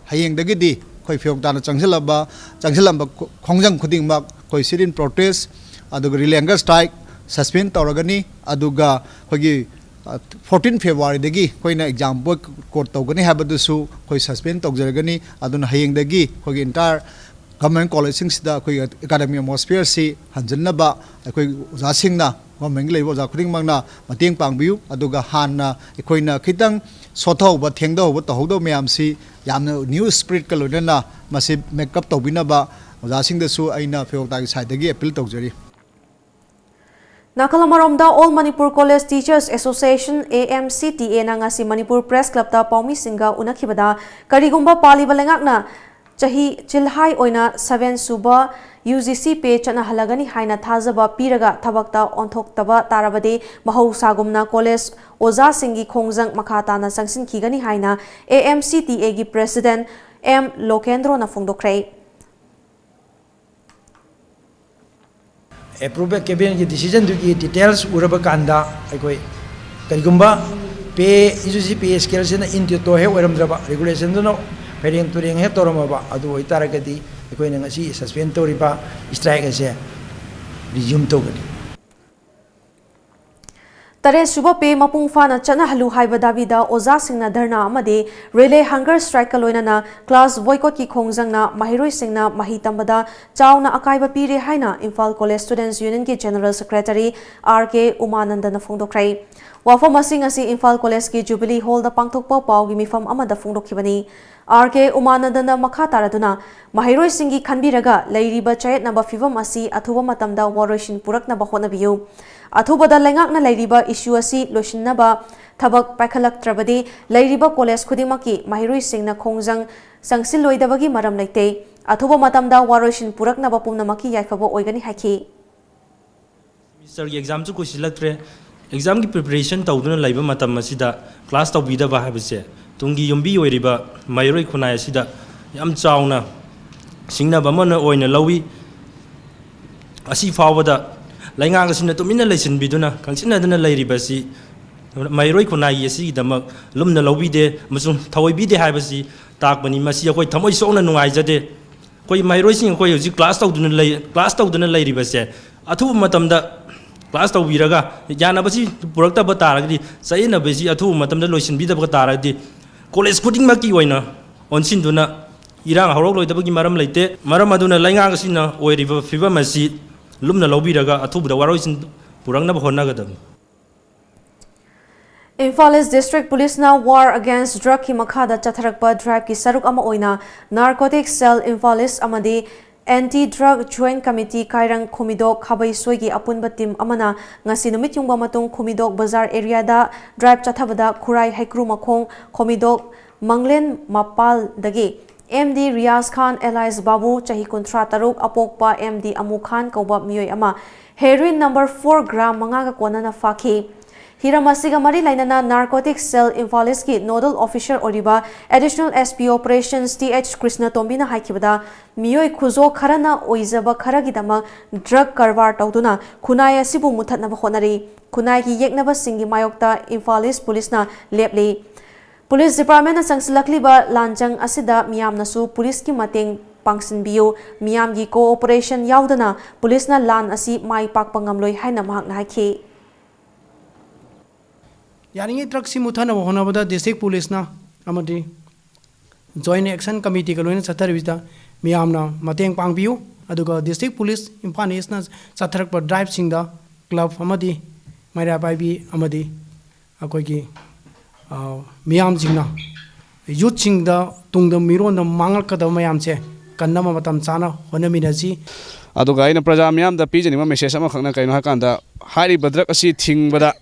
ꯍꯌꯦꯡꯗꯒꯤꯗꯤ ꯑꯩꯈꯣꯏ ꯐꯦꯒꯣꯛ ꯇꯥꯅ ꯆꯪꯁꯤꯜꯂꯕ, ꯆꯪꯁꯤꯜꯂꯝꯕ ꯈꯣ-, ꯈꯣꯡꯖꯪ ꯈꯨꯗꯤꯡꯃꯛ ꯑꯩꯈꯣꯏ sit in protest, ꯑꯗꯨꯒ ꯔꯤꯂꯦ ꯍꯪꯒꯔ ꯁ꯭ꯇ꯭ꯔꯥꯏꯛ ꯁꯁꯄꯦꯟ ꯇꯧꯔꯒꯅꯤ꯫ ꯑꯗꯨꯒ ꯑꯩꯈꯣꯏꯒꯤ, ꯑ, ꯐꯣꯔꯇꯤꯟ ꯐꯦꯕ꯭ꯔꯨꯋꯥꯔꯤꯗꯒꯤ ꯑꯩꯈꯣꯏꯅ ꯑꯦꯛꯖꯥꯝ ꯕꯣꯏꯀꯣꯠ ꯇꯧꯒꯅꯤ ꯍꯥꯏꯕꯗꯨꯁꯨ ꯑꯩꯈꯣꯏ ꯁꯁꯄꯦꯟ ꯇꯧꯖꯔꯒꯅꯤ꯫ ꯑꯗꯨꯅ ꯍꯌꯦꯡꯗꯒꯤ ꯑꯩꯈꯣꯏꯒꯤ entire ꯒꯚꯔꯟꯃꯦꯟꯠ ꯀꯣꯂꯦꯖꯁꯤꯡꯁꯤꯗ ꯑꯩꯈꯣꯏꯒꯤ ꯑꯦꯀꯥꯗꯃꯤꯛ ꯑꯦꯠꯃꯣꯁꯐꯤꯌꯔꯁꯤ ꯍꯟꯖꯤꯟꯅꯕ ꯑꯩꯈꯣꯏ ꯑꯣꯖꯥꯁꯤꯡꯅ, ꯒꯚꯔꯟꯃꯦꯟꯠꯀꯤ ꯂꯩꯔꯤꯕ ꯑꯣꯖꯥ ꯈꯨꯗꯤꯡꯃꯛꯅ ꯃꯇꯦꯡ ꯄꯥꯡꯕꯤꯌꯨ꯫ ꯑꯗꯨꯒ ꯍꯥꯟꯅ ꯑꯩꯈꯣꯏꯅ ꯈꯤꯇꯪ ꯁꯣꯠꯊꯍꯧꯕ, ꯊꯦꯡꯊꯍꯧꯕ, ꯇꯧꯍꯧꯗꯕ ꯃꯌꯥꯝꯁꯤ ꯌꯥꯝꯅ new spiritꯀ ꯂꯣꯏꯅꯅ ꯃꯁꯤ make up ꯇꯧꯕꯤꯅꯕ ꯑꯣꯖꯥꯁꯤꯡꯗꯁꯨ ꯑꯩꯅ ꯐꯦꯒꯣꯛ ꯇꯥꯒꯤ sideꯇꯒꯤ appeal ꯇꯧꯖꯔꯤ꯫ ꯅꯥꯀꯜ ꯑꯃꯔꯣꯝꯗ, All Manipur College Teachers Association, A M C T Aꯅ ꯉꯁꯤ ꯃꯅꯤꯄꯨꯔ ꯄ꯭ꯔꯦꯁ ꯀ꯭ꯂꯕꯇ ꯄꯥꯎꯃꯤꯁꯤꯡꯒ ꯎꯅꯈꯤꯕꯗ, ꯀꯔꯤꯒꯨꯝꯕ ꯄꯥꯜꯂꯤꯕ ꯂꯩꯉꯥꯛꯅ ꯆꯍꯤ ꯆꯤꯜꯍꯥꯏ ꯑꯣꯏꯅ ꯁꯚꯦꯟ ꯁꯨꯕ ꯌꯨ ꯖꯤ ꯁꯤ ꯄꯦ ꯆꯠꯅꯍꯜꯂꯒꯅꯤ ꯍꯥꯏꯅ ꯊꯥꯖꯕ ꯄꯤꯔꯒ ꯊꯕꯛꯇ ꯑꯣꯟꯊꯣꯛꯇꯕ ꯇꯥꯔꯕꯗꯤ, ꯃꯍꯧꯁꯥꯒꯨꯝꯅ ꯀꯣꯂꯦꯖ ꯑꯣꯖꯥꯁꯤꯡꯒꯤ ꯈꯣꯡꯖꯪ ꯃꯈꯥ ꯇꯥꯅ ꯆꯪꯁꯤꯟꯈꯤꯒꯅꯤ ꯍꯥꯏꯅ A M C T Aꯒꯤ ꯄ꯭ꯔꯦꯁꯤꯗꯦꯟꯠ ꯑꯦꯝ ꯂꯣꯀꯦꯟꯗ꯭ꯔꯣꯅ ꯐꯣꯡꯗꯣꯛꯈ꯭ꯔꯦ꯫ ꯑꯦꯄ꯭ꯔꯨꯞ ꯀꯦꯕꯤꯅꯦꯠꯀꯤ ꯗꯤꯁꯤꯖꯟꯗꯨꯒꯤ ꯗꯤꯇꯦꯜꯁ ꯎꯔꯕ ꯀꯥꯟꯗ, ꯑꯩꯈꯣꯏ ꯀꯔꯤꯒꯨꯝꯕ ꯄꯦ, ꯌꯨ ꯖꯤ ꯁꯤ ꯄꯦ ꯁ꯭ꯀꯦꯜꯁꯤꯅ ꯏꯟ ꯇꯨ ꯇꯣ ꯍꯦꯛ ꯑꯣꯏꯔꯝꯗ꯭ꯔꯕ, ꯔꯤꯒꯨꯂꯦꯁꯟꯗꯨꯅ ꯐꯩꯔꯦꯡ ꯇꯨꯔꯦꯡ ꯍꯦꯛ ꯇꯧꯔꯝꯃꯕ, ꯑꯗꯨ ꯑꯣꯏꯇꯥꯔꯒꯗꯤ ꯑꯩꯈꯣꯏꯅ ꯉꯁꯤ ꯁꯁꯄꯦꯟ ꯇꯧꯔꯤꯕ ꯁ꯭ꯇ꯭ꯔꯥꯏꯛ ꯑꯁꯦ ꯔꯤꯖ꯭ꯌꯨꯝ ꯇꯧꯒꯅꯤ꯫ ꯇꯔꯦꯠ ꯁꯨꯕ ꯄꯦ ꯃꯄꯨꯡ ꯐꯥꯅ ꯆꯠꯅꯍꯜꯂꯨ ꯍꯥꯏꯕ ꯗꯥꯕꯤꯗ ꯑꯣꯖꯥꯁꯤꯡꯅ ꯙꯔꯅꯥ ꯑꯃꯗꯤ ꯔꯤꯂꯦ ꯍꯪꯒꯔ ꯁ꯭ꯇ꯭ꯔꯥꯏꯛꯀ ꯂꯣꯏꯅꯅ ꯀ꯭ꯂꯥꯁ ꯕꯣꯏꯀꯣꯠꯀꯤ ꯈꯣꯡꯖꯪꯅ ꯃꯍꯩꯔꯣꯏꯁꯤꯡꯅ ꯃꯍꯩ ꯇꯝꯕꯗ ꯆꯥꯎꯅ ꯑꯀꯥꯏꯕ ꯄꯤꯔꯦ ꯍꯥꯏꯅ ꯏꯝꯐꯥꯜ ꯀꯣꯂꯦꯖ ꯁ꯭ꯇꯨꯗꯦꯟꯠꯁ ꯌꯨꯅꯤꯌꯟꯒꯤ ꯖꯦꯅꯔꯦꯜ ꯁꯦꯀ꯭ꯔꯦꯇꯔꯤ ꯑꯥꯔ ꯀꯦ ꯎꯃꯥꯅꯟꯗꯅ ꯐꯣꯡꯗꯣꯛꯈ꯭ꯔꯦ꯫ ꯋꯥꯐꯝ ꯑꯁꯤ ꯉꯁꯤ ꯏꯝꯐꯥꯜ ꯀꯣꯂꯦꯖꯀꯤ ꯖꯨꯕꯤꯂꯤ ꯍꯣꯜꯗ ꯄꯥꯡꯊꯣꯛꯄ ꯄꯥꯎꯒꯤ ꯃꯤꯐꯝ ꯑꯃꯗ ꯐꯣꯡꯗꯣꯛꯈꯤꯕꯅꯤ꯫ ꯑꯥꯔ ꯀꯦ ꯎꯃꯥꯅꯟꯗꯅ ꯃꯈꯥ ꯇꯥꯔꯗꯨꯅ ꯃꯍꯩꯔꯣꯏꯁꯤꯡꯒꯤ ꯈꯟꯕꯤꯔꯒ ꯂꯩꯔꯤꯕ ꯆꯌꯦꯠꯅꯕ ꯐꯤꯚꯝ ꯑꯁꯤ ꯑꯊꯨꯕ ꯃꯇꯝꯗ ꯋꯥꯔꯣꯏꯁꯤꯟ ꯄꯨꯔꯛꯅꯕ ꯍꯣꯠꯅꯕꯤꯌꯨ꯫ ꯑꯊꯨꯕꯗ ꯂꯩꯉꯥꯛꯅ ꯂꯩꯔꯤꯕ ꯏꯁꯨ ꯑꯁꯤ ꯂꯣꯏꯁꯤꯟꯅꯕ ꯊꯕꯛ ꯄꯥꯏꯈꯠꯂꯛꯇ꯭ꯔꯕꯗꯤ ꯂꯩꯔꯤꯕ ꯀꯣꯂꯦꯖ ꯈꯨꯗꯤꯡꯃꯛꯀꯤ ꯃꯍꯩꯔꯣꯏꯁꯤꯡꯅ ꯈꯣꯡꯖꯪ ꯆꯪꯁꯤꯜꯂꯣꯏꯗꯕꯒꯤ ꯃꯔꯝ ꯂꯩꯇꯦ꯫ ꯑꯊꯨꯕ ꯃꯇꯝꯗ ꯋꯥꯔꯣꯏꯁꯤꯟ ꯄꯨꯔꯛꯅꯕ ꯄꯨꯝꯅꯃꯛꯀꯤ ꯌꯥꯏꯐꯕ ꯑꯣꯏꯒꯅꯤ ꯍꯥꯏꯈꯤ꯫ ꯁꯦꯃꯤꯁꯇꯔꯒꯤ ꯑꯦꯛꯖꯥꯝꯁꯨ ꯀꯨꯏꯁꯤꯜꯂꯛꯇ꯭ꯔꯦ꯫ ꯑꯦꯛꯖꯥꯝꯒꯤ ꯄ꯭ꯔꯤꯄꯦꯔꯦꯁꯟ ꯇꯧꯗꯨꯅ ꯂꯩꯕ ꯃꯇꯝ ꯑꯁꯤꯗ ꯀ꯭ꯂꯥꯁ ꯇꯧꯕꯤꯗꯕ ꯍꯥꯏꯕꯁꯦ ꯇꯨꯡꯒꯤ ꯌꯨꯝꯕꯤ ꯑꯣꯏꯔꯤꯕ ꯃꯍꯩꯔꯣꯏ ꯈꯨꯟꯅꯥꯏ ꯑꯁꯤꯗ ꯌꯥꯝ ꯆꯥꯎꯅ ꯁꯤꯡꯅꯕ ꯑꯃ ꯑꯣꯏꯅ ꯂꯧꯏ꯫ ꯑꯁꯤ ꯐꯥꯎꯕꯗ ꯂꯩꯉꯥꯛ ꯑꯁꯤꯅ ꯇꯨꯃꯤꯟꯅ ꯂꯩꯁꯤꯟꯕꯤꯗꯨꯅ ꯈꯪꯆꯤꯟꯅꯗꯨꯅ ꯂꯩꯔꯤꯕꯁꯤ ꯃꯍꯩꯔꯣꯏ ꯈꯨꯟꯅꯥꯏꯒꯤ ꯑꯁꯤꯒꯤꯗꯃꯛ ꯂꯨꯝꯅ ꯂꯧꯕꯤꯗꯦ ꯑꯃꯁꯨꯡ ꯊꯑꯣꯏꯕꯤꯗꯦ ꯍꯥꯏꯕꯁꯤ ꯇꯥꯛꯄꯅꯤ꯫ ꯃꯁꯤ ꯑꯩꯈꯣꯏ ꯊꯃꯣꯏ ꯁꯣꯛꯅ ꯅꯨꯡꯉꯥꯏꯖꯗꯦ꯫ ꯑꯩꯈꯣꯏ ꯃꯍꯩꯔꯣꯏꯁꯤꯡ ꯑꯩꯈꯣꯏ ꯍꯧꯖꯤꯛ ꯀ꯭ꯂꯥꯁ ꯇꯧꯗꯨꯅ ꯂꯩ, ꯀ꯭ꯂꯥꯁ ꯇꯧꯗꯨꯅ ꯂꯩꯔꯤꯕꯁꯦ ꯑꯊꯨꯕ ꯃꯇꯝꯗ ꯀ꯭ꯂꯥꯁ ꯇꯧꯕꯤꯔꯒ ꯌꯥꯅꯕꯁꯤ ꯄꯨꯔꯛꯇꯕ ꯇꯥꯔꯒꯗꯤ, ꯆꯌꯦꯠꯅꯕꯁꯤ ꯑꯊꯨꯕ ꯃꯇꯝꯗ ꯂꯣꯏꯁꯤꯟꯕꯤꯗꯕ ꯇꯥꯔꯒꯗꯤ ꯀꯣꯂꯦꯖ ꯈꯨꯗꯤꯡꯃꯛꯀꯤ ꯑꯣꯏꯅ ꯑꯣꯟꯁꯤꯟꯗꯨꯅ ꯏꯔꯥꯡ ꯍꯧꯔꯛꯂꯣꯏꯗꯕꯒꯤ ꯃꯔꯝ ꯂꯩꯇꯦ꯫ ꯃꯔꯝ ꯑꯗꯨꯅ ꯂꯩꯉꯥꯛ ꯑꯁꯤꯅ ꯑꯣꯏꯔꯤꯕ ꯐꯤꯕꯝ ꯑꯁꯤ ꯂꯨꯝꯅ ꯂꯧꯕꯤꯔꯒ ꯑꯊꯨꯕꯗ ꯋꯥꯔꯣꯏꯁꯤꯟ ꯄꯨꯔꯛꯅꯕ ꯍꯣꯠꯅꯒꯗꯕꯅꯤ꯫ ꯏꯝꯐꯥꯜ ꯏꯁ ꯗꯤꯁꯇ꯭ꯔꯤꯛ ꯄꯨꯂꯤꯁꯅ War Against Drugꯀꯤ ꯃꯈꯥꯗ ꯆꯠꯊꯔꯛꯄ ꯗ꯭ꯔꯥꯏꯚꯀꯤ ꯁꯔꯨꯛ ꯑꯃ ꯑꯣꯏꯅ ꯅꯥꯔꯀꯣꯇꯤꯛ ꯁꯦꯜ ꯏꯝꯐꯥꯜ ꯏꯁ ꯑꯃꯗꯤ ꯑꯦꯟꯇꯤ ꯗ꯭ꯔꯒ ꯖꯣꯏꯟꯠ ꯀꯃꯤꯇꯤ ꯀꯥꯏꯔꯪ ꯈꯨꯃꯤꯗꯣꯛ ꯈꯥꯕꯩꯁꯣꯏꯒꯤ ꯑꯄꯨꯟꯕ ꯇꯤꯝ ꯑꯃꯅ ꯉꯁꯤ ꯅꯨꯃꯤꯠ ꯌꯨꯡꯕ ꯃꯇꯨꯡ ꯈꯨꯃꯤꯗꯣꯛ ꯕꯖꯥꯔ ꯑꯦꯔꯤꯌꯥꯗ ꯗ꯭ꯔꯥꯏꯚ ꯆꯠꯊꯕꯗ ꯈꯨꯔꯥꯏ ꯍꯩꯀ꯭ꯔꯨ ꯃꯈꯣꯡ ꯈꯨꯃꯤꯗꯣꯛ ꯃꯪꯂꯦꯟ ꯃꯄꯥꯜꯗꯒꯤ ꯑꯦꯝ ꯗꯤ ꯔꯤꯌꯥꯖ ꯈꯥꯟ alias ꯕꯥꯕꯨ, ꯆꯍꯤ ꯀꯨꯟꯊ꯭ꯔꯥ ꯇꯔꯨꯛ, ꯑꯄꯣꯛꯄ ꯑꯦꯝ ꯗꯤ ꯑꯃꯨ ꯈꯥꯟ ꯀꯧꯕ ꯃꯤꯑꯣꯏ ꯑꯃ ꯍꯦꯔꯣꯏꯟ ꯅꯝꯕꯔ ꯐꯣꯔ ꯒ꯭ꯔꯥꯝ ꯃꯉꯥꯒ ꯀꯣꯟꯅꯅ ꯐꯥꯈꯤ꯫ ꯍꯤꯔꯝ ꯑꯁꯤꯒ ꯃꯔꯤ ꯂꯩꯅꯅ ꯅꯥꯔꯀꯣꯇꯤꯛ ꯁꯦꯜ ꯏꯝꯐꯥꯜ ꯏꯁꯀꯤ ꯅꯣꯗꯜ ꯑꯣꯐꯤꯁꯔ ꯑꯣꯏꯔꯤꯕ additional S P operations T H ꯀ꯭ꯔꯤꯁꯅꯇꯣꯝꯕꯤꯅ ꯍꯥꯏꯈꯤꯕꯗ, ꯃꯤꯑꯣꯏ ꯈꯨꯖꯣ ꯈꯔꯅ ꯑꯣꯏꯖꯕ ꯈꯔꯒꯤꯗꯃꯛ ꯗ꯭ꯔꯒ ꯀꯔꯕꯥꯔ ꯇꯧꯗꯨꯅ ꯈꯨꯟꯅꯥꯏ ꯑꯁꯤꯕꯨ ꯃꯨꯠꯊꯠꯅꯕ ꯍꯣꯠꯅꯔꯤ꯫ ꯈꯨꯟꯅꯥꯏꯒꯤ ꯌꯦꯛꯅꯕꯁꯤꯡꯒꯤ ꯃꯥꯌꯣꯛꯇ ꯏꯝꯐꯥꯜ ꯏꯁ ꯄꯨꯂꯤꯁꯅ ꯂꯦꯞꯂꯤ꯫ ꯄꯨꯂꯤꯁ ꯗꯤꯄꯥꯔꯠꯃꯦꯟꯅ ꯆꯪꯁꯤꯜꯂꯛꯂꯤꯕ ꯂꯥꯟꯖꯪ ꯑꯁꯤꯗ ꯃꯤꯌꯥꯝꯅꯁꯨ ꯄꯨꯂꯤꯁꯀꯤ ꯃꯇꯦꯡ ꯄꯥꯡꯁꯤꯟꯕꯤꯌꯨ꯫ ꯃꯤꯌꯥꯝꯒꯤ ꯀꯣꯑꯣꯄꯔꯦꯁꯟ ꯌꯥꯎꯗꯅ ꯄꯨꯂꯤꯁꯅ ꯂꯥꯟ ꯑꯁꯤ ꯃꯥꯏ ꯄꯥꯛꯄ ꯉꯝꯂꯣꯏ ꯍꯥꯏꯅ ꯃꯍꯥꯛꯅ ꯍꯥꯏꯈꯤ꯫ ꯌꯥꯔꯤꯉꯩ ꯗ꯭ꯔꯒꯁꯤ ꯃꯨꯠꯊꯅꯕ ꯍꯣꯠꯅꯕꯗ ꯗꯤꯁꯇ꯭ꯔꯤꯛ ꯄꯨꯂꯤꯁꯅ ꯑꯃꯗꯤ ꯖꯣꯏꯟꯠ ꯑꯦꯛꯁꯟ ꯀꯃꯤꯇꯤꯒ ꯂꯣꯏꯅ ꯆꯠꯊꯔꯤꯕꯁꯤꯗ ꯃꯤꯌꯥꯝꯅ ꯃꯇꯦꯡ ꯄꯥꯡꯕꯤꯌꯨ꯫ ꯑꯗꯨꯒ ꯗꯤꯁꯇ꯭ꯔꯤꯛ ꯄꯨꯂꯤꯁ ꯏꯝꯐꯥꯜ ꯏꯁꯅ ꯆꯠꯊꯔꯛꯄ ꯗ꯭ꯔꯥꯏꯚꯁꯤꯡꯗ ꯀ꯭ꯂꯕ ꯑꯃꯗꯤ ꯃꯩꯔꯥ ꯄꯥꯏꯕꯤ ꯑꯃꯗꯤ ꯑꯩꯈꯣꯏꯒꯤ, ꯑ, ꯃꯤꯌꯥꯝꯁꯤꯡꯅ ꯌꯨꯠꯁꯤꯡꯗ, ꯇꯨꯡꯗ ꯃꯤꯔꯣꯟꯗ ꯃꯥꯡꯂꯛꯀꯗꯕ ꯃꯌꯥꯝꯁꯦ ꯀꯟꯅꯕ ꯃꯇꯝ ꯆꯥꯅ ꯍꯣꯠꯅꯃꯤꯟꯅꯁꯤ꯫ ꯑꯗꯨꯒ ꯑꯩꯅ ꯄ꯭ꯔꯖꯥ ꯃꯤꯌꯥꯝꯗ ꯄꯤꯖꯅꯤꯡꯕ ꯃꯦꯁꯦꯖ ꯑꯃꯈꯛꯅ ꯀꯩꯅꯣ ꯍꯥꯏꯀꯥꯟꯗ, ꯍꯥꯏꯔꯤꯕ ꯗ꯭ꯔꯒ ꯑꯁꯤ ꯊꯤꯡꯕꯗ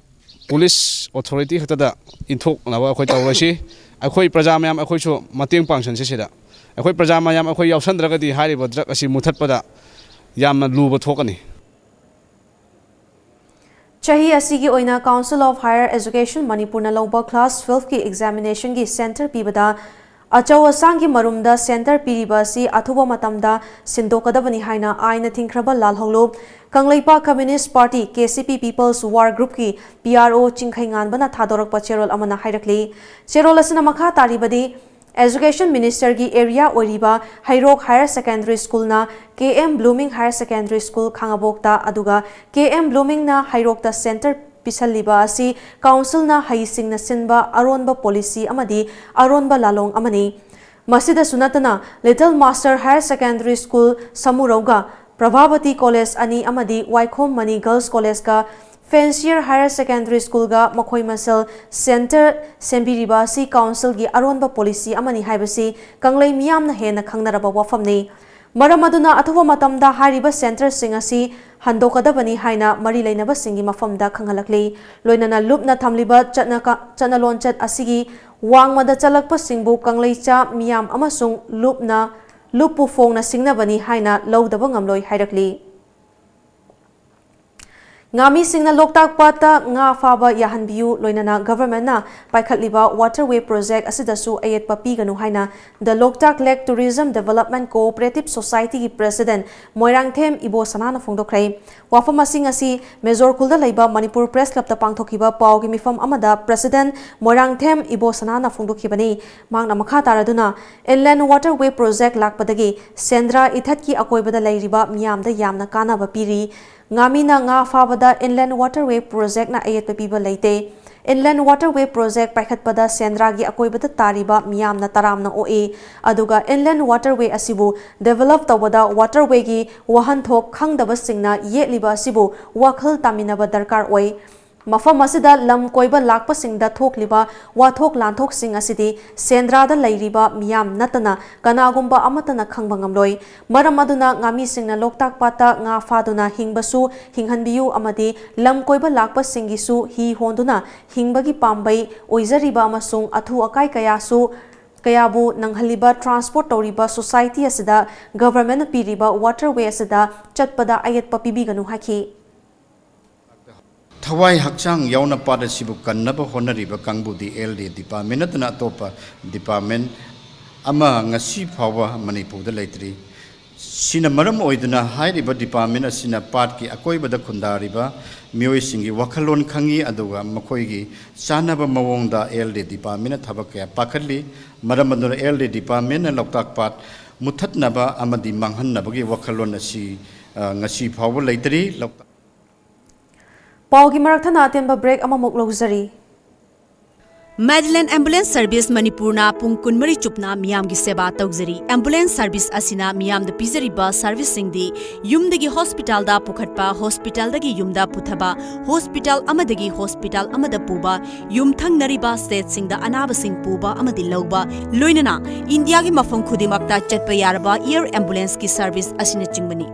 ꯄꯨꯂꯤꯁ ꯑꯣꯊꯣꯔꯤꯇꯤ ꯈꯛꯇꯗ ꯏꯟꯊꯣꯛꯅꯕ ꯑꯩꯈꯣꯏ ꯇꯧꯔꯁꯤ꯫ ꯑꯩꯈꯣꯏ ꯄ꯭ꯔꯖꯥ ꯃꯌꯥꯝ ꯑꯩꯈꯣꯏꯁꯨ ꯃꯇꯦꯡ ꯄꯥꯡꯁꯤꯟꯁꯤ ꯁꯤꯗ꯫ ꯑꯩꯈꯣꯏ ꯄ꯭ꯔꯖꯥ ꯃꯌꯥꯝ ꯑꯩꯈꯣꯏ ꯌꯥꯎꯁꯟꯗ꯭ꯔꯒꯗꯤ ꯍꯥꯏꯔꯤꯕ ꯗ꯭ꯔꯒ ꯑꯁꯤ ꯃꯨꯊꯠꯄꯗ ꯌꯥꯝꯅ ꯂꯨꯕ ꯊꯣꯛꯀꯅꯤ꯫ ꯆꯍꯤ ꯑꯁꯤꯒꯤ ꯑꯣꯏꯅ Council of Higher Education ꯃꯅꯤꯄꯨꯔꯅ ꯂꯧꯕ class twelve ꯀꯤ examination ꯒꯤ centre ꯄꯤꯕꯗ ꯑꯆꯧ ꯑꯁꯥꯡꯒꯤ ꯃꯔꯨꯝꯗ centre ꯄꯤꯔꯤꯕ ꯑꯁꯤ ꯑꯊꯨꯕ ꯃꯇꯝꯗ ꯁꯤꯟꯗꯣꯛꯀꯗꯕꯅꯤ ꯍꯥꯏꯅ ꯑꯥꯏꯟꯅ ꯊꯤꯡꯈ꯭ꯔꯕ ꯂꯥꯜꯍꯧꯂꯨꯞ Kangleipak Communist Party, K C P People's War Group ꯀꯤ P R O ꯆꯤꯡꯈꯩ ꯉꯥꯟꯕꯅ ꯊꯥꯗꯣꯔꯛꯄ ꯆꯦꯔꯣꯜ ꯑꯃꯅ ꯍꯥꯏꯔꯛꯂꯤ꯫ ꯆꯦꯔꯣꯜ ꯑꯁꯤꯅ ꯃꯈꯥ ꯇꯥꯔꯤꯕꯗꯤ, Education Minister ꯒꯤ area ꯑꯣꯏꯔꯤꯕ ꯍꯩꯔꯣꯛ Higher Secondary School ꯅ K M Blooming Higher Secondary School ꯈꯥꯉꯕꯣꯛꯇ ꯑꯗꯨꯒ K M Blooming ꯅ ꯍꯩꯔꯣꯛꯇ centre ꯄꯤꯁꯜꯂꯤꯕ ꯑꯁꯤ council ꯅ ꯍꯩꯁꯤꯡꯅ ꯁꯤꯟꯕ ꯑꯔꯣꯟꯕ policy ꯑꯃꯗꯤ ꯑꯔꯣꯟꯕ ꯂꯥꯂꯣꯡ ꯑꯃꯅꯤ꯫ ꯃꯁꯤꯗꯁꯨ ꯅꯠꯇꯅ Little Master Higher Secondary School ꯁꯃꯨꯔꯧꯒ Prabhabati College ꯑꯅꯤ ꯑꯃꯗꯤ ꯋꯥꯏꯈꯣꯝ ꯃꯅꯤ Girls College ꯀ Fancier Higher Secondary School ꯒ ꯃꯈꯣꯏ ꯃꯁꯦꯜ centre ꯁꯦꯝꯕꯤꯔꯤꯕ ꯑꯁꯤ council ꯒꯤ ꯑꯔꯣꯟꯕ policy ꯑꯃꯅꯤ ꯍꯥꯏꯕꯁꯤ ꯀꯪꯂꯩ ꯃꯤꯌꯥꯝꯅ ꯍꯦꯟꯅ ꯈꯪꯅꯔꯕ ꯋꯥꯐꯝꯅꯤ꯫ ꯃꯔꯝ ꯑꯗꯨꯅ ꯑꯊꯨꯕ ꯃꯇꯝꯗ ꯍꯥꯏꯔꯤꯕ centre ꯁꯤꯡ ꯑꯁꯤ ꯍꯟꯗꯣꯛꯀꯗꯕꯅꯤ ꯍꯥꯏꯅ ꯃꯔꯤ ꯂꯩꯅꯕꯁꯤꯡꯒꯤ ꯃꯐꯝꯗ ꯈꯪꯍꯜꯂꯛꯂꯤ꯫ ꯂꯣꯏꯅꯅ ꯂꯨꯞꯅ ꯊꯝꯂꯤꯕ ꯆꯠꯅ ꯀ-, ꯆꯠꯅ ꯂꯣꯟꯆꯠ ꯑꯁꯤꯒꯤ ꯋꯥꯡꯃꯗ ꯆꯠꯂꯛꯄꯁꯤꯡꯕꯨ ꯀꯪꯂꯩꯆꯥ ꯃꯤꯌꯥꯝ ꯑꯃꯁꯨꯡ ꯂꯨꯞꯅ, ꯂꯨꯞꯄꯨ ꯐꯣꯡꯅ ꯁꯤꯡꯅꯕꯅꯤ ꯍꯥꯏꯅ ꯂꯧꯗꯕ ꯉꯝꯂꯣꯏ ꯍꯥꯏꯔꯛꯂꯤ꯫ ꯉꯥꯃꯤꯁꯤꯡꯅ ꯂꯣꯛꯇꯥꯛ ꯄꯥꯠꯇ ꯉꯥ ꯐꯥꯕ ꯌꯥꯍꯟꯕꯤꯌꯨ, ꯂꯣꯏꯅꯅ government ꯅ ꯄꯥꯏꯈꯠꯂꯤꯕ waterway project ꯑꯁꯤꯗꯁꯨ ꯑꯌꯦꯠꯄ ꯄꯤꯒꯅꯨ ꯍꯥꯏꯅ The Loktak Lake Tourism Development Cooperative Society ꯒꯤ president ꯃꯣꯏꯔꯥꯡꯊꯦꯝ ꯏꯕꯣꯁꯅꯥꯅ ꯐꯣꯡꯗꯣꯛꯈ꯭ꯔꯦ꯫ ꯋꯥꯐꯝ ꯑꯁꯤꯡ ꯑꯁꯤ ꯃꯦꯖꯣꯔ ꯈꯨꯜꯗ ꯂꯩꯕ ꯃꯅꯤꯄꯨꯔ Press Club ꯇ ꯄꯥꯡꯊꯣꯛꯈꯤꯕ ꯄꯥꯎꯒꯤ ꯃꯤꯐꯝ ꯑꯃꯗ president ꯃꯣꯏꯔꯥꯡꯊꯦꯝ ꯏꯕꯣꯁꯅꯥꯅ ꯐꯣꯡꯗꯣꯛꯈꯤꯕꯅꯤ꯫ ꯃꯍꯥꯛꯅ ꯃꯈꯥ ꯇꯥꯔꯗꯨꯅ, Inland Waterway Project ꯂꯥꯛꯄꯗꯒꯤ ꯁꯦꯟꯗ꯭ꯔꯥ ꯏꯊꯠꯀꯤ ꯑꯀꯣꯏꯕꯗ ꯂꯩꯔꯤꯕ ꯃꯤꯌꯥꯝꯗ ꯌꯥꯝꯅ ꯀꯥꯟꯅꯕ ꯄꯤꯔꯤ꯫ ꯉꯥꯃꯤꯅ ꯉꯥ ꯐꯥꯕꯗ Inland Waterway Project ꯅ ꯑꯌꯦꯠꯄ ꯄꯤꯕ ꯂꯩꯇꯦ꯫ Inland Waterway Project ꯄꯥꯏꯈꯠꯄꯗ ꯁꯦꯟꯗ꯭ꯔꯥꯒꯤ ꯑꯀꯣꯏꯕꯗ ꯇꯥꯔꯤꯕ ꯃꯤꯌꯥꯝꯅ ꯇꯔꯥꯝꯅ ꯑꯣꯛꯏ꯫ ꯑꯗꯨꯒ Inland Waterway ꯑꯁꯤꯕꯨ develop ꯇꯧꯕꯗ waterway ꯒꯤ ꯋꯥꯍꯟꯊꯣꯛ ꯈꯪꯗꯕꯁꯤꯡꯅ ꯌꯦꯠꯂꯤꯕ ꯑꯁꯤꯕꯨ ꯋꯥꯈꯜ ꯇꯥꯃꯤꯟꯅꯕ ꯗꯔꯀꯥꯔ ꯑꯣꯏ꯫ ꯃꯐꯝ ꯑꯁꯤꯗ ꯂꯝ ꯀꯣꯏꯕ ꯂꯥꯛꯄꯁꯤꯡꯗ ꯊꯣꯛꯂꯤꯕ ꯋꯥꯊꯣꯛ ꯂꯥꯟꯊꯣꯛꯁꯤꯡ ꯑꯁꯤꯗꯤ ꯁꯦꯟꯗ꯭ꯔꯥꯗ ꯂꯩꯔꯤꯕ ꯃꯤꯌꯥꯝ ꯅꯠꯇꯅ ꯀꯅꯥꯒꯨꯝꯕ ꯑꯃꯠꯇꯅ ꯈꯪꯕ ꯉꯝꯂꯣꯏ꯫ ꯃꯔꯝ ꯑꯗꯨꯅ ꯉꯥꯃꯤꯁꯤꯡꯅ ꯂꯣꯛꯇꯥꯛ ꯄꯥꯠꯇ ꯉꯥ ꯐꯥꯗꯨꯅ ꯍꯤꯡꯕꯁꯨ ꯍꯤꯡꯍꯟꯕꯤꯌꯨ ꯑꯃꯗꯤ ꯂꯝ ꯀꯣꯏꯕ ꯂꯥꯛꯄꯁꯤꯡꯒꯤꯁꯨ ꯍꯤ ꯍꯣꯟꯗꯨꯅ ꯍꯤꯡꯕꯒꯤ ꯄꯥꯝꯕꯩ ꯑꯣꯏꯖꯔꯤꯕ ꯑꯃꯁꯨꯡ ꯑꯊꯨ ꯑꯀꯥꯏ ꯀꯌꯥꯁꯨ ꯀꯌꯥꯕꯨ ꯅꯪꯍꯜꯂꯤꯕ ꯇ꯭ꯔꯥꯟꯁꯄꯣꯔꯠ ꯇꯧꯔꯤꯕ ꯁꯣꯁꯥꯏꯇꯤ ꯑꯁꯤꯗ ꯒꯚꯔꯟꯃꯦꯟꯠꯅ ꯄꯤꯔꯤꯕ ꯋꯥꯇꯔꯋꯦ ꯑꯁꯤꯗ ꯆꯠꯄꯗ ꯑꯌꯦꯠꯄ ꯄꯤꯕꯤꯒꯅꯨ ꯍꯥꯏꯈꯤ꯫ ꯊꯋꯥꯏ ꯍꯛꯆꯥꯡ ꯌꯥꯎꯅ ꯄꯥꯠ ꯑꯁꯤꯕꯨ ꯀꯟꯅꯕ ꯍꯣꯠꯅꯔꯤꯕ ꯀꯥꯡꯕꯨꯗꯤ ꯑꯦꯜ ꯗꯤ ꯗꯤꯄꯥꯔꯠꯃꯦꯟ ꯅꯠꯇꯅ ꯑꯇꯣꯞꯄ ꯗꯤꯄꯥꯔꯠꯃꯦꯟ ꯑꯃ ꯉꯁꯤ ꯐꯥꯎꯕ ꯃꯅꯤꯄꯨꯔꯗ ꯂꯩꯇ꯭ꯔꯤ꯫ ꯁꯤꯅ ꯃꯔꯝ ꯑꯣꯏꯗꯨꯅ ꯍꯥꯏꯔꯤꯕ ꯗꯤꯄꯥꯔꯠꯃꯦꯟ ꯑꯁꯤꯅ ꯄꯥꯠꯀꯤ ꯑꯀꯣꯏꯕꯗ ꯈꯨꯟꯗꯥꯔꯤꯕ ꯃꯤꯑꯣꯏꯁꯤꯡꯒꯤ ꯋꯥꯈꯜꯂꯣꯟ ꯈꯪꯏ, ꯑꯗꯨꯒ ꯃꯈꯣꯏꯒꯤ ꯆꯥꯟꯅꯕ ꯃꯑꯣꯡꯗ ꯑꯦꯜ ꯗꯤ ꯗꯤꯄꯥꯔꯠꯃꯦꯟꯅ ꯊꯕꯛ ꯀꯌꯥ ꯄꯥꯏꯈꯠꯂꯤ꯫ ꯃꯔꯝ ꯑꯗꯨꯅ ꯑꯦꯜ ꯗꯤ ꯗꯤꯄꯥꯔꯠꯃꯦꯟꯅ ꯂꯣꯛꯇꯥꯛ ꯄꯥꯠ ꯃꯨꯠꯊꯠꯅꯕ ꯑꯃꯗꯤ ꯃꯥꯡꯍꯟꯅꯕꯒꯤ ꯋꯥꯈꯜꯂꯣꯟ ꯑꯁꯤ, ꯑ, ꯉꯁꯤ ꯐꯥꯎꯕ ꯂꯩꯇ꯭ꯔꯤ꯫ ꯂꯣꯛꯇꯥꯛ ꯄꯥꯎꯒꯤ ꯃꯔꯛ ꯊꯠꯅ ꯑꯇꯦꯟꯕ ꯕ꯭ꯔꯦꯛ ꯑꯃꯃꯨꯛ ꯂꯧꯖꯔꯤ꯫ ꯃꯦꯗꯤꯂꯦꯟ ꯑꯦꯝꯕꯨꯂꯦꯟꯁ ꯁꯔꯚꯤꯁ ꯃꯅꯤꯄꯨꯔꯅ ꯄꯨꯡ ꯀꯨꯟꯃꯔꯤ ꯆꯨꯞꯅ ꯃꯤꯌꯥꯝꯒꯤ ꯁꯦꯕꯥ ꯇꯧꯖꯔꯤ꯫ ꯑꯦꯝꯕꯨꯂꯦꯟꯁ ꯁꯔꯚꯤꯁ ꯑꯁꯤꯅ ꯃꯤꯌꯥꯝꯗ ꯄꯤꯖꯔꯤꯕ ꯁꯔꯚꯤꯁꯁꯤꯡꯗꯤ ꯌꯨꯝꯗꯒꯤ ꯍꯣꯁꯄꯤꯇꯥꯜꯗ ꯄꯨꯈꯠꯄ, ꯍꯣꯁꯄꯤꯇꯥꯜꯗꯒꯤ ꯌꯨꯝꯗ ꯄꯨꯊꯕ, ꯍꯣꯁꯄꯤꯇꯥꯜ ꯑꯃꯗꯒꯤ ꯍꯣꯁꯄꯤꯇꯥꯜ ꯑꯃꯗ ꯄꯨꯕ, ꯌꯨꯝꯊꯪꯅꯔꯤꯕ ꯁ꯭ꯇꯦꯠꯁꯤꯡꯗ ꯑꯅꯥꯕꯁꯤꯡ ꯄꯨꯕ ꯑꯃꯗꯤ ꯂꯧꯕ, ꯂꯣꯏꯅꯅ ꯏꯟꯗꯤꯌꯥꯒꯤ ꯃꯐꯝ ꯈꯨꯗꯤꯡꯃꯛꯇ ꯆꯠꯄ ꯌꯥꯔꯕ ꯑꯦꯌꯔ ꯑꯦꯝꯕꯨꯂꯦꯟꯁꯀꯤ ꯁꯔꯚꯤꯁ ꯑꯁꯤꯅꯆꯤꯡꯕꯅꯤ꯫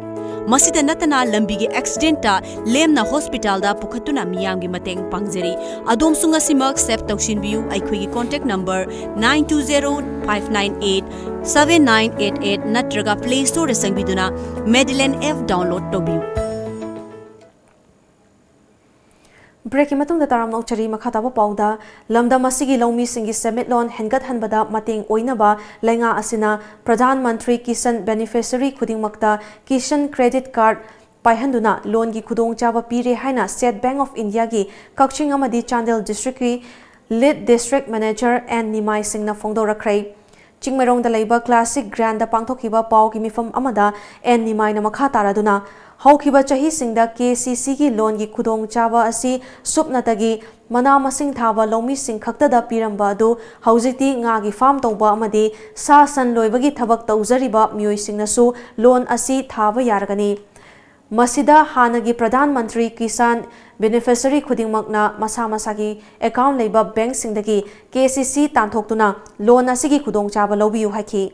ꯃꯁꯤꯗ ꯅꯠꯇꯅ ꯂꯝꯕꯤꯒꯤ ꯑꯦꯛꯁꯤꯗꯦꯟꯇ ꯂꯦꯝꯅ ꯍꯣꯁꯄꯤꯇꯥꯜꯗ ꯄꯨꯈꯠꯇꯨꯅ ꯃꯤꯌꯥꯝꯒꯤ ꯃꯇꯦꯡ ꯄꯥꯡꯖꯔꯤ꯫ ꯑꯗꯣꯝꯁꯨ ꯉꯁꯤꯃꯛ ꯁꯦꯚ ꯇꯧꯁꯤꯟꯕꯤꯌꯨ꯫ ꯑꯩꯈꯣꯏꯒꯤ contact number nine two zero five nine eight seven nine eight eight ꯅꯠꯇ꯭ꯔꯒ Play Storeꯗ ꯆꯪꯕꯤꯗꯨꯅ Medilane app download ꯇꯧꯕꯤꯌꯨ꯫ ꯕ꯭ꯔꯦꯛꯀꯤ ꯃꯇꯨꯡꯗ ꯇꯔꯥꯝꯅ ꯑꯣꯛꯆꯔꯤ꯫ ꯃꯈꯥ ꯇꯥꯕ ꯄꯥꯎꯗ, ꯂꯝꯗꯝ ꯑꯁꯤꯒꯤ ꯂꯧꯃꯤꯁꯤꯡꯒꯤ ꯁꯦꯟꯃꯤꯠꯂꯣꯟ ꯍꯦꯟꯒꯠꯍꯟꯕꯗ ꯃꯇꯦꯡ ꯑꯣꯏꯅꯕ ꯂꯩꯉꯥꯛ ꯑꯁꯤꯅ ꯄ꯭ꯔꯙꯥꯟ ꯃꯟꯇ꯭ꯔꯤ ꯀꯤꯁꯟ ꯕꯦꯅꯤꯐꯤꯁꯔꯤ ꯈꯨꯗꯤꯡꯃꯛꯇ ꯀꯤꯁꯟ ꯀ꯭ꯔꯦꯗꯤꯠ ꯀꯥꯔꯗ ꯄꯥꯏꯍꯟꯗꯨꯅ ꯂꯣꯟꯒꯤ ꯈꯨꯗꯣꯡꯆꯥꯕ ꯄꯤꯔꯦ ꯍꯥꯏꯅ ꯁ꯭ꯇꯦꯠ ꯕꯦꯡꯛ ꯑꯣꯐ ꯏꯟꯗꯤꯌꯥꯒꯤ ꯀꯛꯆꯤꯡ ꯑꯃꯗꯤ ꯆꯥꯟꯗꯦꯜ ꯗꯤꯁꯇ꯭ꯔꯤꯛꯀꯤ ꯂꯤꯗ ꯗꯤꯁꯇ꯭ꯔꯤꯛ ꯃꯦꯅꯦꯖꯔ ꯑꯦꯟ ꯅꯤꯃꯥꯏ ꯁꯤꯡꯅ ꯐꯣꯡꯗꯣꯔꯛꯈ꯭ꯔꯦ꯫ ꯆꯤꯡꯃꯩꯔꯣꯡꯗ ꯂꯩꯕ ꯀ꯭ꯂꯥꯁꯤꯛ ꯒ꯭ꯔꯥꯟꯗ ꯄꯥꯡꯊꯣꯛꯈꯤꯕ ꯄꯥꯎꯒꯤ ꯃꯤꯐꯝ ꯑꯃꯗ ꯑꯦꯟ ꯅꯤꯃꯥꯏꯅ ꯃꯈꯥ ꯇꯥꯔꯗꯨꯅ, ꯍꯧꯈꯤꯕ ꯆꯍꯤꯁꯤꯡꯗ ꯀꯦ ꯁꯤ ꯁꯤꯒꯤ ꯂꯣꯟꯒꯤ ꯈꯨꯗꯣꯡꯆꯥꯕ ꯑꯁꯤ ꯁꯨꯞꯅꯇꯒꯤ ꯃꯅꯥ ꯃꯁꯤꯡ ꯊꯥꯕ ꯂꯧꯃꯤꯁꯤꯡ ꯈꯛꯇꯗ ꯄꯤꯔꯝꯕ ꯑꯗꯨ ꯍꯧꯖꯤꯛꯇꯤ ꯉꯥꯒꯤ ꯐꯥꯔꯝ ꯇꯧꯕ ꯑꯃꯗꯤ ꯁꯥ ꯁꯟ ꯂꯣꯏꯕꯒꯤ ꯊꯕꯛ ꯇꯧꯖꯔꯤꯕ ꯃꯤꯑꯣꯏꯁꯤꯡꯅꯁꯨ ꯂꯣꯟ ꯑꯁꯤ ꯊꯥꯕ ꯌꯥꯔꯒꯅꯤ꯫ ꯃꯁꯤꯗ ꯍꯥꯟꯅꯒꯤ ꯄ꯭ꯔꯙꯥꯟ ꯃꯟꯇ꯭ꯔꯤ ꯀꯤꯁꯥꯟ ꯕꯦꯅꯤꯐꯤꯁꯔꯤ ꯈꯨꯗꯤꯡꯃꯛꯅ ꯃꯁꯥ ꯃꯁꯥꯒꯤ ꯑꯦꯀꯥꯎꯟ ꯂꯩꯕ ꯕꯦꯡꯛꯁꯤꯡꯗꯒꯤ ꯀꯦ ꯁꯤ ꯁꯤ ꯇꯥꯟꯊꯣꯛꯇꯨꯅ ꯂꯣꯟ ꯑꯁꯤꯒꯤ ꯈꯨꯗꯣꯡꯆꯥꯕ ꯂꯧꯕꯤꯌꯨ ꯍꯥꯏꯈꯤ꯫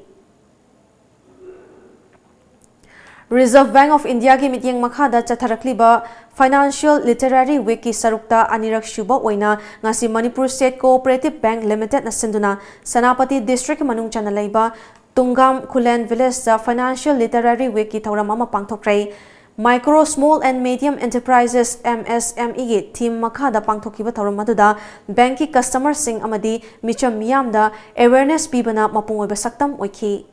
Reserve Bank of Indiaꯒꯤ ꯃꯤꯠꯌꯦꯡ ꯃꯈꯥꯗ ꯆꯠꯊꯔꯛꯂꯤꯕ Financial Literary Weekꯀꯤ ꯁꯔꯨꯛꯇ ꯑꯅꯤꯔꯛ ꯁꯨꯕ ꯑꯣꯏꯅ ꯉꯁꯤ ꯃꯅꯤꯄꯨꯔ ꯁ꯭ꯇꯦꯠ ꯀꯣꯑꯣꯄꯔꯦꯇꯤꯚ ꯕꯦꯡꯛ ꯂꯤꯃꯤꯇꯦꯗꯅ ꯁꯤꯟꯗꯨꯅ ꯁꯦꯅꯥꯄꯇꯤ ꯗꯤꯁꯇ꯭ꯔꯤꯛꯀꯤ ꯃꯅꯨꯡ ꯆꯟꯅ ꯂꯩꯕ ꯇꯨꯡꯒꯥꯝ ꯈꯨꯂꯦꯟ ꯚꯤꯂꯦꯖꯇ Financial Literary Weekꯀꯤ ꯊꯧꯔꯝ ꯑꯃ ꯄꯥꯡꯊꯣꯛꯈ꯭ꯔꯦ꯫ Micro, Small and Medium Enterprises, M S M Eꯒꯤ theme ꯃꯈꯥꯗ ꯄꯥꯡꯊꯣꯛꯈꯤꯕ ꯊꯧꯔꯝ ꯑꯗꯨꯗ ꯕꯦꯡꯛꯀꯤ ꯀꯁꯇꯃꯔꯁꯤꯡ ꯑꯃꯗꯤ ꯃꯤꯆꯝ ꯃꯤꯌꯥꯝꯗ awareness ꯄꯤꯕꯅ ꯃꯄꯨꯡ ꯑꯣꯏꯕ ꯁꯛꯇꯝ ꯑꯣꯏꯈꯤ꯫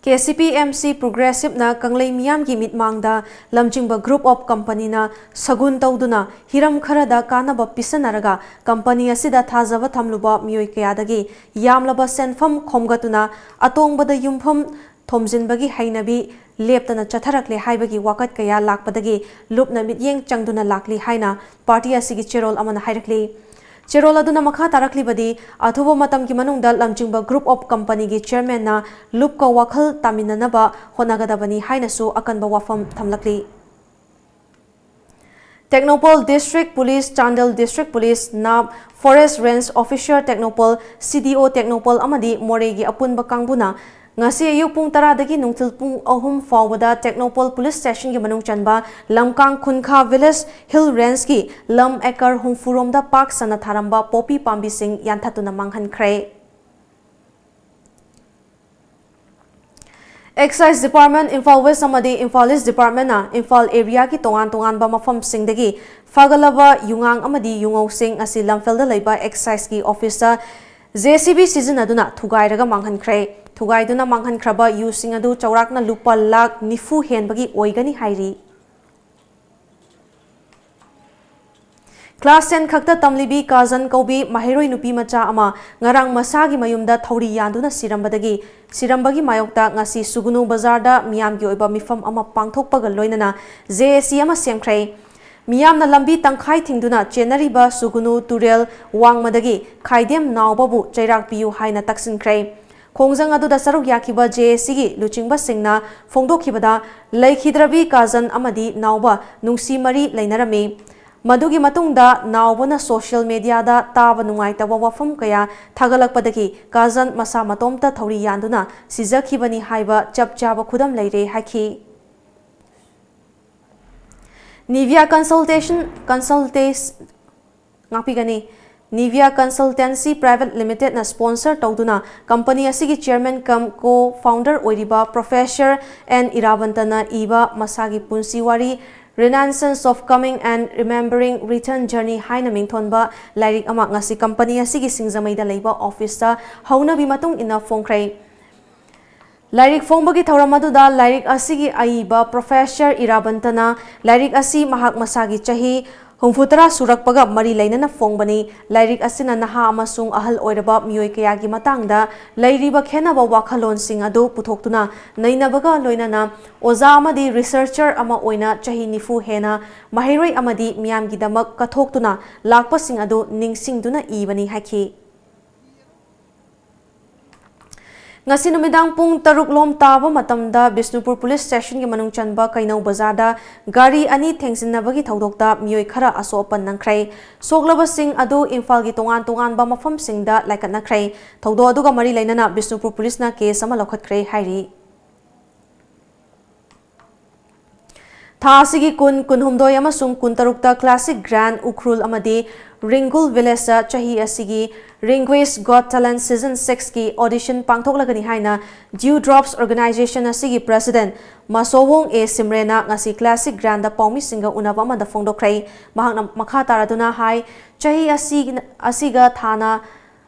K C P M C ꯄ꯭ꯔꯣꯒ꯭ꯔꯦꯁꯤꯞꯅ ꯀꯪꯂꯩ ꯃꯤꯌꯥꯝꯒꯤ ꯃꯤꯠꯃꯥꯡꯗ ꯂꯝꯖꯤꯡꯕ Group of Companyꯅ ꯁꯒꯨꯟ ꯇꯧꯗꯨꯅ ꯍꯤꯔꯝ ꯈꯔꯗ ꯀꯥꯟꯅꯕ ꯄꯤꯁꯟꯅꯔꯒ ꯀꯝꯄꯅꯤ ꯑꯁꯤꯗ ꯊꯥꯖꯕ ꯊꯝꯂꯨꯕ ꯃꯤꯑꯣꯏ ꯀꯌꯥꯗꯒꯤ ꯌꯥꯝꯂꯕ ꯁꯦꯟꯐꯝ ꯈꯣꯝꯒꯠꯇꯨꯅ ꯑꯇꯣꯡꯕꯗ ꯌꯨꯝꯐꯝ ꯊꯣꯝꯖꯤꯟꯕꯒꯤ ꯍꯩꯅꯕꯤ ꯂꯦꯞꯇꯅ ꯆꯠꯊꯔꯛꯂꯦ ꯍꯥꯏꯕꯒꯤ ꯋꯥꯀꯠ ꯀꯌꯥ ꯂꯥꯛꯄꯗꯒꯤ ꯂꯨꯞꯅ ꯃꯤꯠꯌꯦꯡ ꯆꯪꯗꯨꯅ ꯂꯥꯛꯂꯤ ꯍꯥꯏꯅ ꯄꯥꯔꯇꯤ ꯑꯁꯤꯒꯤ ꯆꯦꯔꯣꯜ ꯑꯃꯅ ꯍꯥꯏꯔꯛꯂꯤ꯫ ꯆꯦꯔꯣꯜ ꯑꯗꯨꯅ ꯃꯈꯥ ꯇꯥꯔꯛꯂꯤꯕꯗꯤ, ꯑꯊꯨꯕ ꯃꯇꯝꯒꯤ ꯃꯅꯨꯡꯗ ꯂꯝꯖꯤꯡꯕ Group of Companyꯒꯤ ꯆꯦꯌꯔꯃꯦꯟꯅ ꯂꯨꯞꯀ ꯋꯥꯈꯜ ꯇꯥꯃꯤꯟꯅꯅꯕ ꯍꯣꯠꯅꯒꯗꯕꯅꯤ ꯍꯥꯏꯅꯁꯨ ꯑꯀꯟꯕ ꯋꯥꯐꯝ ꯊꯝꯂꯛꯂꯤ꯫ Tengnoupal District Police, Chandel District Police, ꯅꯥꯞ, Forest Range Officer Tengnoupal, ꯁꯤ ꯗꯤ ꯑꯣ ꯇꯦꯡꯅꯧꯄꯜ ꯑꯃꯗꯤ ꯃꯣꯔꯦꯒꯤ ꯑꯄꯨꯟꯕ ꯀꯥꯡꯕꯨꯅ ꯉꯁꯤ ꯑꯌꯨꯛ ꯄꯨꯡ ꯇꯔꯥꯗꯒꯤ ꯅꯨꯡꯊꯤꯜ ꯄꯨꯡ ꯑꯍꯨꯝ ꯐꯥꯎꯕꯗ ꯇꯦꯡꯅꯧꯄꯜ Police Stationꯒꯤ ꯃꯅꯨꯡ ꯆꯟꯕ ꯂꯝꯀꯥꯡ ꯈꯨꯟꯈꯥ Village Hill Rangeꯀꯤ ꯂꯝ acre ꯍꯨꯝꯐꯨ ꯔꯣꯝꯗ ꯄꯥꯛ ꯁꯟꯅ ꯊꯥꯔꯝꯕ ꯄꯣꯄꯤ ꯄꯥꯝꯕꯤꯁꯤꯡ ꯌꯥꯟꯊꯠꯇꯨꯅ ꯃꯥꯡꯍꯟꯈ꯭ꯔꯦ꯫ Excise Department, ꯏꯝꯐꯥꯜ West ꯑꯃꯗꯤ ꯏꯝꯐꯥꯜ East Departmentꯅ ꯏꯝꯐꯥꯜ areaꯒꯤ ꯇꯣꯉꯥꯟ ꯇꯣꯉꯥꯟꯕ ꯃꯐꯝꯁꯤꯡꯗꯒꯤ ꯐꯥꯒꯠꯂꯕ ꯌꯨꯉꯥꯡ ꯑꯃꯗꯤ ꯌꯨꯉꯧꯁꯤꯡ ꯑꯁꯤ ꯂꯝꯐꯦꯜꯗ ꯂꯩꯕ Exciseꯀꯤ officeꯇ J C B ꯁꯤꯖꯤꯟꯅꯗꯨꯅ ꯊꯨꯒꯥꯏꯔꯒ ꯃꯥꯡꯍꯟꯈ꯭ꯔꯦ꯫ ꯊꯨꯒꯥꯏꯗꯨꯅ ꯃꯥꯡꯍꯟꯈ꯭ꯔꯕ ꯌꯨꯁꯤꯡ ꯑꯗꯨ ꯆꯥꯎꯔꯥꯛꯅ ꯂꯨꯄꯥ ꯂꯥꯈ ꯅꯤꯐꯨ ꯍꯦꯟꯕꯒꯤ ꯑꯣꯏꯒꯅꯤ ꯍꯥꯏꯔꯤ꯫ Class ten ꯈꯛꯇ ꯇꯝꯂꯤꯕꯤ ꯀꯥꯖꯟ ꯀꯧꯕꯤ ꯃꯍꯩꯔꯣꯏ ꯅꯨꯄꯤ ꯃꯆꯥ ꯑꯃ ꯉꯔꯥꯡ ꯃꯁꯥꯒꯤ ꯃꯌꯨꯝꯗ ꯊꯧꯔꯤ ꯌꯥꯟꯗꯨꯅ ꯁꯤꯔꯝꯕꯗꯒꯤ, ꯁꯤꯔꯝꯕꯒꯤ ꯃꯥꯌꯣꯛꯇ ꯉꯁꯤ ꯁꯨꯒꯨꯅꯨ ꯕꯖꯥꯔꯗ ꯃꯤꯌꯥꯝꯒꯤ ꯑꯣꯏꯕ ꯃꯤꯐꯝ ꯑꯃ ꯄꯥꯡꯊꯣꯛꯄꯒ ꯂꯣꯏꯅꯅ J A C ꯑꯃ ꯁꯦꯝꯈ꯭ꯔꯦ꯫ ꯃꯤꯌꯥꯝꯅ ꯂꯝꯕꯤ ꯇꯪꯈꯥꯏ ꯊꯤꯡꯗꯨꯅ ꯆꯦꯟꯅꯔꯤꯕ ꯁꯨꯒꯨꯅꯨ ꯇꯨꯔꯦꯜ ꯋꯥꯡꯃꯗꯒꯤ ꯈꯥꯏꯗꯦꯝ ꯅꯥꯎꯕꯕꯨ ꯆꯩꯔꯥꯛ ꯄꯤꯌꯨ ꯍꯥꯏꯅ ꯇꯛꯁꯤꯟꯈ꯭ꯔꯦ꯫ ꯈꯣꯡꯖꯪ ꯑꯗꯨꯗ ꯁꯔꯨꯛ ꯌꯥꯈꯤꯕ ꯖꯦ ꯑꯦ ꯁꯤꯒꯤ ꯂꯨꯆꯤꯡꯕꯁꯤꯡꯅ ꯐꯣꯡꯗꯣꯛꯈꯤꯕꯗ, ꯂꯩꯈꯤꯗ꯭ꯔꯕꯤ ꯀꯥꯖꯟ ꯑꯃꯗꯤ ꯅꯥꯎꯕ ꯅꯨꯡꯁꯤ ꯃꯔꯤ ꯂꯩꯅꯔꯝꯃꯤ꯫ ꯃꯗꯨꯒꯤ ꯃꯇꯨꯡꯗ ꯅꯥꯎꯕꯅ ꯁꯣꯁꯤꯌꯦꯜ ꯃꯦꯗꯤꯌꯥꯗ ꯇꯥꯕ ꯅꯨꯡꯉꯥꯏꯇꯕ ꯋꯥꯐꯝ ꯀꯌꯥ ꯊꯥꯒꯠꯂꯛꯄꯗꯒꯤ ꯀꯥꯖꯟ ꯃꯁꯥ ꯃꯇꯣꯝꯇ ꯊꯧꯔꯤ ꯌꯥꯟꯗꯨꯅ ꯁꯤꯖꯈꯤꯕꯅꯤ ꯍꯥꯏꯕ ꯆꯞ ꯆꯥꯕ ꯈꯨꯗꯝ ꯂꯩꯔꯦ ꯍꯥꯏꯈꯤ꯫ ꯅꯤꯚꯤꯌꯥ ꯀꯟꯁꯜꯇꯦꯁꯟ ꯀꯟꯁꯜꯇꯦꯁ ꯉꯥꯛꯄꯤꯒꯅꯤ꯫ ꯅꯤꯚꯤꯌꯥ ꯀꯟꯁꯜꯇꯦꯟꯁꯤ ꯄ꯭ꯔꯥꯏꯚꯦꯠ ꯂꯤꯃꯤꯇꯦꯗꯅ ꯁ꯭ꯄꯣꯟꯁꯔ ꯇꯧꯗꯨꯅ ꯀꯝꯄꯅꯤ ꯑꯁꯤꯒꯤ ꯆꯤꯌꯔꯃꯦꯟ ꯀꯝ ꯀꯣ ꯐꯥꯎꯟꯗꯔ ꯑꯣꯏꯔꯤꯕ ꯄ꯭ꯔꯣꯐꯦꯁꯔ ꯑꯦꯟ ꯏꯔꯥꯕꯟꯇꯅ ꯏꯕ ꯃꯁꯥꯒꯤ ꯄꯨꯟꯁꯤ ꯋꯥꯔꯤ Renaissance of Coming and Remembering Return Journey ꯍꯥꯏꯅ ꯃꯤꯡꯊꯣꯟꯕ ꯂꯥꯏꯔꯤꯛ ꯑꯃ ꯉꯁꯤ ꯀꯝꯄꯅꯤ ꯑꯁꯤꯒꯤ ꯁꯤꯡꯖꯃꯩꯗ ꯂꯩꯕ ꯑꯣꯐꯤꯁꯇ ꯍꯧꯅꯕꯤ ꯃꯇꯨꯡ ꯏꯟꯅ ꯐꯣꯡꯈ꯭ꯔꯦ꯫ ꯂꯥꯏꯔꯤꯛ ꯐꯣꯡꯕꯒꯤ ꯊꯧꯔꯝ ꯑꯗꯨꯗ ꯂꯥꯏꯔꯤꯛ ꯑꯁꯤꯒꯤ ꯑꯏꯕ ꯄ꯭ꯔꯣꯐꯦꯁꯔ ꯏꯔꯥꯕꯟꯇꯅ ꯂꯥꯏꯔꯤꯛ ꯑꯁꯤ ꯃꯍꯥꯛ ꯃꯁꯥꯒꯤ ꯆꯍꯤ ꯍꯨꯝꯐꯨꯇꯔꯥ ꯁꯨꯔꯛꯄꯒ ꯃꯔꯤ ꯂꯩꯅꯅ ꯐꯣꯡꯕꯅꯤ꯫ ꯂꯥꯏꯔꯤꯛ ꯑꯁꯤꯅ ꯅꯍꯥ ꯑꯃꯁꯨꯡ ꯑꯍꯜ ꯑꯣꯏꯔꯕ ꯃꯤꯑꯣꯏ ꯀꯌꯥꯒꯤ ꯃꯇꯥꯡꯗ ꯂꯩꯔꯤꯕ ꯈꯦꯟꯅꯕ ꯋꯥꯈꯜꯂꯣꯟꯁꯤꯡ ꯑꯗꯨ ꯄꯨꯊꯣꯛꯇꯨꯅ ꯅꯩꯅꯕꯒ ꯂꯣꯏꯅꯅ ꯑꯣꯖꯥ ꯑꯃꯗꯤ ꯔꯤꯁꯔꯆꯔ ꯑꯃ ꯑꯣꯏꯅ ꯆꯍꯤ ꯅꯤꯐꯨ ꯍꯦꯟꯅ ꯃꯍꯩꯔꯣꯏ ꯑꯃꯗꯤ ꯃꯤꯌꯥꯝꯒꯤꯗꯃꯛ ꯀꯠꯊꯣꯛꯇꯨꯅ ꯂꯥꯛꯄꯁꯤꯡ ꯑꯗꯨ ꯅꯤꯡꯁꯤꯡꯗꯨꯅ ꯏꯕꯅꯤ ꯍꯥꯏꯈꯤ꯫ ꯉꯁꯤ ꯅꯨꯃꯤꯗꯥꯡ ꯄꯨꯡ ꯇꯔꯨꯛ ꯂꯣꯝ ꯇꯥꯕ ꯃꯇꯝꯗ ꯕꯤꯁꯅꯨꯄꯨꯔ ꯄꯨꯂꯤꯁ ꯁ꯭ꯇꯦꯁꯟꯒꯤ ꯃꯅꯨꯡ ꯆꯟꯕ ꯀꯩꯅꯧ ꯕꯖꯥꯔꯗ ꯒꯥꯔꯤ ꯑꯅꯤ ꯊꯦꯡꯖꯤꯟꯅꯕꯒꯤ ꯊꯧꯗꯣꯛꯇ ꯃꯤꯑꯣꯏ ꯈꯔ ꯑꯁꯣꯛ ꯑꯄꯟ ꯅꯪꯈ꯭ꯔꯦ꯫ ꯁꯣꯛꯂꯕꯁꯤꯡ ꯑꯗꯨ ꯏꯝꯐꯥꯜꯒꯤ ꯇꯣꯉꯥꯟ ꯇꯣꯉꯥꯟꯕ ꯃꯐꯝꯁꯤꯡꯗ ꯂꯥꯏꯀꯠꯅꯈ꯭ꯔꯦ꯫ ꯊꯧꯗꯣꯛ ꯑꯗꯨꯒ ꯃꯔꯤ ꯂꯩꯅꯅ ꯕꯤꯁꯅꯨꯄꯨꯔ ꯄꯨꯂꯤꯁꯅ ꯀꯦꯁ ꯑꯃ ꯂꯧꯈꯠꯈ꯭ꯔꯦ ꯍꯥꯏꯔꯤ꯫ ꯊꯥ ꯑꯁꯤꯒꯤ ꯀꯨꯟ, ꯀꯨꯟꯍꯨꯝꯗꯣꯏ ꯑꯃꯁꯨꯡ ꯀꯨꯟꯇꯔꯨꯛꯇ Classic Grand Ukhrul ꯑꯃꯗꯤ Ringul Villageꯇ ꯆꯍꯤ ꯑꯁꯤꯒꯤ Ringui's Got Talent Season sixꯀꯤ audition ꯄꯥꯡꯊꯣꯛꯂꯒꯅꯤ ꯍꯥꯏꯅ Dewdrops Organization ꯑꯁꯤꯒꯤ President ꯃꯁꯣꯋꯣꯡ ꯑꯦ ꯁꯤꯝꯔꯦꯅ ꯉꯁꯤ Classic Grandꯗ ꯄꯥꯎꯃꯤꯁꯤꯡꯒ ꯎꯅꯕ ꯑꯃꯗ ꯐꯣꯡꯗꯣꯛꯈ꯭ꯔꯦ꯫ ꯃꯍꯥꯛꯅ ꯃꯈꯥ ꯇꯥꯔꯗꯨꯅ ꯍꯥꯏ, ꯆꯍꯤ ꯑꯁꯤ, ꯑꯁꯤꯒ ꯊꯥꯅ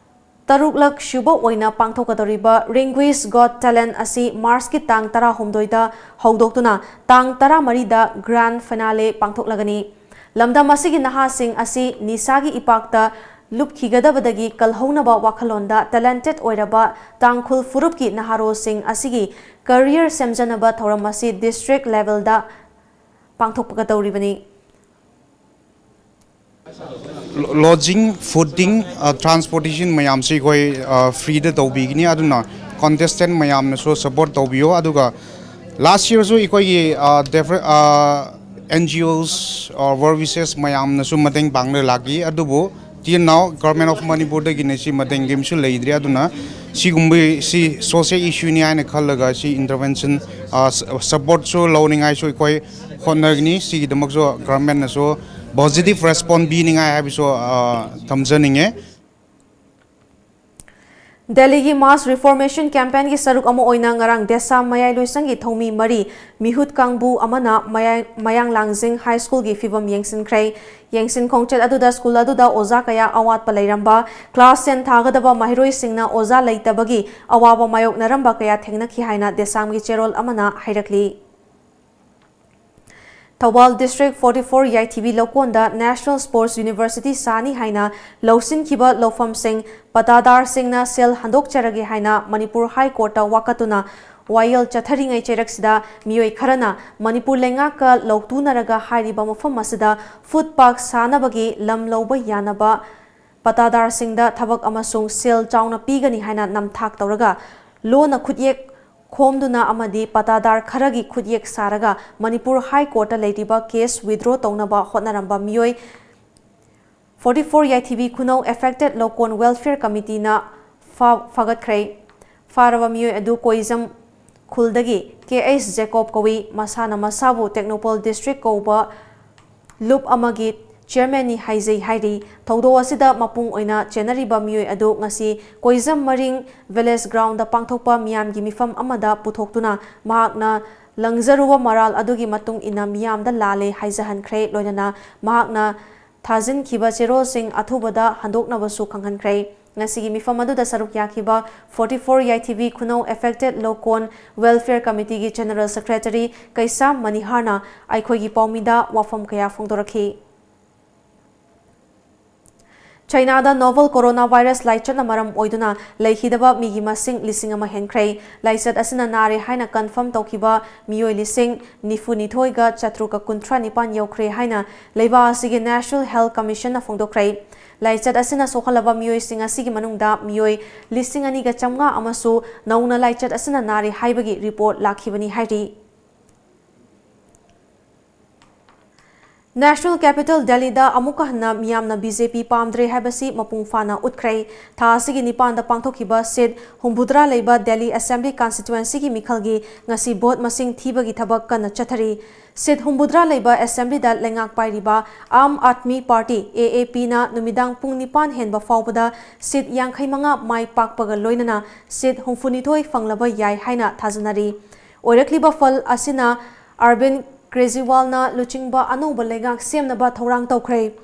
ꯇꯔꯨꯛꯂꯛ ꯁꯨꯕ ꯑꯣꯏꯅ ꯄꯥꯡꯊꯣꯛꯀꯗꯧꯔꯤꯕ Ringui's Got Talent ꯑꯁꯤ ꯃꯥꯔꯆꯀꯤ ꯇꯥꯡ ꯇꯔꯥꯍꯨꯝꯗꯣꯏꯗ ꯍꯧꯗꯣꯛꯇꯨꯅ ꯇꯥꯡ ꯇꯔꯥꯃꯔꯤꯗ Grand Finale ꯄꯥꯡꯊꯣꯛꯂꯒꯅꯤ꯫ ꯂꯝꯗꯝ ꯑꯁꯤꯒꯤ ꯅꯍꯥꯁꯤꯡ ꯑꯁꯤ ꯅꯤꯁꯥꯒꯤ ꯏꯄꯥꯛꯇ ꯂꯨꯞꯈꯤꯒꯗꯕꯗꯒꯤ ꯀꯜꯍꯧꯅꯕ ꯋꯥꯈꯜꯂꯣꯟꯗ talented ꯑꯣꯏꯔꯕ ꯇꯥꯡꯈꯨꯜ ꯐꯨꯔꯨꯞꯀꯤ ꯅꯍꯥꯔꯣꯜꯁꯤꯡ ꯑꯁꯤꯒꯤ career ꯁꯦꯝꯖꯅꯕ ꯊꯧꯔꯝ ꯑꯁꯤ district levelꯗ ꯄꯥꯡꯊꯣꯛꯀꯗꯧꯔꯤꯕꯅꯤ꯫ Lodging, fooding, ꯇ꯭ꯔꯥꯟꯁꯄꯣꯔꯇꯦꯁꯟ ꯃꯌꯥꯝꯁꯤ ꯑꯩꯈꯣꯏ ꯐ꯭ꯔꯤꯗ ꯇꯧꯕꯤꯒꯅꯤ꯫ ꯑꯗꯨꯅ ꯀꯣꯟꯇꯦꯁꯇꯦꯟ ꯃꯌꯥꯝꯅꯁꯨ ꯁꯄꯣꯔꯠ ꯇꯧꯕꯤꯌꯣ꯫ ꯑꯗꯨꯒ ꯂꯥꯁ ꯌꯔꯁꯨ ꯑꯩꯈꯣꯏꯒꯤ ꯑꯦꯟ ꯖꯤ ꯑꯣꯁ, ꯋꯔꯜ ꯋꯤꯁꯦꯁ ꯃꯌꯥꯝꯅꯁꯨ ꯃꯇꯦꯡ ꯄꯥꯡꯂꯒ ꯂꯥꯛꯈꯤ꯫ ꯑꯗꯨꯕꯨ ꯇꯤꯜ ꯅꯥꯎ ꯒꯚꯔꯟꯃꯦꯟ ꯑꯣꯐ ꯃꯅꯤꯄꯨꯔꯗꯒꯤꯅ ꯁꯤ ꯃꯇꯦꯡ ꯀꯔꯤꯝꯁꯨ ꯂꯩꯇ꯭ꯔꯤ꯫ ꯑꯗꯨꯅ ꯁꯤꯒꯨꯝꯕ ꯁꯤ ꯁꯣꯁꯤꯌꯦꯜ ꯏꯁꯨꯅꯤ ꯍꯥꯏꯅ ꯈꯜꯂꯒ ꯁꯤ ꯏꯟꯇꯔꯚꯦꯟꯁꯟ, ꯁꯄꯣꯔꯠꯁꯨ ꯂꯧꯅꯤꯡꯉꯥꯏꯁꯨ ꯑꯩꯈꯣꯏ ꯍꯣꯠꯅꯒꯅꯤ꯫ ꯁꯤꯒꯤꯗꯃꯛꯁꯨ ꯒꯚꯔꯟꯃꯦꯟꯅꯁꯨ ꯄꯣꯖꯤꯇꯤꯚ ꯔꯦꯁꯄꯣꯟ ꯄꯤꯅꯤꯡꯉꯥꯏ ꯍꯥꯏꯕꯁꯨ ꯊꯝꯖꯅꯤꯡꯉꯦ꯫ ꯗꯦꯜꯂꯤꯒꯤ ꯃꯥꯁ ꯔꯤꯐꯣꯔꯃꯦꯁꯟ ꯀꯦꯝꯄꯦꯟꯒꯤ ꯁꯔꯨꯛ ꯑꯃ ꯑꯣꯏꯅ ꯉꯔꯥꯡ ꯗꯦꯁꯥꯝ ꯃꯌꯥꯏ ꯂꯣꯏꯁꯪꯒꯤ ꯊꯧꯃꯤ ꯃꯔꯤ, ꯃꯤꯍꯨꯠ ꯀꯥꯡꯕꯨ ꯑꯃꯅ ꯃꯌꯥꯡ ꯂꯥꯡꯖꯤꯡ ꯍꯥꯏ ꯁ꯭ꯀꯨꯜꯒꯤ ꯐꯤꯚꯝ ꯌꯦꯡꯁꯤꯟꯈ꯭ꯔꯦ꯫ ꯌꯦꯡꯁꯤꯟ ꯈꯣꯡꯆꯠ ꯑꯗꯨꯗ ꯁ꯭ꯀꯨꯜ ꯑꯗꯨꯗ ꯑꯣꯖꯥ ꯀꯌꯥ ꯑꯋꯥꯠꯄ ꯂꯩꯔꯝꯕ, ꯀ꯭ꯂꯥꯁ ꯇꯦꯟ ꯊꯥꯒꯗꯕ ꯃꯍꯩꯔꯣꯏꯁꯤꯡꯅ ꯑꯣꯖꯥ ꯂꯩꯇꯕꯒꯤ ꯑꯋꯥꯕ ꯃꯥꯌꯣꯛꯅꯔꯝꯕ ꯀꯌꯥ ꯊꯦꯡꯅꯈꯤ ꯍꯥꯏꯅ ꯗꯦꯁꯥꯝꯒꯤ ꯆꯦꯔꯣꯜ ꯑꯃꯅ ꯍꯥꯏꯔꯛꯂꯤ꯫ Thoubal district forty four Yaithibi ꯂꯧꯀꯣꯟꯗ ꯅꯦꯁꯅꯦꯜ ꯁ꯭ꯄꯣꯔꯠꯁ ꯌꯨꯅꯤꯚꯔꯁꯤꯇꯤ ꯁꯥꯅꯤ ꯍꯥꯏꯅ ꯂꯧꯁꯤꯟꯈꯤꯕ ꯂꯧꯐꯝꯁꯤꯡ ꯄꯇꯥꯗꯥꯔꯁꯤꯡꯅ ꯁꯦꯜ ꯍꯟꯗꯣꯛꯆꯔꯒꯦ ꯍꯥꯏꯅ ꯃꯅꯤꯄꯨꯔ ꯍꯥꯏ ꯀꯣꯔꯠꯇ ꯋꯥꯀꯠꯇꯨꯅ ꯋꯥꯌꯦꯜ ꯆꯠꯊꯔꯤꯉꯩ ꯆꯩꯔꯛꯁꯤꯗ ꯃꯤꯑꯣꯏ ꯈꯔꯅ ꯃꯅꯤꯄꯨꯔ ꯂꯩꯉꯥꯛꯀ ꯂꯧꯇꯨꯅꯔꯒ ꯍꯥꯏꯔꯤꯕ ꯃꯐꯝ ꯑꯁꯤꯗ ꯐꯨꯠ ꯄꯥꯛ ꯁꯥꯅꯕꯒꯤ ꯂꯝ ꯂꯧꯕ ꯌꯥꯅꯕ ꯄꯇꯥꯗꯥꯔꯁꯤꯡꯗ ꯊꯕꯛ ꯑꯃꯁꯨꯡ ꯁꯦꯜ ꯆꯥꯎꯅ ꯄꯤꯒꯅꯤ ꯍꯥꯏꯅ ꯅꯝꯊꯥꯛ ꯇꯧꯔꯒ ꯂꯣꯟꯅ ꯈꯨꯠꯌꯦꯛ ꯈꯣꯝꯗꯨꯅ ꯑꯃꯗꯤ ꯄꯇꯥꯗꯥꯔ ꯈꯔꯒꯤ ꯈꯨꯠꯌꯦꯛ ꯁꯥꯔꯒ ꯃꯅꯤꯄꯨꯔ ꯍꯥꯏ ꯀꯣꯔꯠꯇ ꯂꯩꯔꯤꯕ ꯀꯦꯁ ꯋꯤꯗ꯭ꯔꯣ ꯇꯧꯅꯕ ꯍꯣꯠꯅꯔꯝꯕ ꯃꯤꯑꯣꯏ forty four Yaithibi Khunou affected loukon welfare ꯀꯃꯤꯇꯤꯅ ꯐꯥ-, ꯐꯥꯒꯠꯈ꯭ꯔꯦ꯫ ꯐꯥꯔꯕ ꯃꯤꯑꯣꯏ ꯑꯗꯨ ꯀꯣꯏꯖꯝ ꯈꯨꯜꯗꯒꯤ ꯀꯦ ꯑꯩꯆ ꯖꯦꯀꯣꯕ ꯀꯧꯏ꯫ ꯃꯁꯥꯅ ꯃꯁꯥꯕꯨ ꯇꯦꯡꯅꯧꯄꯜ ꯗꯤꯁꯇ꯭ꯔꯤꯛ ꯀꯧꯕ ꯂꯨꯞ ꯑꯃꯒꯤ ꯆꯤꯌꯔꯃꯦꯟꯅꯤ ꯍꯥꯏꯖꯩ ꯍꯥꯏꯔꯤ꯫ ꯊꯧꯗꯣꯛ ꯑꯁꯤꯗ ꯃꯄꯨꯡ ꯑꯣꯏꯅ ꯆꯦꯟꯅꯔꯤꯕ ꯃꯤꯑꯣꯏ ꯑꯗꯨ ꯉꯁꯤ ꯀꯣꯏꯖꯝ ꯃꯔꯤꯡ ꯚꯤꯂꯦꯖ ꯒ꯭ꯔꯥꯎꯟꯗ ꯄꯥꯡꯊꯣꯛꯄ ꯃꯤꯌꯥꯝꯒꯤ ꯃꯤꯐꯝ ꯑꯃꯗ ꯄꯨꯊꯣꯛꯇꯨꯅ ꯃꯍꯥꯛꯅ ꯂꯪꯖꯔꯨꯕ ꯃꯔꯥꯜ ꯑꯗꯨꯒꯤ ꯃꯇꯨꯡ ꯏꯟꯅ ꯃꯤꯌꯥꯝꯗ ꯂꯥꯜꯂꯦ ꯍꯥꯏꯖꯍꯟꯈ꯭ꯔꯦ꯫ ꯂꯣꯏꯅꯅ ꯃꯍꯥꯛꯅ ꯊꯥꯖꯤꯟꯈꯤꯕ ꯆꯦꯔꯣꯜꯁꯤꯡ ꯑꯊꯨꯕꯗ ꯍꯟꯗꯣꯛꯅꯕꯁꯨ ꯈꯪꯍꯟꯈ꯭ꯔꯦ꯫ ꯉꯁꯤꯒꯤ ꯃꯤꯐꯝ ꯑꯗꯨꯗ ꯁꯔꯨꯛ ꯌꯥꯈꯤꯕ forty four Yaithibi Khunou affected loukon welfare ꯀꯃꯤꯇꯤꯒꯤ ꯖꯦꯅꯔꯦꯜ ꯁꯦꯀ꯭ꯔꯦꯇꯔꯤ ꯀꯩꯁꯥꯝ ꯃꯅꯤꯍꯥꯔꯅ ꯑꯩꯈꯣꯏꯒꯤ ꯄꯥꯎꯃꯤꯗ ꯋꯥꯐꯝ ꯀꯌꯥ ꯐꯣꯡꯗꯣꯔꯛꯈꯤ꯫ ꯆꯥꯏꯅꯥꯗ novel coronavirus ꯂꯥꯏꯆꯠꯅ ꯃꯔꯝ ꯑꯣꯏꯗꯨꯅ ꯂꯩꯈꯤꯗꯕ ꯃꯤꯒꯤ ꯃꯁꯤꯡ ꯂꯤꯁꯤꯡ ꯑꯃ ꯍꯦꯟꯈ꯭ꯔꯦ꯫ ꯂꯥꯏꯆꯠ ꯑꯁꯤꯅ ꯅꯥꯔꯦ ꯍꯥꯏꯅ confirm ꯇꯧꯈꯤꯕ ꯃꯤꯑꯣꯏ ꯂꯤꯁꯤꯡ ꯅꯤꯐꯨꯅꯤꯊꯣꯏꯒ ꯆꯥꯇ꯭ꯔꯨꯛꯀ ꯀꯨꯟꯊ꯭ꯔꯥ ꯅꯤꯄꯥꯟ ꯌꯧꯈ꯭ꯔꯦ ꯍꯥꯏꯅ ꯂꯩꯕꯥꯛ ꯑꯁꯤꯒꯤ National Health Commission ꯅ ꯐꯣꯡꯗꯣꯛꯈ꯭ꯔꯦ꯫ ꯂꯥꯏꯆꯠ ꯑꯁꯤꯅ ꯁꯣꯛꯍꯜꯂꯕ ꯃꯤꯑꯣꯏꯁꯤꯡ ꯑꯁꯤꯒꯤ ꯃꯅꯨꯡꯗ ꯃꯤꯑꯣꯏ ꯂꯤꯁꯤꯡ ꯑꯅꯤꯒ ꯆꯥꯝꯃꯉꯥ ꯑꯃꯁꯨ ꯅꯧꯅ ꯂꯥꯏꯆꯠ ꯑꯁꯤꯅ ꯅꯥꯔꯦ ꯍꯥꯏꯕꯒꯤ report ꯂꯥꯛꯈꯤꯕꯅꯤ ꯍꯥꯏꯔꯤ꯫ National capital ꯗꯦꯜꯂꯤꯗ ꯑꯃꯨꯛꯀ ꯍꯟꯅ ꯃꯤꯌꯥꯝꯅ BJP ꯄꯥꯝꯗ꯭ꯔꯦ ꯍꯥꯏꯕꯁꯤ ꯃꯄꯨꯡ ꯐꯥꯅ ꯎꯠꯈ꯭ꯔꯦ꯫ ꯊꯥ ꯑꯁꯤꯒꯤ ꯅꯤꯄꯥꯟꯗ ꯄꯥꯡꯊꯣꯛꯈꯤꯕ seat ꯍꯨꯝꯐꯨꯇꯔꯥ ꯂꯩꯕ ꯗꯦꯜꯂꯤ Assembly Constituency ꯒꯤ ꯃꯤꯈꯜꯒꯤ ꯉꯁꯤ vote ꯃꯁꯤꯡ ꯊꯤꯕꯒꯤ ꯊꯕꯛ ꯀꯟꯅ ꯆꯠꯊꯔꯤ꯫ Seat ꯍꯨꯝꯐꯨꯇꯔꯥ ꯂꯩꯕ Assembly ꯗ ꯂꯩꯉꯥꯛ ꯄꯥꯏꯔꯤꯕ Aam Aadmi Party, AAP ꯅ ꯅꯨꯃꯤꯗꯥꯡ ꯄꯨꯡ ꯅꯤꯄꯥꯟ ꯍꯦꯟꯕ ꯐꯥꯎꯕꯗ seat ꯌꯥꯡꯈꯩ ꯃꯉꯥ ꯃꯥꯏ ꯄꯥꯛꯄꯒ ꯂꯣꯏꯅꯅ seat ꯍꯨꯝꯐꯨꯅꯤꯊꯣꯏ ꯐꯪꯂꯕ ꯌꯥꯏ ꯍꯥꯏꯅ ꯊꯥꯖꯅꯔꯤ꯫ ꯑꯣꯏꯔꯛꯂꯤꯕ ꯐꯜ ꯑꯁꯤꯅ Arvind Kejriwal ꯅ ꯂꯨꯆꯤꯡꯕ ꯑꯅꯧꯕ ꯂꯩꯉꯥꯛ ꯁꯦꯝꯅꯕ ꯊꯧꯔꯥꯡ ꯇꯧꯈ꯭ꯔꯦ꯫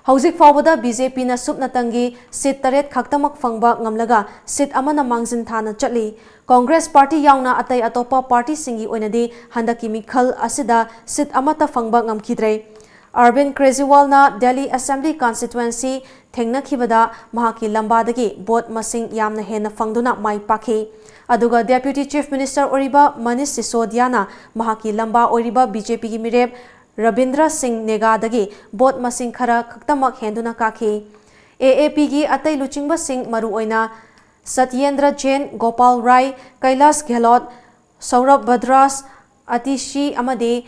ꯍꯧꯖꯤꯛ ꯐꯥꯎꯕꯗ BJP ꯅ ꯁꯨꯞꯅꯇꯪꯒꯤ seat ꯇꯔꯦꯠ ꯈꯛꯇꯃꯛ ꯐꯪꯕ ꯉꯝꯂꯒ seat ꯑꯃꯅ ꯃꯥꯡꯖꯤꯟ ꯊꯥꯅ ꯆꯠꯂꯤ꯫ Congress Party ꯌꯥꯎꯅ ꯑꯇꯩ ꯑꯇꯣꯞꯄ party ꯁꯤꯡꯒꯤ ꯑꯣꯏꯅꯗꯤ ꯍꯟꯗꯛꯀꯤ ꯃꯤꯈꯜ ꯑꯁꯤꯗ seat ꯑꯃꯠꯇ ꯐꯪꯕ ꯉꯝꯈꯤꯗ꯭ꯔꯦ꯫ Arvind Kejriwal ꯅ ꯗꯦꯜꯂꯤ Assembly Constituency ꯊꯦꯡꯅꯈꯤꯕꯗ ꯃꯍꯥꯛꯀꯤ ꯂꯝꯕꯥꯗꯒꯤ vote ꯃꯁꯤꯡ ꯌꯥꯝꯅ ꯍꯦꯟꯅ ꯐꯪꯗꯨꯅ ꯃꯥꯏ ꯄꯥꯛꯈꯤ꯫ ꯑꯗꯨꯒ Deputy Chief Minister ꯑꯣꯏꯔꯤꯕ ꯃꯅꯤꯁ ꯁꯤꯁꯣꯗꯤꯌꯥꯅ ꯃꯍꯥꯛꯀꯤ ꯂꯝꯕꯥ ꯑꯣꯏꯔꯤꯕ BJP ꯒꯤ ꯃꯤꯔꯦꯞ ꯔꯕꯤꯟꯗ꯭ꯔ ꯁꯤꯡ ꯅꯦꯒꯥꯗꯒꯤ vote ꯃꯁꯤꯡ ꯈꯔ ꯈꯛꯇꯃꯛ ꯍꯦꯟꯗꯨꯅ ꯀꯥꯈꯤ꯫ AAP ꯒꯤ ꯑꯇꯩ ꯂꯨꯆꯤꯡꯕꯁꯤꯡ, ꯃꯔꯨꯑꯣꯏꯅ ꯁꯇ꯭ꯌꯦꯟꯗ꯭ꯔ ꯖꯦꯟ, ꯒꯣꯄꯥꯜ ꯔꯥꯏ, ꯀꯩꯂꯥꯁ ꯒꯦꯍꯂꯣꯠ, ꯁꯧꯔꯚ ꯚꯗ꯭ꯔꯥꯁ, ꯑꯇꯤꯁꯤ ꯑꯃꯗꯤ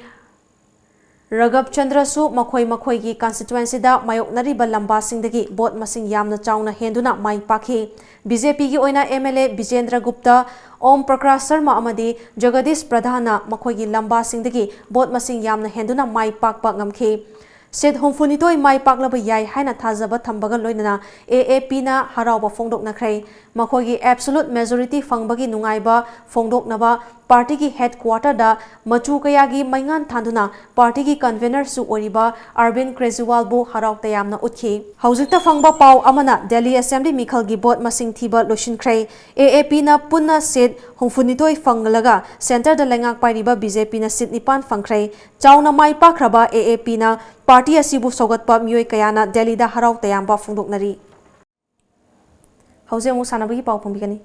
ꯔꯥꯘꯕ ꯆꯟꯗ꯭ꯔꯁꯨ ꯃꯈꯣꯏ ꯃꯈꯣꯏꯒꯤ constituency ꯗ ꯃꯥꯌꯣꯛꯅꯔꯤꯕ ꯂꯝꯕꯥꯁꯤꯡꯗꯒꯤ vote ꯃꯁꯤꯡ ꯌꯥꯝꯅ ꯆꯥꯎꯅ ꯍꯦꯟꯗꯨꯅ ꯃꯥꯏ ꯄꯥꯛꯈꯤ꯫ BJP ꯒꯤ ꯑꯣꯏꯅ MLA ꯕꯤꯖꯦꯟꯗ꯭ꯔ ꯒꯨꯞꯇ, ꯑꯣꯝ ꯄ꯭ꯔꯀꯥꯁ ꯁꯔꯃ ꯑꯃꯗꯤ ꯖꯒꯗꯤꯁ ꯄ꯭ꯔꯙꯥꯟꯅ ꯃꯈꯣꯏꯒꯤ ꯂꯝꯕꯥꯁꯤꯡꯗꯒꯤ vote ꯃꯁꯤꯡ ꯌꯥꯝꯅ ꯍꯦꯟꯗꯨꯅ ꯃꯥꯏ ꯄꯥꯛꯄ ꯉꯝꯈꯤ꯫ Seat ꯍꯨꯝꯐꯨꯅꯤꯊꯣꯏ ꯃꯥꯏ ꯄꯥꯛꯂꯕ ꯌꯥꯏ ꯍꯥꯏꯅ ꯊꯥꯖꯕ ꯊꯝꯕꯒ ꯂꯣꯏꯅꯅ AAP ꯅ ꯍꯔꯥꯎꯕ ꯐꯣꯡꯗꯣꯛꯅꯈ꯭ꯔꯦ꯫ ꯃꯈꯣꯏꯒꯤ absolute majority ꯐꯪꯕꯒꯤ ꯅꯨꯡꯉꯥꯏꯕ ꯐꯣꯡꯗꯣꯛꯅꯕ party ꯒꯤ headquarter ꯗ ꯃꯆꯨ ꯀꯌꯥꯒꯤ ꯃꯩꯉꯥꯟ ꯊꯥꯟꯗꯨꯅ party ꯒꯤ convener ꯁꯨ ꯑꯣꯏꯔꯤꯕ Arvind Kejriwal ꯕꯨ ꯍꯔꯥꯎ ꯇꯌꯥꯝꯅ ꯎꯠꯈꯤ꯫ ꯍꯧꯖꯤꯛꯇ ꯐꯪꯕ ꯄꯥꯎ ꯑꯃꯅ ꯗꯦꯜꯂꯤ Assembly ꯃꯤꯈꯜꯒꯤ vote ꯃꯁꯤꯡ ꯊꯤꯕ ꯂꯣꯏꯁꯤꯟꯈ꯭ꯔꯦ꯫ AAP ꯅ ꯄꯨꯟꯅ seat ꯍꯨꯝꯐꯨꯅꯤꯊꯣꯏ ꯐꯪꯂꯒ centre ꯗ ꯂꯩꯉꯥꯛ ꯄꯥꯏꯔꯤꯕ BJP ꯅ seat ꯅꯤꯄꯥꯟ ꯐꯪꯈ꯭ꯔꯦ꯫ ꯆꯥꯎꯅ ꯃꯥꯏ ꯄꯥꯛꯈ꯭ꯔꯕ AAP ꯅ ꯄꯥꯔꯇꯤ ꯑꯁꯤꯕꯨ ꯁꯧꯒꯠꯄ ꯃꯤꯑꯣꯏ ꯀꯌꯥꯅ ꯗꯦꯜꯂꯤꯗ ꯍꯔꯥꯎ ꯇꯌꯥꯝꯕ ꯐꯣꯡꯗꯣꯛꯅꯔꯤ꯫ ꯍꯧꯖꯤꯛ ꯑꯃꯨꯛ ꯁꯥꯟꯅꯕꯒꯤ ꯄꯥꯎ ꯐꯣꯡꯕꯤꯒꯅꯤ꯫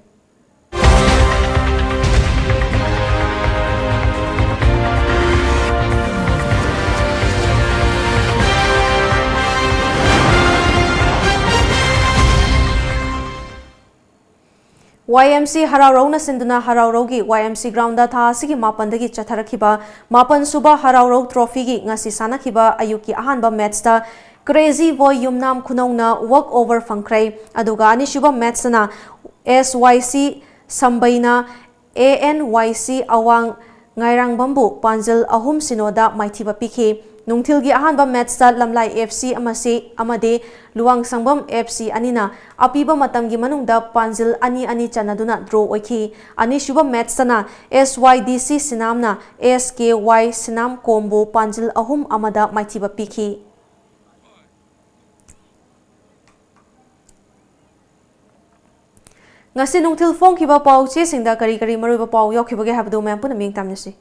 ꯋꯥꯏ ꯑꯦꯝ ꯁꯤ ꯍꯔꯥꯎꯔꯧꯅ ꯁꯤꯟꯗꯨꯅ ꯍꯔꯥꯎꯔꯧꯒꯤ ꯋꯥꯏ ꯑꯦꯝ ꯁꯤ ꯒ꯭ꯔꯥꯎꯟꯗ ꯊꯥ ꯑꯁꯤꯒꯤ ꯃꯥꯄꯟꯗꯒꯤ ꯆꯠꯊꯔꯛꯈꯤꯕ ꯃꯥꯄꯟ ꯁꯨꯕ ꯍꯔꯥꯎꯔꯧ ꯇ꯭ꯔꯣꯐꯤꯒꯤ ꯉꯁꯤ ꯁꯥꯟꯅꯈꯤꯕ ꯑꯌꯨꯛꯀꯤ ꯑꯍꯥꯟꯕ ꯃꯦꯠꯁꯇ ꯀ꯭ꯔꯦꯖꯤ ꯕꯣꯏ ꯌꯨꯝꯅꯥꯝ ꯈꯨꯅꯧꯅ ꯋꯥꯛ ꯑꯣꯚꯔ ꯐꯪꯈ꯭ꯔꯦ꯫ ꯑꯗꯨꯒ ꯑꯅꯤꯁꯨꯕ ꯃꯦꯠꯁꯇꯅ ꯑꯦꯁ ꯋꯥꯏ ꯁꯤ ꯁꯝꯕꯩꯅ ꯑꯦ ꯑꯦꯟ ꯋꯥꯏ ꯁꯤ ꯑꯋꯥꯡ ꯉꯥꯏꯔꯥꯡꯕꯝꯕꯨ ꯄꯥꯟꯖꯜ ꯑꯍꯨꯝ ꯁꯤꯅꯣꯗ ꯃꯥꯏꯊꯤꯕ ꯄꯤꯈꯤ꯫ ꯅꯨꯡꯊꯤꯜꯒꯤ ꯑꯍꯥꯟꯕ ꯃꯦꯠꯁꯇ ꯂꯝꯂꯥꯏ ꯑꯦꯐ ꯁꯤ ꯑꯃꯁꯤ ꯑꯃꯗꯤ ꯂꯨꯋꯥꯡꯁꯪꯕꯝ ꯑꯦꯐ ꯁꯤ ꯑꯅꯤꯅ ꯑꯄꯤꯕ ꯃꯇꯝꯒꯤ ꯃꯅꯨꯡꯗ ꯄꯥꯟꯖꯤꯜ ꯑꯅꯤ ꯑꯅꯤ ꯆꯟꯅꯗꯨꯅ ꯗ꯭ꯔꯣ ꯑꯣꯏꯈꯤ꯫ ꯑꯅꯤꯁꯨꯕ ꯃꯦꯠꯁꯇꯅ ꯑꯦꯁ ꯋꯥꯏ ꯗꯤ ꯁꯤ ꯁꯤꯅꯥꯝꯅ ꯑꯦꯁ ꯀꯦ ꯋꯥꯏ ꯁꯤꯅꯥꯝ ꯀꯣꯝꯕꯨ ꯄꯥꯟꯖꯤꯜ ꯑꯍꯨꯝ ꯑꯃꯗ ꯃꯥꯏꯊꯤꯕ ꯄꯤꯈꯤ꯫ ꯉꯁꯤ ꯅꯨꯡꯊꯤꯜ ꯐꯣꯡꯈꯤꯕ ꯄꯥꯎ ꯆꯦꯁꯤꯡꯗ ꯀꯔꯤ ꯀꯔꯤ ꯃꯔꯨꯑꯣꯏꯕ ꯄꯥꯎ ꯌꯥꯎꯈꯤꯕꯒꯦ ꯍꯥꯏꯕꯗꯨ ꯃꯌꯥꯝ ꯄꯨꯟꯅ ꯃꯤꯠꯌꯦꯡ ꯇꯥꯃꯤꯟꯅꯁꯤ꯫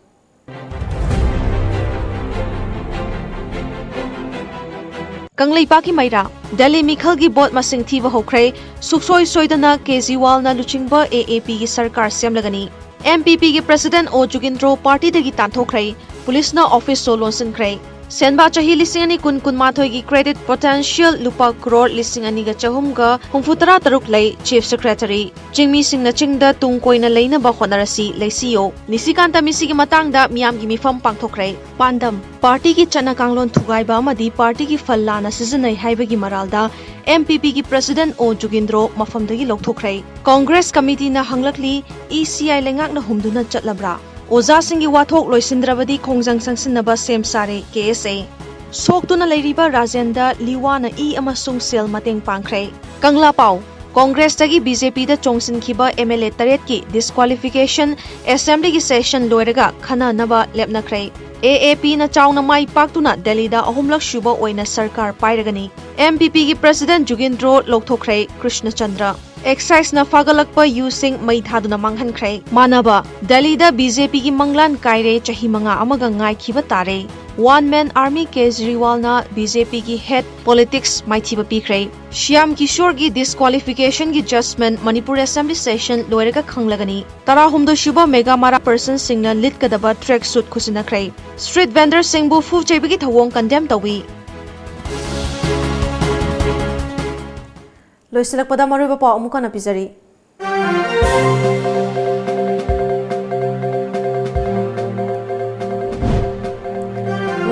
ꯀꯪꯂꯩꯄꯥꯛꯀꯤ ꯃꯩꯔꯥ, ꯗꯦꯜꯂꯤ ꯃꯤꯈꯜꯒꯤ ꯚꯣꯠ ꯃꯁꯤꯡ ꯊꯤꯕ ꯍꯧꯈ꯭ꯔꯦ꯫ ꯁꯨꯛꯁꯣꯏ ꯁꯣꯏꯗꯅ ꯀꯦꯖꯤꯋꯥꯜꯅ ꯂꯨꯆꯤꯡꯕ ꯑꯦ ꯑꯦ ꯄꯤꯒꯤ ꯁꯔꯀꯥꯔ ꯁꯦꯝꯂꯒꯅꯤ꯫ ꯑꯦꯝ ꯄꯤ ꯄꯤꯒꯤ ꯄ꯭ꯔꯁꯤꯗꯦꯟꯠ ꯑꯣ ꯖꯨꯒꯤꯟꯗ꯭ꯔꯣ ꯄꯥꯔꯇꯤꯗꯒꯤ ꯇꯥꯟꯊꯣꯛꯈ꯭ꯔꯦ꯫ ꯄꯨꯂꯤꯁꯅ ꯑꯣꯐꯤꯁꯁꯨ ꯂꯣꯟꯁꯤꯟꯈ꯭ꯔꯦ꯫ ꯁꯦꯟꯕꯥ ꯆꯍꯤ ꯂꯤꯁꯤꯡ ꯑꯅꯤ ꯀꯨꯟ ꯀꯨꯟꯃꯥꯊꯣꯏꯒꯤ credit potential ꯂꯨꯄꯥ ꯀ꯭ꯔꯣꯔ ꯂꯤꯁꯤꯡ ꯑꯅꯤꯒ ꯆꯍꯨꯝꯒ ꯍꯨꯝꯐꯨꯇꯔꯥ ꯇꯔꯨꯛ ꯂꯩ꯫ Chief Secretary, ꯆꯤꯡꯃꯤꯁꯤꯡꯅ ꯆꯤꯡꯗ ꯇꯨꯡ ꯀꯣꯏꯅ ꯂꯩꯅꯕ ꯍꯣꯠꯅꯔꯁꯤ, ꯂꯩꯁꯤꯌꯣ꯫ ꯅꯤꯁꯤꯀꯥꯟꯇ ꯃꯤꯁꯤꯒꯤ ꯃꯇꯥꯡꯗ ꯃꯤꯌꯥꯝꯒꯤ ꯃꯤꯐꯝ ꯄꯥꯡꯊꯣꯛꯈ꯭ꯔꯦ꯫ ꯄꯥꯟꯗꯝ, ꯄꯥꯔꯇꯤꯒꯤ ꯆꯠꯅ ꯀꯥꯡꯂꯣꯟ ꯊꯨꯒꯥꯏꯕ ꯑꯃꯗꯤ ꯄꯥꯔꯇꯤꯒꯤ ꯐꯜ ꯂꯥꯟꯅ ꯁꯤꯖꯤꯟꯅꯩ ꯍꯥꯏꯕꯒꯤ ꯃꯔꯥꯜꯗ ꯑꯦꯝ ꯄꯤ ꯄꯤꯒꯤ ꯄ꯭ꯔꯁꯤꯗꯦꯟꯠ ꯑꯣ ꯖꯨꯒꯤꯟꯗ꯭ꯔꯣ ꯃꯐꯝꯗꯒꯤ ꯂꯧꯊꯣꯛꯈ꯭ꯔꯦ꯫ ꯀꯣꯡꯒ꯭ꯔꯦꯁ ꯀꯃꯤꯇꯤꯅ ꯍꯪꯂꯛꯂꯤ, ꯏ ꯁꯤ ꯑꯥꯏ ꯂꯩꯉꯥꯛꯅ ꯍꯨꯝꯗꯨꯅ ꯆꯠꯂꯕ꯭ꯔꯥ? ꯑꯣꯖꯥꯁꯤꯡꯒꯤ ꯋꯥꯊꯣꯛ ꯂꯣꯏꯁꯤꯟꯗ꯭ꯔꯕꯗꯤ ꯈꯣꯡꯖꯪ ꯆꯪꯁꯤꯟꯅꯕ ꯁꯦꯝ ꯁꯥꯔꯦ, ꯀꯦ ꯑꯦꯁ ꯑꯦ꯫ ꯁꯣꯛꯇꯨꯅ ꯂꯩꯔꯤꯕ ꯔꯥꯖꯦꯟꯗ ꯂꯤꯋꯥꯅ ꯏ ꯑꯃꯁꯨꯡ ꯁꯦꯜ ꯃꯇꯦꯡ ꯄꯥꯡꯈ꯭ꯔꯦ꯫ ꯀꯪꯂꯥ ꯄꯥꯎ, ꯀꯣꯡꯒ꯭ꯔꯦꯁꯇꯒꯤ ꯕꯤ ꯖꯦ ꯄꯤꯗ ꯆꯣꯡꯁꯤꯟꯈꯤꯕ ꯑꯦꯝ ꯑꯦꯜ ꯑꯦ ꯇꯔꯦꯠꯀꯤ disqualification, ꯑꯦꯁꯦꯝꯕ꯭ꯂꯤꯒꯤ ꯁꯦꯁꯟ ꯂꯣꯏꯔꯒ ꯈꯟꯅꯅꯕ ꯂꯦꯞꯅꯈ꯭ꯔꯦ꯫ ꯑꯦ ꯑꯦ ꯄꯤꯅ ꯆꯥꯎꯅ ꯃꯥꯏ ꯄꯥꯛꯇꯨꯅ ꯗꯦꯜꯂꯤꯗ ꯑꯍꯨꯝꯂꯛ ꯁꯨꯕ ꯑꯣꯏꯅ ꯁꯔꯀꯥꯔ ꯄꯥꯏꯔꯒꯅꯤ꯫ ꯑꯦꯝ ꯄꯤ ꯄꯤꯒꯤ ꯄ꯭ꯔꯁꯤꯗꯦꯟꯠ ꯖꯨꯒꯤꯟꯗ꯭ꯔꯣ ꯂꯧꯊꯣꯛꯈ꯭ꯔꯦ, ꯀ꯭ꯔꯤꯁꯅ ꯆꯟꯗ꯭ꯔ꯫ ꯑꯦꯛꯁꯥꯏꯖꯅ ꯐꯥꯒꯠꯂꯛꯄ ꯌꯨꯁꯤꯡ ꯃꯩ ꯊꯥꯗꯨꯅ ꯃꯥꯡꯍꯟꯈ꯭ꯔꯦ꯫ ꯃꯥꯟꯅꯕ, ꯗꯦꯜꯂꯤꯗ ꯕꯤ ꯖꯦ ꯄꯤꯒꯤ ꯃꯪꯂꯥꯟ ꯀꯥꯏꯔꯦ, ꯆꯍꯤ ꯃꯉꯥ ꯑꯃꯒ ꯉꯥꯏꯈꯤꯕ ꯇꯥꯔꯦ꯫ One Man Army ꯀꯦꯖꯔꯤꯋꯥꯜꯅ ꯕꯤ ꯖꯦ ꯄꯤꯒꯤ head politics ꯃꯥꯏꯊꯤꯕ ꯄꯤꯈ꯭ꯔꯦ꯫ Shyam ꯀꯤꯁꯣꯔꯒꯤ disqualificationꯒꯤ judgment Manipur Assembly session ꯂꯣꯏꯔꯒ ꯈꯪꯂꯒꯅꯤ꯫ ꯇꯔꯥꯍꯨꯝꯗꯣꯏ ꯁꯨꯕ Mega Mara personꯁꯤꯡꯅ ꯂꯤꯠꯀꯗꯕ track suit ꯈꯨꯠꯁꯤꯟꯅꯈ꯭ꯔꯦ꯫ Street vendorꯁꯤꯡꯕꯨ ꯐꯨ ꯆꯩꯕꯒꯤ ꯊꯧꯑꯣꯡ condemn ꯇꯧꯏ꯫ ꯂꯣꯏꯁꯤꯜꯂꯛꯄꯗ ꯃꯔꯨꯑꯣꯏꯕ ꯄꯥꯎ ꯑꯃꯨꯛ ꯍꯟꯅ ꯄꯤꯖꯔꯤ꯫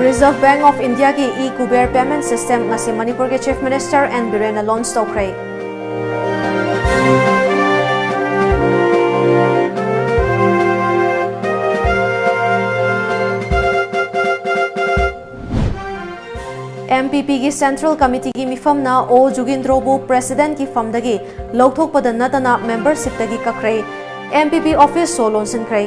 Reserve Bank of Indiaꯒꯤ e-Kuber payment system ꯉꯁꯤ ꯃꯅꯤꯄꯨꯔꯒꯤ Chief Minister N ꯕꯤꯔꯦꯟꯅ launch ꯇꯧꯈ꯭ꯔꯦ꯫ M P Pꯒꯤ Central Committeeꯒꯤ ꯃꯤꯐꯝꯅ O ꯖꯨꯒꯤꯟꯗ꯭ꯔꯣꯕꯨ Presidentꯀꯤ ꯐꯝꯗꯒꯤ ꯂꯧꯊꯣꯛꯄꯗ ꯅꯠꯇꯅ membershipꯇꯒꯤ ꯀꯛꯈ꯭ꯔꯦ꯫ M P P officeꯁꯨ ꯂꯣꯟꯁꯤꯟꯈ꯭ꯔꯦ꯫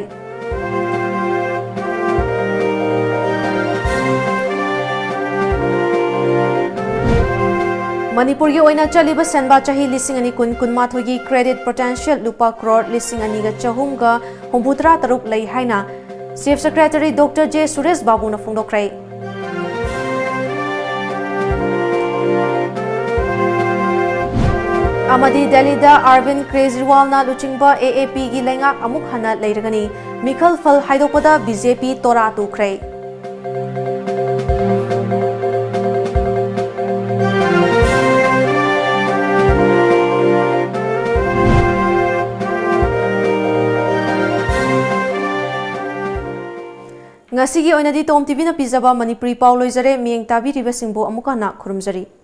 ꯃꯅꯤꯄꯨꯔꯒꯤ ꯑꯣꯏꯅ ꯆꯠꯂꯤꯕ ꯁꯦꯟꯕꯥ ꯆꯍꯤ ꯂꯤꯁꯤꯡ ꯑꯅꯤ ꯀꯨꯟ ꯀꯨꯟꯃꯥꯊꯣꯏꯒꯤ credit potential ꯂꯨꯄꯥ ꯀ꯭ꯔꯣꯔ ꯂꯤꯁꯤꯡ ꯑꯅꯤꯒ ꯆꯍꯨꯝꯒ ꯍꯨꯝꯐꯨꯇꯔꯥ ꯇꯔꯨꯛ ꯂꯩ ꯍꯥꯏꯅ Chief Secretary Doctor J Suresh ꯕꯥꯕꯨꯅ ꯐꯣꯡꯗꯣꯛꯈ꯭ꯔꯦ꯫ ꯑꯃꯗꯤ ꯗꯦꯜꯂꯤꯗ ꯑꯔꯕꯤꯟꯗ ꯀꯦꯖꯔꯤꯋꯥꯜꯅ ꯂꯨꯆꯤꯡꯕ A A Pꯒꯤ ꯂꯩꯉꯥꯛ ꯑꯃꯨꯛ ꯍꯟꯅ ꯂꯩꯔꯒꯅꯤ꯫ ꯃꯤꯈꯜ ꯐꯜ ꯍꯥꯏꯗꯣꯛꯄꯗ B J P ꯇꯣꯔꯥ ꯇꯨꯈ꯭ꯔꯦ꯫ ꯉꯁꯤꯒꯤ ꯑꯣꯏꯅꯗꯤ ꯇꯣꯝ TVꯅ ꯄꯤꯖꯕ ꯃꯅꯤꯄꯨꯔꯤ ꯄꯥꯎ ꯂꯣꯏꯖꯔꯦ꯫ ꯃꯤꯠꯌꯦꯡ ꯇꯥꯕꯤꯔꯤꯕꯁꯤꯡꯕꯨ ꯑꯃꯨꯛ ꯍꯟꯅ ꯈꯨꯔꯨꯝꯖꯔꯤ꯫